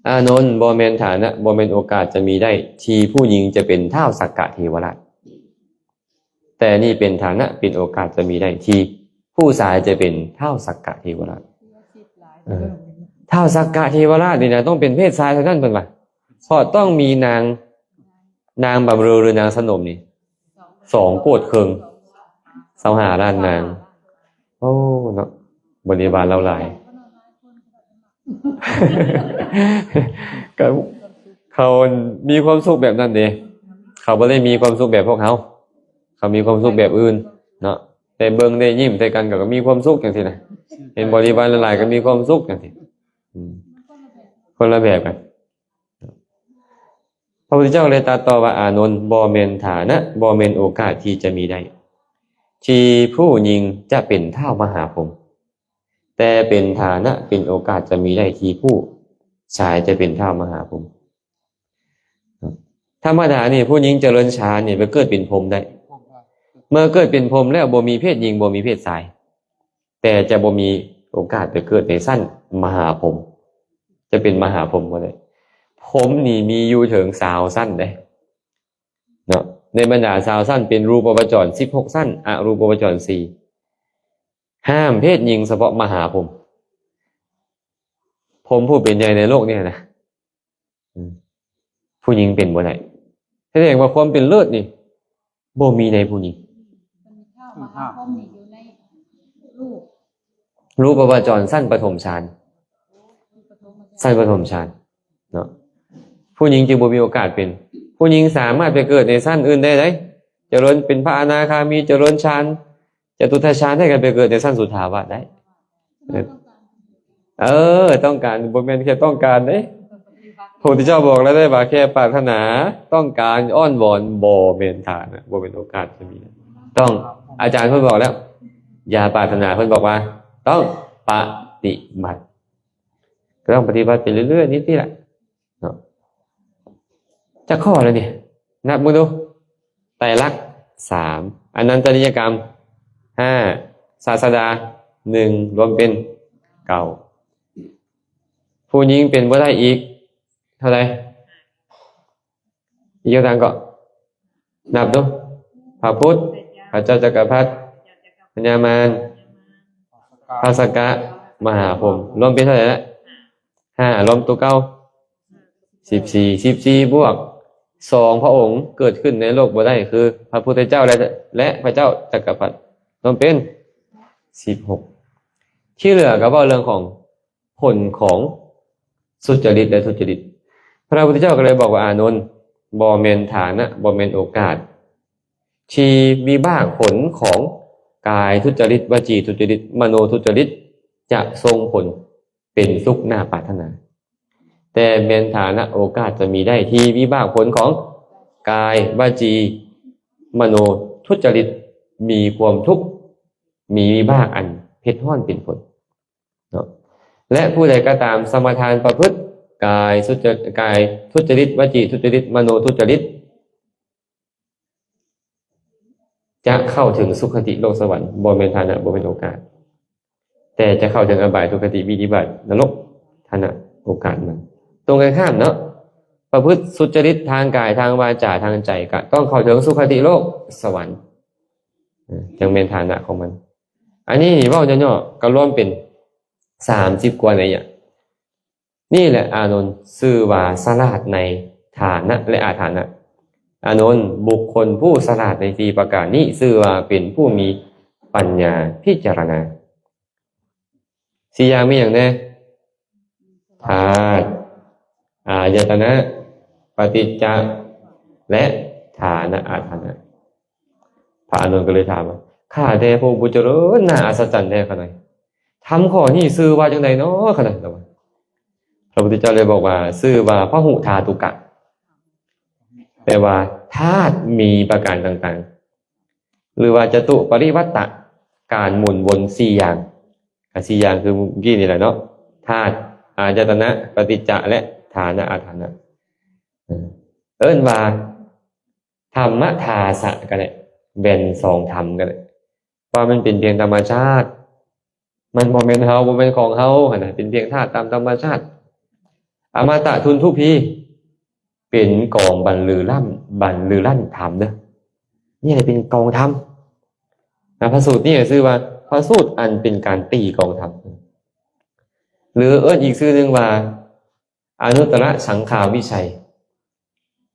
ອານົນ, ບໍ່ແມ່ນຖານະ, ບໍ່ແມ່ນໂອກາດຈະມີໄດ້ ທີ່ຜູ້ຍິງຈະເປັນທ້າວສັກກະເທວະລາດ, ແຕ່ນີ້ເປັນຖານະ, ເປັນໂອກາດຈະມີໄດ້ ທີ່ຜູ້ຊາຍຈະເປັນທ້າວສັກກະເທວະລາດ. ເອີ ທ້າວສັກກະເທວະລາດນີ້ນະ ຕ້ອງເປັນເພດຊາຍເທົ່ານັ້ນ ເພິ່ນວ່າ, ເພາະຕ້ອງມີນາງ, ນາງບຳເລີ ຫຼື ນາງສະໜົມນີ້ ສອງໂກດເຄິ່ງ ຊາວຫ້າລ້ານນາງ. ໂອ້ ເນາະ ບໍລິວານລາວຫຼາຍ. ກໍເຂົາມີຄວາມສຸກແບບນັ້ນເດ້, ເຂົາບໍ່ໄດ້ມີຄວາມສຸກແບບພວກເຮົາ, ເຂົາມີຄວາມສຸກແບບອື່ນເນາະ, ໄດ້ເບິ່ງໄດ້ຍິ້ມໃສ່ກັນ ເຂົາກໍມີຄວາມສຸກຈັ່ງຊີ້ນະ, ເຫັນບໍລິວານຫຼາຍໆ ກໍມີຄວາມສຸກຈັ່ງຊີ້. ອືມ ຄົນລະແບບກັນ. ພະພຸດທະເຈົ້າເລີຍຕັດຕໍ່ວ່າ ອານົນ, ບໍ່ແມ່ນຖານະ, ບໍ່ແມ່ນໂອກາດທີ່ຈະມີໄດ້ ທີ່ຜູ້ຍິງຈະເປັນທ້າວມະຫາພົມ, ແຕ່ເປັນຖານະ, ເປັນໂອກາດຈະມີໄດ້ ທີ່ຜູ້ຊາຍຈະເປັນທ້າວມະຫາພົມ. ທຳມະດານີ້ ຜູ້ຍິງຈະເລີນຊານນີ້ ໄປເກີດເປັນພົມໄດ້. ເມື່ອເກີດເປັນພົມແລ້ວ ບໍ່ມີເພດຍິງ, ບໍ່ມີເພດຊາຍ. ແຕ່ຈະບໍ່ມີໂອກາດໄປເກີດໃນຊັ້ນມະຫາພົມ, ຈະເປັນມະຫາພົມບໍ່ໄດ້. ພົມນີ້ມີຢູ່ເຖິງຊາວຊັ້ນເດ້ເນາະ, ໃນບັນດາຊາວຊັ້ນເປັນຮູບປະວະຈອນສິບຫົກຊັ້ນ, ອະຮູບປະວະຈອນສີ່, ຫ້າມເພດຍິງສະເພາະມະຫາພົມ, ພົມຜູ້ເປັນໃຫຍ່ໃນໂລກນີ້ນະ. ອືມ ຜູ້ຍິງເປັນບໍ່ໄດ້. ສະແດງວ່າຄວາມເປັນເລີດນີ້ບໍ່ມີໃນຜູ້ຍິງ. ມັນມີທ້າວມະຫາພົມນີ້ຢູ່ໃນຮູບ ຮູບປະວະຈອນຊັ້ນປະຖົມຊານ, ຊັ້ນປະຖົມຊານເນາະ. ຜູ້ຍິງຈຶ່ງບໍ່ມີໂອກາດເປັນ. ຜູ້ຍິງສາມາດໄປເກີດໃນຊັ້ນອື່ນໄດ້ໃດ໋, ຈະເລີນເປັນພະອະນາຄາມີ ຈະເລີນຊານ ຈະຕຸດຖະຊານ ໃຫ້ກັນໄປເກີດໃນຊັ້ນສຸທາວາດໄດ້. ເອີ ຕ້ອງການ ບໍ່ແມ່ນແຄ່ຕ້ອງການເດ້. ພະພຸດທະເຈົ້າບອກແລ້ວເດ້ວ່າ ແຄ່ປາດຖະໜາ ຕ້ອງການ ອ້ອນວອນ ບໍ່ແມ່ນຖານະ ບໍ່ແມ່ນໂອກາດຈະມີ. ຕ້ອງ ອາຈານເພິ່ນບອກແລ້ວ ຢ່າປາດຖະໜາ ເພິ່ນບອກວ່າ ຕ້ອງປະຕິບັດ ກໍຕ້ອງປະຕິບັດໄປເລື້ອຍໆ ນີ້ຕິລະເນາະ. ຈັກຂໍ້ແລ້ວນີ້? ນັບເບິ່ງດູ. ໄຕລັກ ສາມ, ອະນັນຕະນິຍະກຳ ຫ້າ, ສາດສະດາ ໜຶ່ງ ລວມເປັນ ເກົ້າ. ຜູ້ຍິງເປັນບໍ່ໄດ້ອີກເທົ່າໃດ? ອີກຈັກຢ່າງກໍ? ນັບດູ. ພະພຸດ, ພະເຈົ້າຈັກກະພັດ, ພະຍາມານ, ພະສັກກະ, ມະຫາພົມ ລວມເປັນເທົ່າໃດລະ? ຫ້າ ລວມຕົວເກົ່າ ສິບສີ່ ສິບສີ່ບວກສອງພະອົງເກີດຂຶ້ນໃນໂລກບໍ່ໄດ້ ຄືພະພຸດທະເຈົ້າ ແລະ ແລະ ພະເຈົ້າຈັກກະພັດ ລວມເປັນສິບຫົກ. ທີ່ເຫຼືອກໍເວົ້າເລື່ອງຂອງຜົນຂອງສຸຈະລິດ ແລະ ທຸຈະລິດ. ພະພຸດທະເຈົ້າກໍເລີຍບອກວ່າ ອານົນ, ບໍ່ແມ່ນຖານະ, ບໍ່ແມ່ນໂອກາດ ທີ່ວິບາກຜົນຂອງກາຍທຸຈະລິດ, ວະຈີທຸຈະລິດ, ມະໂນທຸຈະລິດ ຈະສົ່ງຜົນ ເປັນສຸກໜ້າປາດຖະໜາ, ແຕ່ແມ່ນຖານະໂອກາດຈະມີໄດ້ທີ່ວິບາກຜົນຂອງກາຍ, ວະຈີ, ມະໂນທຸຈະລິດ ມີຄວາມທຸກ, ມີວິບາກອັນເຜັດຮ້ອນເປັນຜົນເນາະ. ແລະ ຜູ້ໃດກໍຕາມສະມາທານປະພຶດກາຍທຸຈະ ກາຍທຸຈະລິດ, ວະຈີທຸຈະລິດ, ມະໂນທຸຈະລິດ ຈະເຂົ້າເຖິງສຸຄະຕິໂລກສະຫວັນ, ບໍ່ແມ່ນຖານະ, ບໍ່ແມ່ນໂອກາດ, ແຕ່ຈະເຂົ້າເຖິງອະບາຍ, ທຸກຄະຕິ, ວິນິບາດ, ນະລົກ, ຖານະ, ໂອກາດນັ້ນ. ຕົງກັນຂ້າມເນາະ, ປະພຶດສຸຈະລິດທາງກາຍ, ທາງວາຈາ, ທາງໃຈ, ກະຕ້ອງເຂົ້າເຖິງສຸຄະຕິໂລກສະຫວັນ, ຈັ່ງແມ່ນຖານະຂອງມັນ. ອັນນີ້ເວົ້າຫຍໍ້ໆ ກໍລວມເປັນສາມສິບກວ່າໄລຍະ. ນີ້ແຫຼະ ອານົນ, ຊື່ວ່າສະຫຼາດໃນຖານະ ແລະ ອາຖານະ. ອານົນ, ບຸກຄົນຜູ້ສະຫຼາດໃນສີ່ປະການນີ້ ຊື່ວ່າເປັນຜູ້ມີປັນຍາພິຈາລະນາ. ສີ່ຢ່າງມີຫຍັງແດ່? ທາດ, ອາຍະຕະນະ, ປະຕິດຈະ ແລະ ຖານະອາຖານະ. ພະອານົນກໍເລີຍຖາມວ່າ, ຂ້າແດ່ຜູ້ບຸດຈະເລີນ, ໜ້າອັດສະຈັນແທ້ຂະນ້ອຍ. ທຳຂໍ້ນີ້ຊື່ວ່າຈັ່ງໃດນໍຂະນ້ອຍ? ລາວວ່າ, ພະພຸດທະເຈົ້າເລີຍບອກວ່າ, ຊື່ວ່າພະຫຸທາຕຸກະ, ແປວ່າທາດມີປະການຕ່າງໆ ຫຼືວ່າຈະຕຸປະລິວັດຕະ, ການໝູນວົນສີ່ຢ່າງ, ກະສີ່ຢ່າງຄືເມື່ອກີ້ນີ້ແຫຼະເນາະ, ທາດ, ອາຍະຕະນະ, ປະຕິດຈະ ແລະ ຖານະອາຖານະ. ເອີ້ນວ່າທຳມະທາສະກໍໄດ້, ແມ່ນສອງທຳກໍໄດ້. ວ່າມັນເປັນພຽງທຳມະຊາດ, ມັນບໍ່ແມ່ນເຮົາ, ບໍ່ແມ່ນຂອງເຮົາຫັ້ນນະ, ເປັນພຽງທາດຕາມທຳມະຊາດ. ອະມະຕະທຸນທຸພີ, ເປັນກອງບັນລືລ້ຳ, ບັນລືລ້ານທຳເດີ. ນີ້ແຫຼະເປັນກອງທຳ. ນະ ພະສູດນີ້ຊື່ວ່າ ພະສູດອັນເປັນການຕີກອງທຳ ຫຼືເອີ້ນອີກຊື່ໜຶ່ງວ່າ ອະນຸດຕະລະສັງຄາວິໄຊ,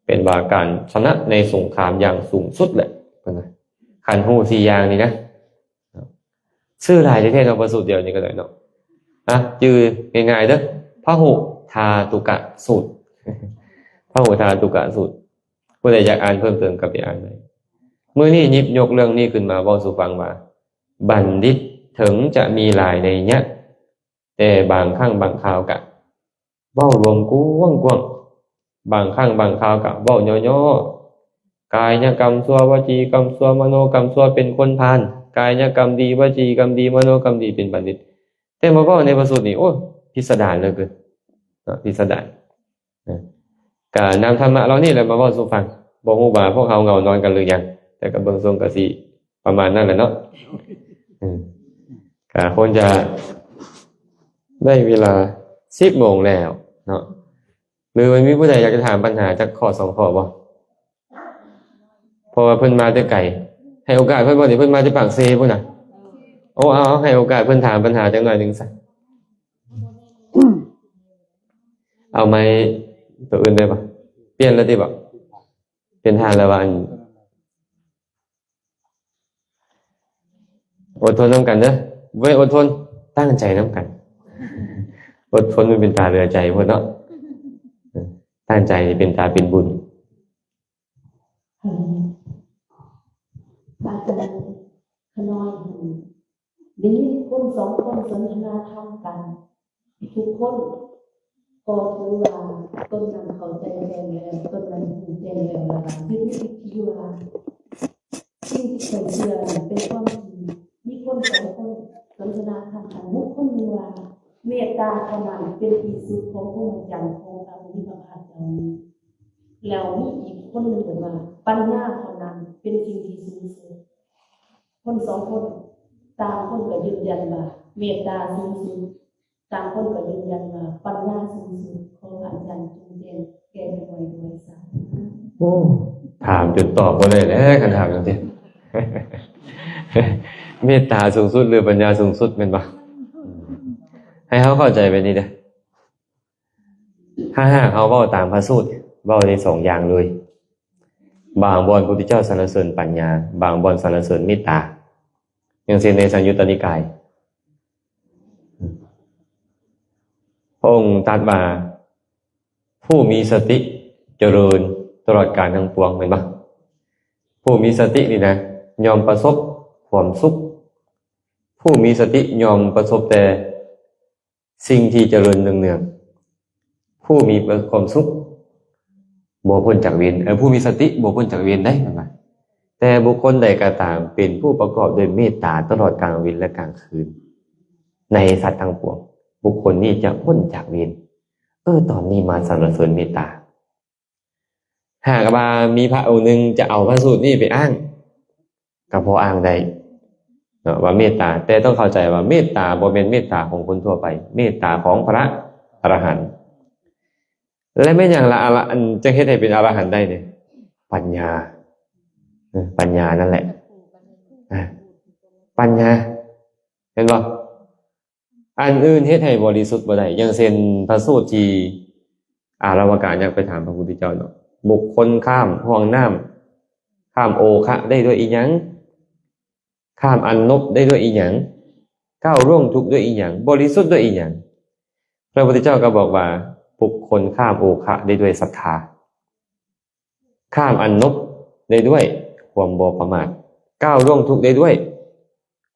ເປັນວ່າການຊະນະໃນສົງຄາມຢ່າງສູງສຸດແຫຼະ ເພິ່ນວ່າ. ຄັນຮູ້ສີ່ຢ່າງນີ້ນະ, ຊື່ຫຼາຍແທ້ໆເນາະ, ພະສູດດຽວນີ້ກໍໄດ້ເນາະ. ອ່ະ ຈື່ງ່າຍໆເດີ, ພະຫຸທາຕຸກະສູດ, ພະຫຸທາຕຸກະສູດ. ຜູ້ໃດຢາກອ່ານເພີ່ມເຕີມກໍໄປອ່ານໄດ້. ມື້ນີ້ຫຍິບຍົກເລື່ອງນີ້ຂຶ້ນມາເວົ້າສູ່ຟັງວ່າ ບັນດິດເຖິງຈະມີຫຼາຍໄລຍະ, ແຕ່ບາງຄັ້ງບາງຄາວກະເວົ້າລວມກວ້າງໆ, ບາງຄັ້ງບາງຄາວກະເວົ້າຫຍໍ້ໆ. ກາຍຍະກຳຊົ່ວ, ວະຈີກຳຊົ່ວ, ມະໂນກຳຊົ່ວເປັນຄົນພານ, ກາຍຍະກຳດີ, ວະຈີກຳດີ, ມະໂນກຳດີເປັນບັນດິດ. ແຕ່ມາເວົ້າໃນພະສູດນີ້ ໂອ້ ພິສະດານເຫຼືອເກີນເນາະ, ພິສະດານ. ກະນຳທຳມະເຫຼົ່ານີ້ແຫຼະມາເວົ້າສູ່ຟັງ. ບໍ່ຮູ້ວ່າພວກເຮົາເຫງົານອນກັນຫຼືຍັງ, ແຕ່ກະເບິ່ງຊົງກະຊິປະມານນັ້ນແຫຼະເນາະ. ກະຄົງຈະໄດ້ເວລາສິບໂມງແລ້ວເນາະ. ຫຼືວ່າມີຜູ້ໃດຢາກຈະຖາມປັນຫາຈັກຂໍ້ສອງຂໍ້ບໍ່? ເພາະວ່າເພິ່ນມາແຕ່ໄກ. ໃຫ້ໂອກາດເພິ່ນບໍ່ນີ້? ເພິ່ນມາແຕ່ປາກເຊພຸ້ນນະ. ໂອ້ ເອົາ ເອົາ ໃຫ້ໂອກາດເພິ່ນຖາມປັນຫາຈັກໜ້ອຍໜຶ່ງຊະ. ເອົາໄມໂຕອື່ນໄດ້ບໍ່? ປ່ຽນແລ້ວຕິບໍ່? ປ່ຽນທ່ານແລ້ວວ່າ ອັນ ອົດທົນນຳກັນເດີ. ບໍ່ແມ່ນອົດທົນ, ຕັ້ງໃຈນຳກັນ. ອົດທົນມັນເປັນຕາເຫຼືອໃຈໂພດເນາະ. ເອີ ຕັ້ງໃຈນີ້ເປັນຕາເປັນບຸນ. ຂະນ້ອຍຫັ້ນ ໄດ້ຍິນຄົນສອງຄົນສົນທະນາທຳກັນ ທຸກຄົນກໍຖືວ່າຕົນນັ້ນເຂົ້າໃຈແຈ້ງແລ້ວ, ຕົນນັ້ນຮູ້ແຈ້ງແລ້ວ ແລ້ວກໍຍຶດຕິດທີ່ວ່າ ສິ່ງທີ່ຂ້ອຍເຊື່ອນັ້ນເປັນຄວາມຈິງ. ມີຄົນສອງຄົນສົນທະນາທຳກັນ, ບຸກຄົນໜຶ່ງວ່າ ເມດຕາເທົ່ານັ້ນເປັນທີ່ສຸດຂອງພົມມະຈັນຂອງພະຜູ້ມີພະພາກເຈົ້ານີ້, ແລ້ວມີອີກຄົນໜຶ່ງເປັນວ່າ ປັນຍາເທົ່ານັ້ນເປັນສິ່ງທີ່ສູງສຸດ. ຄົນສອງຄົນ ຕ່າງຄົນກໍຢືນຢັນວ່າ ເມດຕາສູງສຸດ, ຕ່າງຄົນກໍຢືນຢັນວ່າ ປັນຍາສູງສຸດ. ຂໍພະອາຈານຈົ່ງແຈ້ງແກ້ໄຂດ້ວຍ ສາທຸ. ໂອ້ ຖາມຈົນຕອບບໍ່ໄດ້ແລ້ວ ຄັນຖາມຈັ່ງຊີ້. ເມດຕາສູງສຸດ ຫຼື ປັນຍາສູງສຸດ ແມ່ນບໍ່? ໃຫ້ເຮົາເຂົ້າໃຈແບບນີ້ເດີ້. ຖ້າຫາກເຮົາເວົ້າຕາມພະສູດ ເວົ້າໄດ້ສອງຢ່າງເລີຍ. ບາງບ່ອນພະພຸດທະເຈົ້າສັນລະເສີນປັນຍາ, ບາງບ່ອນສັນລະເສີນເມດຕາ. ຢ່າງເຊັ່ນໃນສັງຍຸດຕະນິກາຍ ພະອົງຕັດວ່າ ຜູ້ມີສະຕິຈະເລີນຕະຫຼອດການທັງປວງ, ແມ່ນບໍ່? ຜູ້ມີສະຕິນີ້ນະ ຍ່ອມປະສົບຄວາມສຸກ. ຜູ້ມີສະຕິຍ່ອມປະສົບແຕ່ ສິ່ງທີ່ຈະເລີນເນືອງໆ. ຜູ້ມີຄວາມສຸກບໍ່ພົ້ນຈາກເວນ, ເອີ ຜູ້ມີສະຕິບໍ່ພົ້ນຈາກເວນໃດ໋ ເພິ່ນວ່າ. ແຕ່ບຸກຄົນໃດກໍຕາມເປັນຜູ້ປະກອບດ້ວຍເມດຕາຕະຫຼອດກາງເວັນ ແລະ ກາງຄືນ ໃນສັດທັງປວງ, ບຸກຄົນນີ້ຈະພົ້ນຈາກເວນ. ເອີ ຕອນນີ້ມາສັນລະເສີນເມດຕາ. ຫາກວ່າມີພະອົງໜຶ່ງຈະເອົາພະສູດນີ້ໄປອ້າງ ກໍພໍອ້າງໄດ້ເນາະ ວ່າເມດຕາ, ແຕ່ຕ້ອງເຂົ້າໃຈວ່າເມດຕາບໍ່ແມ່ນເມດຕາຂອງຄົນທົ່ວໄປ, ເມດຕາຂອງພະອະລະຫັນ. ແລະ ແມ່ນຫຍັງລະ ອະລະ ອັນ ຈັ່ງເຮັດໃຫ້ເປັນອະລະຫັນໄດ້ນີ້? ປັນຍາ. ເອີ ປັນຍານັ້ນແຫຼະ. ອາ ປັນຍາ. ເຫັນບໍ່? ອັນອື່ນເຮັດໃຫ້ບໍລິສຸດບໍ່ໄດ້. ຢ່າງເຊັ່ນ ພະສູດທີ່ອາລະວະກະຍັກໄປຖາມພະພຸດທະເຈົ້າເນາະ, ບຸກຄົນຂ້າມຮ່ວງນ້ຳ, ຂ້າມໂອຄະໄດ້ດ້ວຍອີ່ຫຍັງ? ຂ້າມອັນນົບໄດ້ດ້ວຍອີ່ຫຍັງ? ກ້າວລ່ວງທຸກດ້ວຍອີ່ຫຍັງ? ບໍລິສຸດດ້ວຍອີ່ຫຍັງ? ພະພຸດທະເຈົ້າກໍບອກວ່າ ບຸກຄົນຂ້າມໂອຄະໄດ້ດ້ວຍສັດທາ. ຂ້າມອັນນົບໄດ້ດ້ວຍຄວາມບໍ່ປະໝາດ, ກ້າວລ່ວງທຸກໄດ້ດ້ວຍ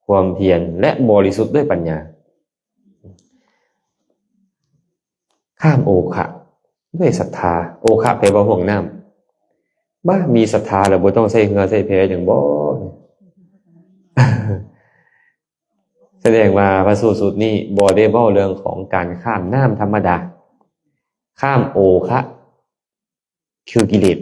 ຄວາມພຽນ ແລະ ບໍລິສຸດດ້ວຍປັນຍາ. ຂ້າມໂອຄະດ້ວຍສັດທາ. ໂອຄະແປວ່າຫ່ວງນ້ຳ. ບາ ມີສັດທາແລ້ວບໍ່ຕ້ອງໃຊ້ເຮືອໃຊ້ແພຫຍັງບໍ? ສະແດງວ່າພະສູດສູດນີ້ບໍ່ໄດ້ເວົ້າເລື່ອງຂອງການຂ້າມນ້ຳທຳມະດາ, ຂ້າມໂອຄະ ຄືກິເລດ.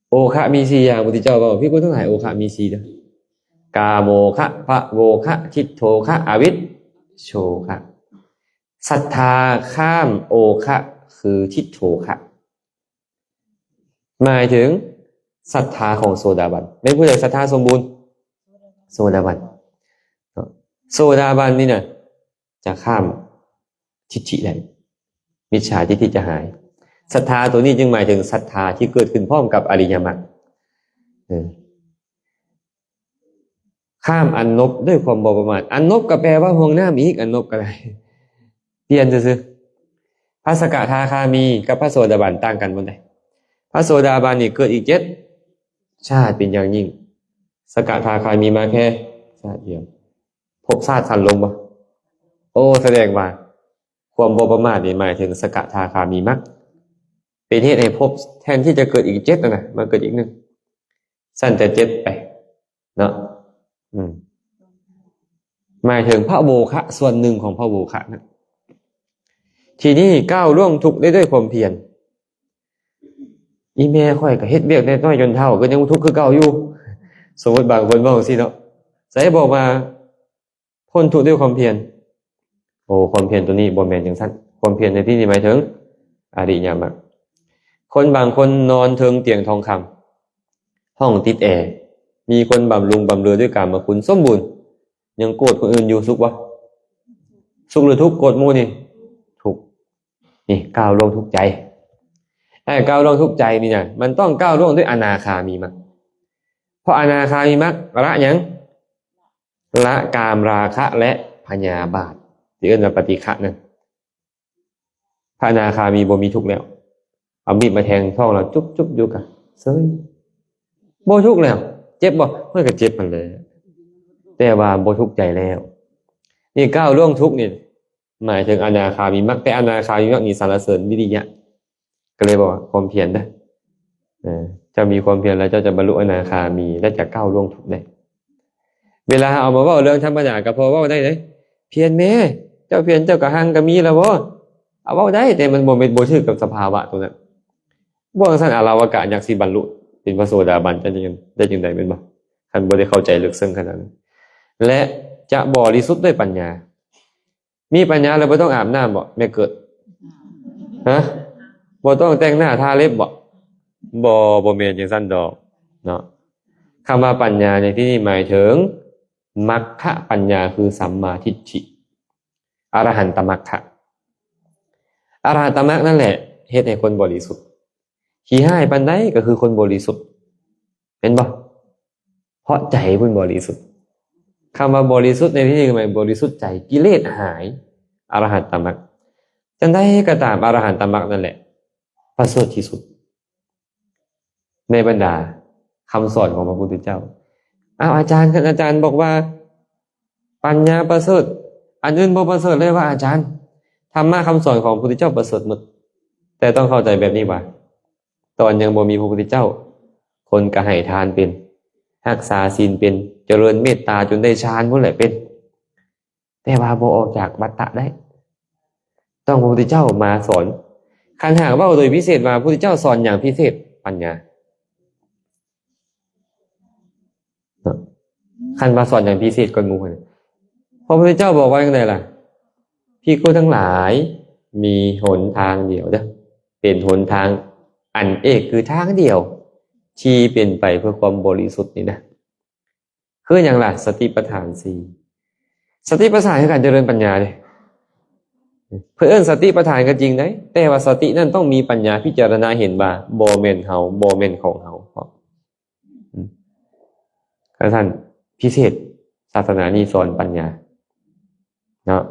ໂອຄະມີສີ່ຢ່າງ, ພຸດທະເຈົ້າເວົ້າ, ພິກຂຸທັງຫຼາຍ, ໂອຄະມີສີ່ເດີ້. ກາໂມຄະ, ພະໂວຄະ, ທິດໂທຄະ, ອະວິດໂຊຄະ. ສັດທາຂ້າມໂອຄະ ຄືທິດໂທຄະ. ໝາຍເຖິງສັດທາຂອງໂສດາບັນ. ແມ່ນຜູ້ໃດສັດທາສົມບູນ? ໂສດາບັນ. ໂສດາບັນນີ້ນະ ຈະຂ້າມທິດຖິໄດ້, ມິດສາທິດຖິຈະຫາຍ. ສັດທາໂຕນີ້ຈຶ່ງໝາຍເຖິງສັດທາທີ່ເກີດຂຶ້ນພ້ອມກັບອະລິຍະມັກ. ເອີ ຂ້າມອັນນົບດ້ວຍຄວາມບໍ່ປະໝາດ. ອັນນົບກໍແປວ່າຫ່ວງນ້ຳອີກ, ອັນນົບກໍໄດ້, ປ່ຽນຊື່ໆ. ພະສະກະທາຄາມີກັບພະໂສດາບັນຕ່າງກັນບ່ອນໃດ? ພະໂສດາບັນນີ້ເກີດອີກເຈັດຊາດເປັນຢ່າງຍິ່ງ, ສະກະທາຄາມີມາແຄ່ຊາດດຽວ. ພົບຊາດສັ້ນລົງບໍ່? ໂອ້ ສະແດງວ່າຄວາມບໍ່ປະໝາດນີ້ໝາຍເຖິງສະກະທາຄາມີມັກ, ເປັນເຫດໃຫ້ພົບແທນທີ່ຈະເກີດອີກເຈັດນັ້ນນະ ມາເກີດອີກໜຶ່ງ, ສັ້ນຈາກເຈັດໄປເນາະ. ອືມ ໝາຍເຖິງພະໂວຄະ, ສ່ວນໜຶ່ງຂອງພະໂວຄະນະ. ທີນີ້ກ້າວລ່ວງທຸກໄດ້ດ້ວຍຄວາມພຽນ. ອີແມ່ຂ້ອຍກໍເຮັດວຽກແຕ່ນ້ອຍຈົນເຖົ້າ ກໍຍັງທຸກຄືເກົ່າຢູ່. ສົມມຸດບາງຄົນເວົ້າຈັ່ງຊີ້ເນາະ, ໃສບອກວ່າພົ້ນທຸກດ້ວຍຄວາມພຽນ? ໂອ້ ຄວາມພຽນໂຕນີ້ບໍ່ແມ່ນຈັ່ງຊັ້ນ. ຄວາມພຽນໃນທີ່ນີ້ໝາຍເຖິງອະລິຍະມັກ. ຄົນບາງຄົນນອນເທິງຕຽງທອງຄຳ, ຫ້ອງຕິດແອ, ມີຄົນບຳລຸງບຳເຫຼືອດ້ວຍກາມະຄຸນສົມບູນ, ຍັງໂກດຄົນອື່ນຢູ່, ສຸກບໍ່? ສຸກຫຼືທຸກ? ໂກດໝູ່ນີ້ທຸກ. ນີ້ກ້າວລ່ວງທຸກໃຈ. ໄອ້ກ້າວລ່ວງທຸກໃຈນີ້ນະ ມັນຕ້ອງກ້າວລ່ວງດ້ວຍອະນາຄາມີມັກ. ເພາະອະນາຄາມີມັກລະຫຍັງ? ລະກາມລາຄະ ແລະ ພະຍາບາດ ທີ່ເອີ້ນວ່າປະຕິຄະນັ້ນ. ພະອະນາຄາມີບໍ່ມີທຸກແລ້ວ. ເອົາມີດມາແທງທ້ອງລາວຈຸບໆຢູ່ກະເຊີຍ, ບໍ່ທຸກແລ້ວ. ເຈັບບໍ່? ມັນກໍເຈັບຫັ້ນແຫຼະ ແຕ່ວ່າບໍ່ທຸກໃຈແລ້ວ. ນີ້ກ້າວລ່ວງທຸກນີ້ ໝາຍເຖິງອະນາຄາມີມັກ, ແຕ່ອະນາຄາມີມັກນີ້ສັນລະເສີນວິລິຍະ ກໍເລີຍບອກວ່າຄວາມພຽນເດີ. ເອີ ເຈົ້າມີຄວາມພຽນແລ້ວ ເຈົ້າຈະບັນລຸອະນາຄາມີ ແລະ ຈະກ້າວລ່ວງທຸກໄດ້. ເວລາເຮົາເອົາມາເວົ້າເລື່ອງທຳມະດາ ກໍພໍເວົ້າໄດ້ເດ້. ພຽນແມ້ ເຈົ້າພຽນ ເຈົ້າກະຫັງກະມີລະບໍ່? ເອົາເວົ້າໄດ້ ແຕ່ມັນບໍ່ແມ່ນ ບໍ່ຖືກກັບສະພາວະຕົງນັ້ນ. ບໍ່ຈັ່ງຊັ້ນ ອາລາວະກະຍັກຊິບັນລຸເປັນພະໂສດາບັນໄດ້ຈັ່ງ ໄດ້ຈັ່ງໃດແມ່ນບໍ່? ຄັນບໍ່ໄດ້ເຂົ້າໃຈເລິກເຊິ່ງຂະໜາດນັ້ນ. ແລະ ຈະບໍລິສຸດດ້ວຍປັນຍາ. ມີປັນຍາແລ້ວບໍ່ຕ້ອງອາບນ້ຳບໍ່ ແມ່ເກີດ? ຮະ? ບໍ່ຕ້ອງແຕ່ງໜ້າທາເລັບບໍ່? ບໍ່, ບໍ່ແມ່ນຈັ່ງຊັ້ນດອກເນາະ. ຄຳວ່າປັນຍາໃນທີ່ນີ້ໝາຍເຖິງມັກຄະປັນຍາ ຄືສຳມາທິດຖິ, ອະລະຫັນຕະມັກຄະ. ອະລະຫັນຕະມັກນັ້ນແຫຼະເຮັດໃຫ້ຄົນບໍລິສຸດ. ຂີ້ຮ້າຍປານໃດກໍຄືຄົນບໍລິສຸດ. ເຫັນບໍ່? ເພາະໃຈເພິ່ນບໍລິສຸດ. ຄຳວ່າບໍລິສຸດໃນທີ່ນີ້ໝາຍບໍລິສຸດໃຈ, ກິເລດຫາຍ, ອະລະຫັນຕະມັກ. ຈັ່ງໃດກໍຕາມ, ອະລະຫັນຕະມັກນັ້ນແຫຼະປະເສີດທີ່ສຸດ ໃນບັນດາຄຳສອນຂອງພະພຸດທະເຈົ້າ. ອ້າວ ອາຈານ, ຄັນອາຈານບອກວ່າປັນຍາປະເສີດ, ອັນອື່ນບໍ່ປະເສີດເລີຍວ່າອາຈານ? ທຳມະຄຳສອນຂອງພະພຸດທະເຈົ້າປະເສີດໝົດ. ແຕ່ຕ້ອງເຂົ້າໃຈແບບນີ້ວ່າ ຕອນຍັງບໍ່ມີພະພຸດທະເຈົ້າ, ຄົນກໍໃຫ້ທານເປັນ, ຮັກສາສິນເປັນ, ຈະເລີນເມດຕາຈົນໄດ້ຊານພຸ້ນແຫຼະເປັນ, ແຕ່ວ່າບໍ່ອອກຈາກວັດຕະໄດ້. ຕ້ອງພະພຸດທະເຈົ້າມາສອນ. ຄັນຫາກເວົ້າໂດຍພິເສດວ່າ ພະພຸດທະເຈົ້າສອນຫຍັງພິເສດ? ປັນຍາ. ເນາະ ຄັນວ່າສອນຫຍັງພິເສດກ່ອນໝູ່ຫັ້ນ ພະພຸດທະເຈົ້າບອກວ່າຈັ່ງໃດລະ? ພິກຂຸທັງຫຼາຍ, ມີຫົນທາງດຽວເດີ້, ເປັນຫົນທາງອັນເອກ ຄືທາງດຽວທີ່ເປັນໄປເພື່ອຄວາມບໍລິສຸດນີ້ນະ. ຄືຫຍັງລະ? ສະຕິປະທານສີ່. ສະຕິປະທານຄືການຈະເລີນປັນຍາເດ້. ເພິ່ນເອີ້ນສະຕິປະທານກໍຈິງໄດ໋, ແຕ່ວ່າສະຕິນັ້ນຕ້ອງມີປັນຍາພິຈາລະນາເຫັນວ່າບໍ່ແມ່ນເຮົາ, ບໍ່ແມ່ນຂອງເຮົາ. ອືມ ຄັນຊັ້ນ ພິເສດ ສາສະໜານີ້ສອນປັນຍາເນາະ,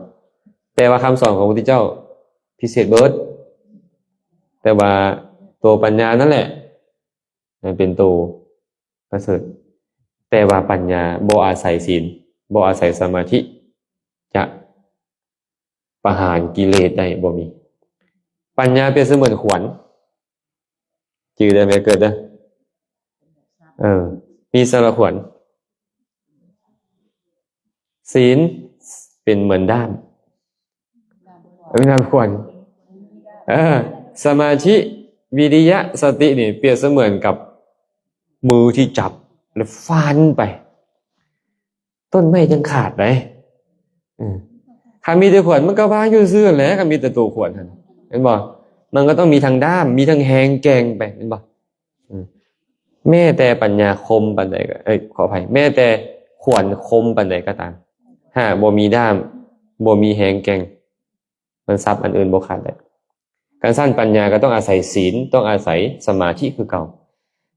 ແຕ່ວ່າຄຳສອນຂອງພະພຸດທະເຈົ້າພິເສດເບີດ, ແຕ່ວ່າໂຕປັນຍານັ້ນແຫຼະ ມັນເປັນໂຕປະເສີດ, ແຕ່ວ່າປັນຍາບໍ່ອາໄສສິນ, ບໍ່ອາໄສສະມາທິ ຈະ ປະຫານກິເລດໄດ້ບໍ່ມີ. ປັນຍາປຽບສະເໝືອນຂວັນ, ຈື່ໄດ້ແມ່ເກີດເດີ້. ເອີ ມີສາລະຂວັນ. ສິນເປັນເໝືອນດ້າມ, ເປັນດ້າມຂວັນ. ເອີ ສະມາທິ, ວິລິຍະ, ສະຕິນີ້ປຽບສະເໝືອນກັບມືທີ່ຈັບແລ້ວຟັນໄປ. ຕົ້ນໄມ້ຈັ່ງຂາດໄດ໋. ເອີ ຄັນມີແຕ່ຂວັນມັນກໍວາງຢູ່ຊື່ແຫຼະ, ຄັນມີແຕ່ໂຕຂວັນຫັ້ນ ເຫັນບໍ່? ມັນກໍຕ້ອງມີທັງດ້າມ, ມີທັງແຮງແກ່ງໄປ, ເຫັນບໍ່? ເອີ ແມ້ແຕ່ປັນຍາຄົມປານໃດກໍ, ເອີຍ, ຂໍອະໄພ, ແມ້ແຕ່ຂວັນຄົມປານໃດກໍຕາມ, ຫາກບໍ່ມີດ້າມ, ບໍ່ມີແຮງແກ່ງ, ມັນສັບອັນອື່ນບໍ່ຂາດໄດ້. ຄັນຊັ້ນປັນຍາກໍຕ້ອງອາໄສສິນ, ຕ້ອງອາໄສສະມາທິຄືເກົ່າ.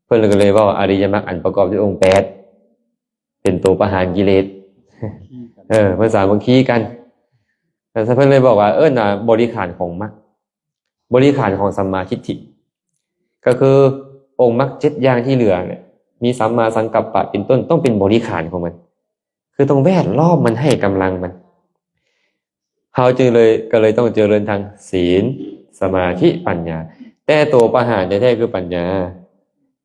ເພິ່ນກໍເລີຍເວົ້າອະລິຍະມັກອັນປະກອບດ້ວຍອົງແປດ ເປັນໂຕປະຫານກິເລດ. ເອີ ເພິ່ນສາມັກຄີກັນ. ແຕ່ເພິ່ນເລີຍບອກວ່າເອີ້ນວ່າບໍລິຂານຂອງມັກ, ບໍລິຂານຂອງສຳມາທິດຖິ, ກໍຄືອົງມັກເຈັດຢ່າງທີ່ເຫຼືອເນຍ, ມີສຳມາສັງກັບປະເປັນຕົ້ນ, ຕ້ອງເປັນບໍລິຂານຂອງມັນ. ຄືຕ້ອງແວດລ້ອມມັນ, ໃຫ້ກຳລັງມັນ. ເຮົາຈຶ່ງເລີຍ, ກໍເລີຍຕ້ອງຈະເລີນທັງສິນ, ສະມາທິ, ປັນຍາ. ແຕ່ໂຕປະຫານແທ້ໆຄືປັນຍາ,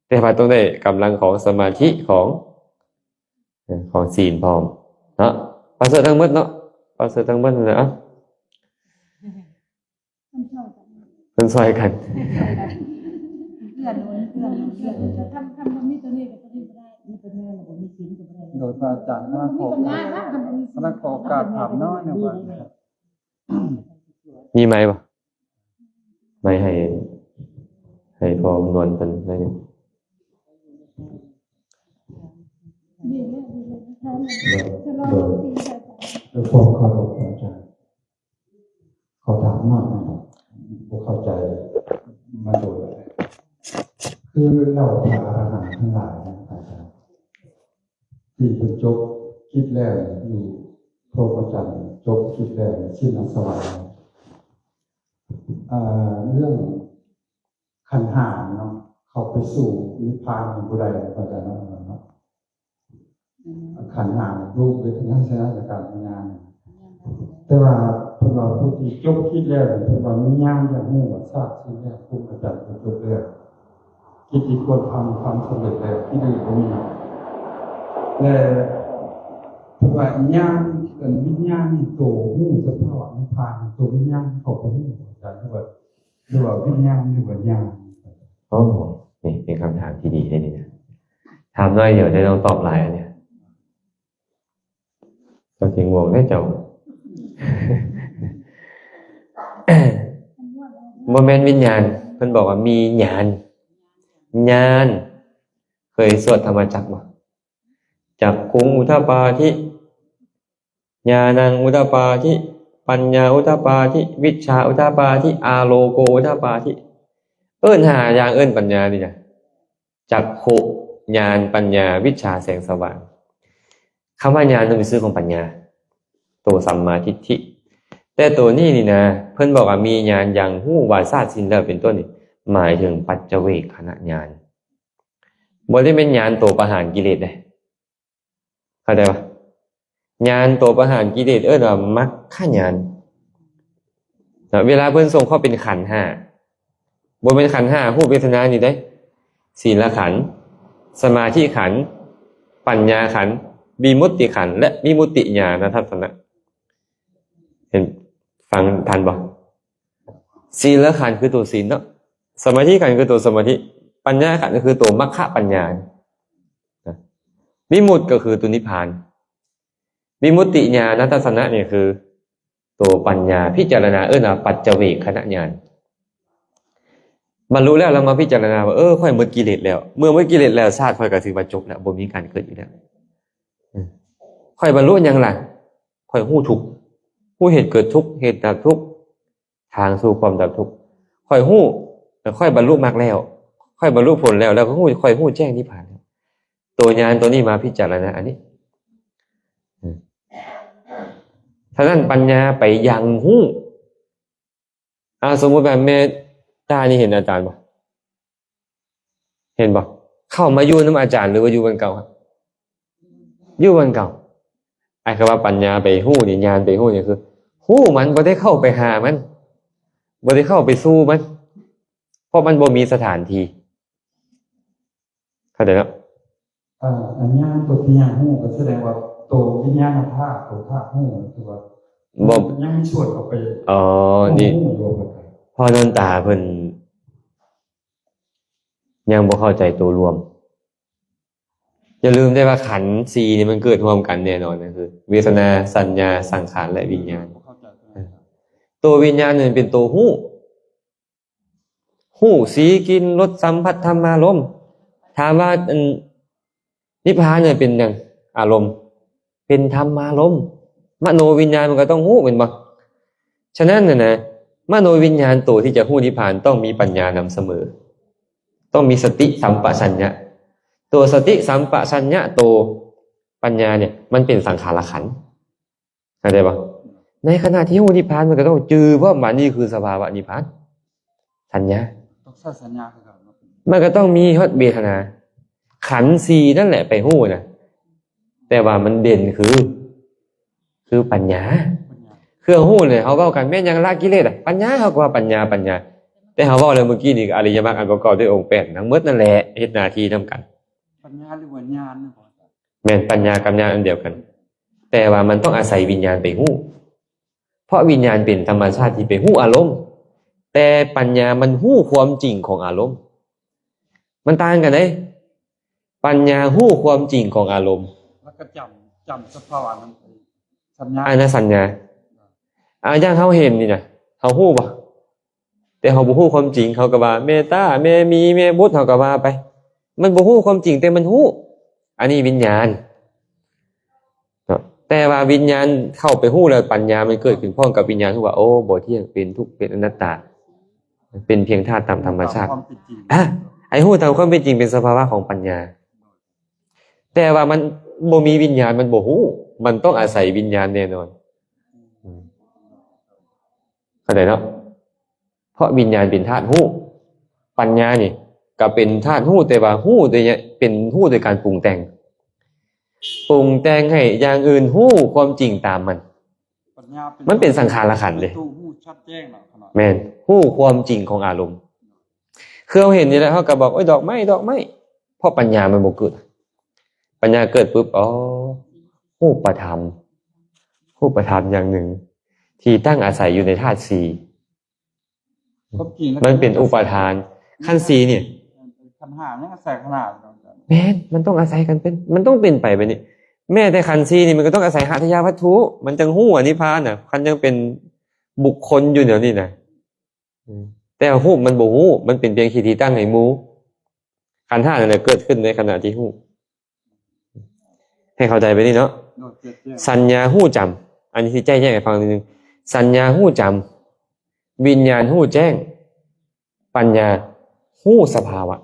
ແຕ່ວ່າຕ້ອງໄດ້ກຳລັງຂອງສະມາທິ, ຂອງ, ຂອງສິນພ້ອມເນາະ. ປະເສີດທັງໝົດເນາະ, ປະເສີດທັງໝົດນັ້ນແຫຼະ. ເອີ ເພິ່ນຊ່ອຍກັນ ເອື້ອໜູນ ເອື້ອໜູນ ເອື້ອໜູນ. ຄັນ ຄັນບໍ່ມີຕົວນີ້ກໍຕົວນີ້ບໍ່ໄດ້. ມີປັນຍາແລ້ວບໍ່ມີສິນກໍບໍ່ໄດ້. ໂດຍ ພະອາຈານ ມາຂໍ ມີປັນຍານະ ຄັນບໍ່ມີສິນ ມາຂໍໂອກາດຖາມໜ້ອຍໜຶ່ງວ່າ ມີໄມບໍ່? ໄມໃຫ້ ໃຫ້ພໍ່ນວນເພິ່ນໜ້ອຍໜຶ່ງ. ດີແລ້ວ ດີແລ້ວ ຈະລອງ ໂດຍ ຊິ ພະອາຈານ ເອີ ຂໍເຄົາລົບ ອາຈານ. ຂໍຖາມໜ້ອຍໜຶ່ງ ບໍ່ເຂົ້າໃຈມາໂດນແລ້ວ. ຄືເຫຼົ່າພະອະລະຫັນທັງຫຼາຍນະ ອາຈານ ທີ່ເພິ່ນຈົບກິດແລ້ວຢູ່ ພຣມຈັນ ຈົບກິດແລ້ວ ສິ້ນອາສະວະ ເອີ ເລື່ອງຂັນຫ້າເນາະ ເຂົ້າໄປສູ່ນິບພານບໍ່ໄດ້ ອາຈານເນາະ. ຂັນຫ້າ ຮູບ ເວທະນາ ສັນຍາ ສັງຂານ ວິນຍານ. ແຕ່ວ່າເພິ່ນວ່າຜູ້ທີ່ຈົບກິດແລ້ວ ເພິ່ນວ່າມີຍານຢາກຮູ້ວ່າຊາດສິ້ນແລ້ວ ພູມອາຈານເພິ່ນຈົບແລ້ວ ກິດທີ່ຄວນທຳ ທຳສຳເລັດແລ້ວ ກິດອື່ນບໍ່ມີ. ແລະ ເພິ່ນວ່າຍານ ເປັນວິນຍານ ໂຕຮູ້ສະພາວະນິບພານ ໂຕວິນຍານເຂົາກໍຮູ້ ອາຈານ ຫຼືວ່າ ຫຼືວ່າວິນຍານ ຫຼືວ່າຍານ? ໂອ້ ນີ້ເປັນຄຳຖາມທີ່ດີເດ້ນີ້ນະ. ຖາມໜ້ອຍດຽວໄດ້ ຕ້ອງຕອບຫຼາຍອັນນີ້. ເຈົ້າຊິງ່ວງເດ້ເຈົ້າ. ບໍ່ແມ່ນວິນຍານ, ເພິ່ນບອກວ່າມີຍານ. ຍານ. ເຄີຍສວດທຳມະຈັກບໍ່? ຈັກຂຸງອຸດທະປາທິ ຍານັງອຸດທະປາທິ ປັນຍາອຸດທະປາທິ ວິດຊາອຸດທະປາທິ ອາໂລໂກອຸດທະປາທິ. ເອີ້ນຫ້າຢ່າງເອີ້ນປັນຍານີ້ນະ. ຈັກຂຸ ຍານ ປັນຍາ ວິດຊາ ແສງສະຫວ່າງ. ຄຳວ່າຍານ ເປັນຊື່ຂອງປັນຍາ ໂຕສຳມາທິດຖິ. ແຕ່ໂຕນີ້ນີ້ນະ ເພິ່ນບອກວ່າມີຍານຢ່າງຮູ້ວ່າຊາດສິ້ນແລ້ວເປັນຕົ້ນນີ້ ໝາຍເຖິງປັດຈະເວກຂະນະຍານ ບໍ່ໄດ້ແມ່ນຍານໂຕປະຫານກິເລດເດ້. ເຂົ້າໃຈບໍ່? ຍານໂຕປະຫານກິເລດເອີ້ນວ່າມັກຂະຍານ. ເວລາເພິ່ນສົ່ງເຂົ້າເປັນຂັນຫ້າ ບໍ່ແມ່ນຂັນຫ້າ ຮູບ ເວທະນາ ນີ້ເດ້. ສີລະຂັນ, ສະມາທິຂັນ, ປັນຍາຂັນ, ວິມຸດຕິຂັນ ແລະ ວິມຸດຕິຍານະທັດສະນະ. ເຫັນ ຟັງທັນບໍ່? ສີລະຂັນຄືໂຕສີນເນາະ, ສະມາທິຂັນຄືໂຕສະມາທິ, ປັນຍາຂັນກໍຄືໂຕມັກຂະປັນຍາ, ນະ ວິມຸດກໍຄືໂຕນິບພານ. ວິມຸດຕິຍານະທັດສະນະນີ້ຄືໂຕປັນຍາພິຈາລະນາ, ເອີ້ນວ່າປັດຈະເວກຂະນະຍານ. ບັນລຸແລ້ວ ລະມາພິຈາລະນາວ່າ ເອີ ຂ້ອຍໝົດກິເລດແລ້ວ. ເມື່ອໝົດກິເລດແລ້ວ ຊາດຂ້ອຍກໍຖືວ່າຈົບແລ້ວ, ບໍ່ມີການເກີດອີກແລ້ວ. ເອີ ຂ້ອຍບັນລຸຫຍັງລະ? ຂ້ອຍຮູ້ທຸກ, ຮູ້ເຫດເກີດທຸກ, ເຫດດັບທຸກ, ທາງສູ່ຄວາມດັບທຸກ. ຂ້ອຍຮູ້, ຂ້ອຍບັນລຸມັກແລ້ວ, ຂ້ອຍບັນລຸຜົນແລ້ວ, ແລ້ວກໍຮູ້, ຂ້ອຍຮູ້ແຈ້ງນິບພານແລ້ວ. ໂຕຍານໂຕນີ້ມາພິຈາລະນາອັນນີ້. ເອີ ສະນັ້ນປັນຍາໄປຍັງຮູ້. ອາ ສົມມຸດວ່າແມ່ຕານີ້ເຫັນອາຈານບໍ່? ເຫັນບໍ່? ເຂົ້າມາຢູ່ນຳອາຈານ ຫຼືວ່າຢູ່ບ່ອນເກົ່າ? ຢູ່ບ່ອນເກົ່າ. ອາ ຄຳວ່າປັນຍາໄປຮູ້ນີ້, ຍານໄປຮູ້ນີ້ຄື ຮູ້ມັນ, ບໍ່ໄດ້ເຂົ້າໄປຫາມັນ, ບໍ່ໄດ້ເຂົ້າໄປສູ່ມັນ, ເພາະມັນບໍ່ມີສະຖານທີ່. ເຂົ້າໃຈເນາະ? ເອີ ອັນຍານໂຕທີ່ຍັງຮູ້ກໍສະແດງວ່າໂຕວິນຍານະທາດ, ໂຕທາດຮູ້ ຄືວ່າບໍ່ ຍັງມີສ່ວນເຂົ້າໄປ. ອໍ ນີ້ ຮູ້ຢູ່. ພໍ່ນນຕາເພິ່ນຍັງບໍ່ເຂົ້າໃຈໂຕລວມ. ຢ່າລືມໄດ້ວ່າຂັນສີ່ນີ້ມັນເກີດຮ່ວມກັນແນ່ນອນ, ກໍຄືເວທະນາ, ສັນຍາ, ສັງຂານ ແລະ ວິນຍານ. ໂຕວິນຍານນີ້ເປັນໂຕຮູ້. ຮູ້ສີ, ກິ່ນ, ລົດ, ສຳຜັດ, ທຳມາລົມ. ຖາມວ່າ ອັນ ນິບພານເປັນຫຍັງ? ອາລົມ. ເປັນທຳມາລົມ. ມະໂນວິນຍານມັນກໍຕ້ອງຮູ້ແມ່ນບໍ່? ສະນັ້ນນະ ມະໂນວິນຍານໂຕທີ່ຈະຮູ້ນິບພານຕ້ອງມີປັນຍານຳສະເໝີ, ຕ້ອງມີສະຕິສຳປະຊັນຍະ. ໂຕສະຕິສຳປະຊັນຍະ ໂຕປັນຍານີ້ ມັນເປັນສັງຂາລະຂັນ. ເຂົ້າໃຈບໍ່? ໃນຂະນະທີ່ຮູ້ນິບພານ ມັນກໍຕ້ອງຈື່ວ່າ ວ່ານີ້ຄືສະພາວະນິບພານ, ສັນຍາ, ຕ້ອງໃຊ້ສັນຍາຄືກັນເນາະ. ມັນກໍຕ້ອງມີຮອດເວທະນາ, ຂັນສີ່ນັ້ນແຫຼະໄປຮູ້ນະ, ແຕ່ວ່າມັນເດັ່ນຄື ຄືປັນຍາ. ເຄື່ອງຮູ້ນີ້ ເຮົາເວົ້າກັນແມ່ນຫຍັງ? ລະກິເລດອະ, ປັນຍາ, ເຮົາກໍວ່າປັນຍາ, ປັນຍາ. ແຕ່ເຮົາເວົ້າແລ້ວມື້ກີ້ນີ້ ອະລິຍະມັກອັນປະກອບດ້ວຍອົງແປດທັງໝົດນັ້ນແຫຼະ ເຮັດໜ້າທີ່ນຳກັນ. ປັນຍາ ຫຼືວ່າຍານ? ແມ່ນ, ປັນຍາກັບຍານອັນດຽວກັນ. ແຕ່ວ່າມັນຕ້ອງອາໄສວິນຍານໄປຮູ້, ເພາະວິນຍານເປັນທຳມະຊາດທີ່ໄປຮູ້ອາລົມ, ແຕ່ປັນຍາມັນຮູ້ຄວາມຈິງຂອງອາລົມ. ມັນຕ່າງກັນເດ້. ປັນຍາຮູ້ຄວາມຈິງຂອງອາລົມ ແລ້ວກໍຈຳ, ຈຳສະພາວະນັ້ນ, ສັນຍາ, ອັນນັ້ນສັນຍາ. ອາ ຢ່າງເຮົາເຫັນນີ້ນະ, ເຮົາຮູ້ບໍ່? ແຕ່ເຮົາບໍ່ຮູ້ຄວາມຈິງ, ເຮົາກໍວ່າແມ່ຕາ, ແມ່ໝີ, ແມ່ບົດ, ເຮົາກໍວ່າໄປ. ມັນບໍ່ຮູ້ຄວາມຈິງ, ແຕ່ມັນຮູ້. ອັນນີ້ວິນຍານ. ເນາະ ແຕ່ວ່າວິນຍານເຂົ້າໄປຮູ້ແລ້ວ ປັນຍາມັນເກີດຂຶ້ນພ້ອມກັບວິນຍານ ຮູ້ວ່າ ໂອ້ ບໍ່ທ່ຽງ, ເປັນທຸກ, ເປັນອະນັດຕາ, ເປັນພຽງທາດຕາມທຳມະຊາດ. ຕາມຄວາມເປັນຈິງ. ອາ ໃຫ້ຮູ້ຕາມຄວາມເປັນຈິງ ເປັນສະພາວະຂອງປັນຍາ. ແຕ່ວ່າມັນບໍ່ມີວິນຍານ ມັນບໍ່ຮູ້, ມັນຕ້ອງອາໄສວິນຍານແນ່ນອນ. ອືມ ເຂົ້າໃຈເນາະ? ເພາະວິນຍານເປັນທາດຮູ້, ປັນຍານີ້ກໍເປັນທາດຮູ້, ແຕ່ວ່າຮູ້ໂດຍ ເປັນຮູ້ໂດຍການປຸງແຕ່ງ. ປຸງແຕ່ງໃຫ້ຢ່າງອື່ນຮູ້ຄວາມຈິງຕາມມັນ. ປັນຍາເປັນ ມັນເປັນສັງຂາລະຂັນເດ້. ເປັນຜູ້ຮູ້ຊັດແຈ້ງເນາະຂະນ້ອຍ. ແມ່ນ, ຮູ້ຄວາມຈິງຂອງອາລົມ. ຄືເຮົາເຫັນນີ້ແຫຼະ ເຮົາກໍບອກ ໂອ້ຍ ດອກໄມ້ ດອກໄມ້. ເພາະປັນຍາມັນບໍ່ເກີດ. ປັນຍາເກີດປຶບ ອໍ ຮູບປະທຳ ຮູບປະທຳຢ່າງໜຶ່ງ ທີ່ຕັ້ງອາໄສຢູ່ໃນທາດສີ່. ຄວາມຈິງແລ້ວ ມັນເປັນອຸປາທານ. ຂັນສີ່ນີ້ ຂັນຫ້າຍັງອາໄສຂັນຫ້າ. ແມ່ນ, ມັນຕ້ອງອາໄສກັນເປັນ, ມັນຕ້ອງເປັນໄປແບບນີ້. ແມ້ແຕ່ຂັນສີ່ນີ້ ມັນກໍຕ້ອງອາໄສຫາທະຍາວັດຖຸ ມັນຈັ່ງຮູ້ອະນິບພານນະ, ຄັນຍັງເປັນບຸກຄົນຢູ່ແນວນີ້ນະ. ອືມ ແຕ່ຮູບມັນບໍ່ຮູ້, ມັນເປັນພຽງທີ່ຕັ້ງໃຫ້ຮູ້. ຂັນຫ້ານັ້ນແຫຼະເກີດຂຶ້ນໃນຂະນະທີ່ຮູ້. ໃຫ້ເຂົ້າໃຈແບບນີ້ເນາະ. ໂດຍ ເກີດແຈ້ງ. ສັນຍາຮູ້ຈຳ, ອັນນີ້ຊິແຈກແຍກໃຫ້ຟັງນິດໜຶ່ງ. ສັນຍາຮູ້ຈຳ, ວິນຍານຮູ້ແຈ້ງ, ປັນຍາຮູ້ສະພາວະ.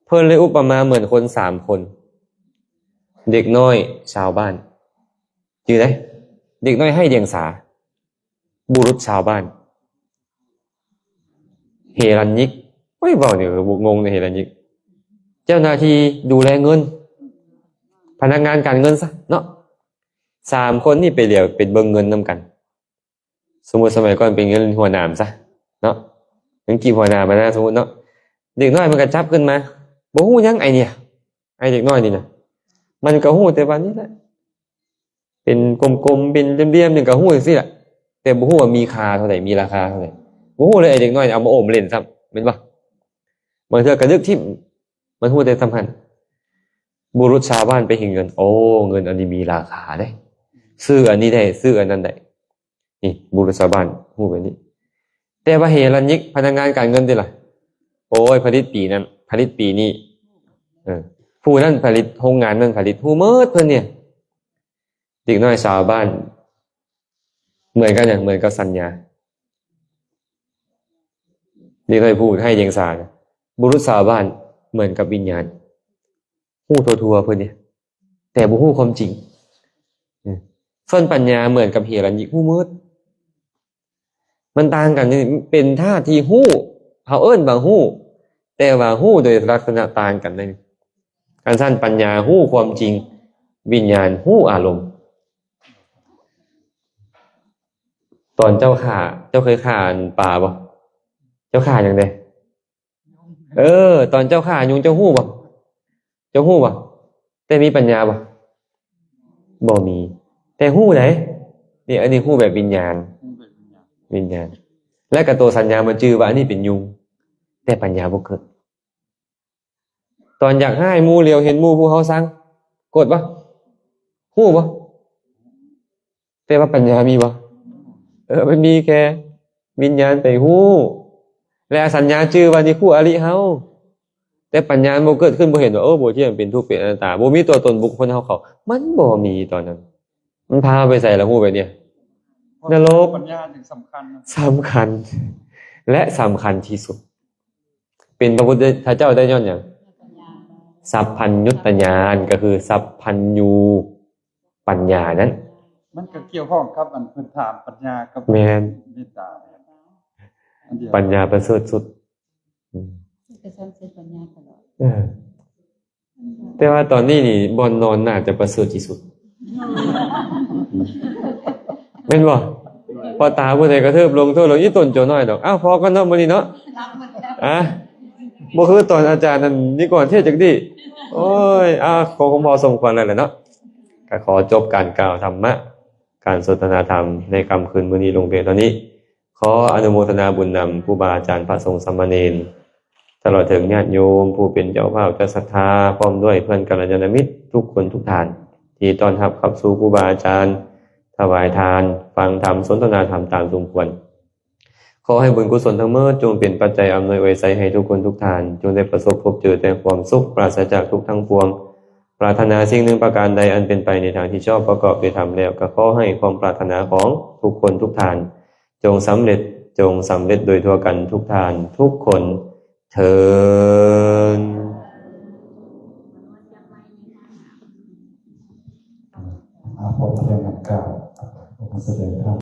ເພິ່ນເລີຍອຸປະມາເໝືອນຄົນສາມຄົນ, ເດັກນ້ອຍ, ຊາວບ້ານ. ຈື່ໄດ້? ເດັກນ້ອຍໄຮ້ດຽງສາ, ບຸລຸດຊາວບ້ານ, ເຮລັນຍິກ. ໂອ້ຍ ເວົ້ານີ້ກໍງງເດ ເຮລັນຍິກ. ເຈົ້າໜ້າທີ່ດູແລເງິນ, ພະນັກງານການເງິນຊະເນາະ. ສາມຄົນນີ້ໄປຫຼຽວໄປເບິ່ງເງິນນຳກັນ. ສົມມຸດສະໄໝກ່ອນເປັນເງິນຫົວໜາມຊະເນາະ, ເງິນກີບຫົວໜາມນະ ສົມມຸດເນາະ. ເດັກນ້ອຍມັນກໍຈັບຂຶ້ນມາ, ບໍ່ຮູ້ຫຍັງໄອ້ນີ້, ໄອ້ເດັກນ້ອຍນີ້ນະ. ມັນກໍຮູ້ແຕ່ວ່ານີ້ແຫຼະ ເປັນກົມໆ ເປັນຫຼ່ຽມໆ ຫຍັງກໍຮູ້ຈັ່ງຊີ້ແຫຼະ, ແຕ່ບໍ່ຮູ້ວ່າມີຄ່າເທົ່າໃດ ມີລາຄາເທົ່າໃດ. ບໍ່ຮູ້ເລີຍ ໄອ້ເດັກນ້ອຍເອົາມາໂອ້ມາຫຼິ້ນຊ້ຳ ແມ່ນບໍ່? ບາງເທື່ອກະດຶກຖິ້ມ, ມັນຮູ້ແຕ່ສ່ຳຫັ້ນ. ບຸລຸດຊາວບ້ານໄປເຫັນເງິນ, ໂອ້ ເງິນອັນນີ້ມີລາຄາເດ້, ຊື້ອັນນີ້ໄດ້ ຊື້ອັນນັ້ນໄດ້. ນີ້ບຸລຸດຊາວບ້ານຮູ້ແບບນີ້. ແຕ່ວ່າເຮລັນຍິກ ພະນັກງານການເງິນຕິລະ, ໂອ້ຍ ຜະລິດປີນັ້ນ ຜະລິດປີນີ້, ເອີ ຜູ້ນັ້ນຜະລິດ ໂຮງງານນັ້ນຜະລິດ ຮູ້ໝົດເພິ່ນນີ້. ເດັກນ້ອຍຊາວບ້ານເໝືອນກັບຫຍັງ? ເໝືອນກັບສັນຍາ. ເດັກນ້ອຍຜູ້ໄຮ້ດຽງສາ, ບຸລຸດຊາວບ້ານເໝືອນກັບວິນຍານ, ຮູ້ທົ່ວໆເພິ່ນນີ້ ແຕ່ບໍ່ຮູ້ຄວາມຈິງ. ສ່ວນປັນຍາເໝືອນກັບເຮລັນຍິກ, ຮູ້ໝົດ. ມັນຕ່າງກັນ, ເປັນທາດທີ່ຮູ້, ເຮົາເອີ້ນວ່າຮູ້, ແຕ່ວ່າຮູ້ໂດຍລັກສະນະຕ່າງກັນເດ້. ຄັນຊັ້ນປັນຍາຮູ້ຄວາມຈິງ, ວິນຍານຮູ້ອາລົມ. ຕອນເຈົ້າຂ້າ, ເຈົ້າເຄີຍຂ້າອັນປາບໍ່? ເຈົ້າຂ້າຫຍັງແດ່? ເອີ, ຕອນເຈົ້າຂ້າຍຸງ ເຈົ້າຮູ້ບໍ່? ເຈົ້າຮູ້ບໍ່? ແຕ່ມີປັນຍາບໍ່? ບໍ່ມີ. ແຕ່ຮູ້ໃດ໋? ນີ້, ອັນນີ້ຮູ້ແບບວິນຍານ. ຮູ້ແບບວິນຍານ. ວິນຍານ. ແລະກະໂຕສັນຍາມາຈື່ວ່າອັນນີ້ເປັນຍຸງ, ແຕ່ປັນຍາບໍ່ເກີດ. ຕອນຢາກຮ້າຍໝູ່, ຫຼຽວເຫັນໝູ່ຜູ້ເຮົາຊັງ, ໂກດບໍ່? ຮູ້ບໍ່? ແຕ່ວ່າປັນຍາມີບໍ່? ເອີ, ມັນມີແຄ່ວິນຍານໄປຮູ້ ແລະ ສັນຍາຈື່ວ່ານີ້ຄູ່ອະລິເຮົາ, ແຕ່ປັນຍາມັນບໍ່ເກີດຂຶ້ນ, ບໍ່ເຫັນວ່າ, ເອີ, ບໍ່ທ່ຽງ, ເປັນທຸກ, ເປັນອະນັດຕາ, ບໍ່ມີຕົວຕົນບຸກຄົນເຮົາເຂົາ, ມັນບໍ່ມີຕອນນັ້ນ. ມັນພາໄປໃສລະ? ຮູ້ໄປນີ້, ນະລົກ. ປັນຍາຈຶ່ງສຳຄັນນະ. ສຳຄັນ ແລະ ສຳຄັນທີ່ສຸດ. ເປັນພະພຸດທະເຈົ້າໄດ້ຍ້ອນຫຍັງ? ສັບພັນຍຸດຕະຍານ, ກໍຄືສັບພັນຍູປັນຍານັ້ນ. ມັນກໍກ່ຽວຂ້ອງກັບອັນເພິ່ນຖາມປັນຍາກັບ ແມ່ນ ເມດຕາ ອັນດຽວ. ປັນຍາປະເສີດສຸດ. ອືມ. ກໍສັນເສີດປັນຍາຕະຫຼອດ. ເອີ. ແຕ່ວ່າຕອນນີ້ນີ້ ບ່ອນນອນໜ້າຈະປະເສີດທີ່ສຸດ ແມ່ນບໍ່? ພໍຕາຜູ້ໃດກະເທີບລົງ ເທີບລົງ ອີ່ຕົນໂຈນ້ອຍດອກ. ອ້າວ ພໍກ່ອນເນາະ ມື້ນີ້ເນາະ. ອ່າ ບໍ່ຄືຕອນອາຈານນັ້ນ ນິກອນເທດຈັກດີ້. ໂອ້ຍ ອ່າ ກໍຄົງພໍສົມຄວນແລ້ວແຫຼະເນາະ. ກະຂໍຈົບການກ່າວທຳມະ, ການສົນທະນາທຳໃນຄ່ຳຄືນມື້ນີ້ລົງພຽງເທົ່ານີ້. ຂໍອະນຸໂມທະນາບຸນນຳຄູບາອາຈານ, ພະສົງສາມະເນນ ຕະຫຼອດເຖິງຍາດໂຍມຜູ້ເປັນເຈົ້າພາບເຈົ້າສັດທາ, ພ້ອມດ້ວຍເພື່ອນກັນລະຍານະມິດທຸກຄົນທຸກທ່ານ ທີ່ຕ້ອນຮັບຂັບສູ່ຄູບາອາຈານ, ຖວາຍທານ, ຟັງທຳ, ສົນທະນາທຳຕາມສົມຄວນ. ຂໍໃຫ້ບຸນກຸສົນທັງໝົດ ຈົ່ງເປັນປັດໄຈອຳນວຍອວຍໄຊໃຫ້ທຸກຄົນທຸກທ່ານ, ຈົ່ງໄດ້ປະສົບພົບເຈີແຕ່ຄວາມສຸກ, ປາສະຈາກທຸກທັງປວງ. ປາດຖະໜາສິ່ງໜຶ່ງປະການໃດອັນເປັນໄປໃນທາງທີ່ຊອບປະກອບດ້ວຍທຳແລ້ວ, ກໍຂໍໃຫ້ຄວາມປາດຖະໜາຂອງທຸກຄົນທຸກທ່ານ ຈົ່ງສຳເລັດ, ຈົ່ງສຳເລັດໂດຍທົ່ວກັນທຸກທ່ານທຸກຄົນເທີ້ນ. ອາ ພໍພຽງນັ້ນກະ ອອກມາສະແດງທຳ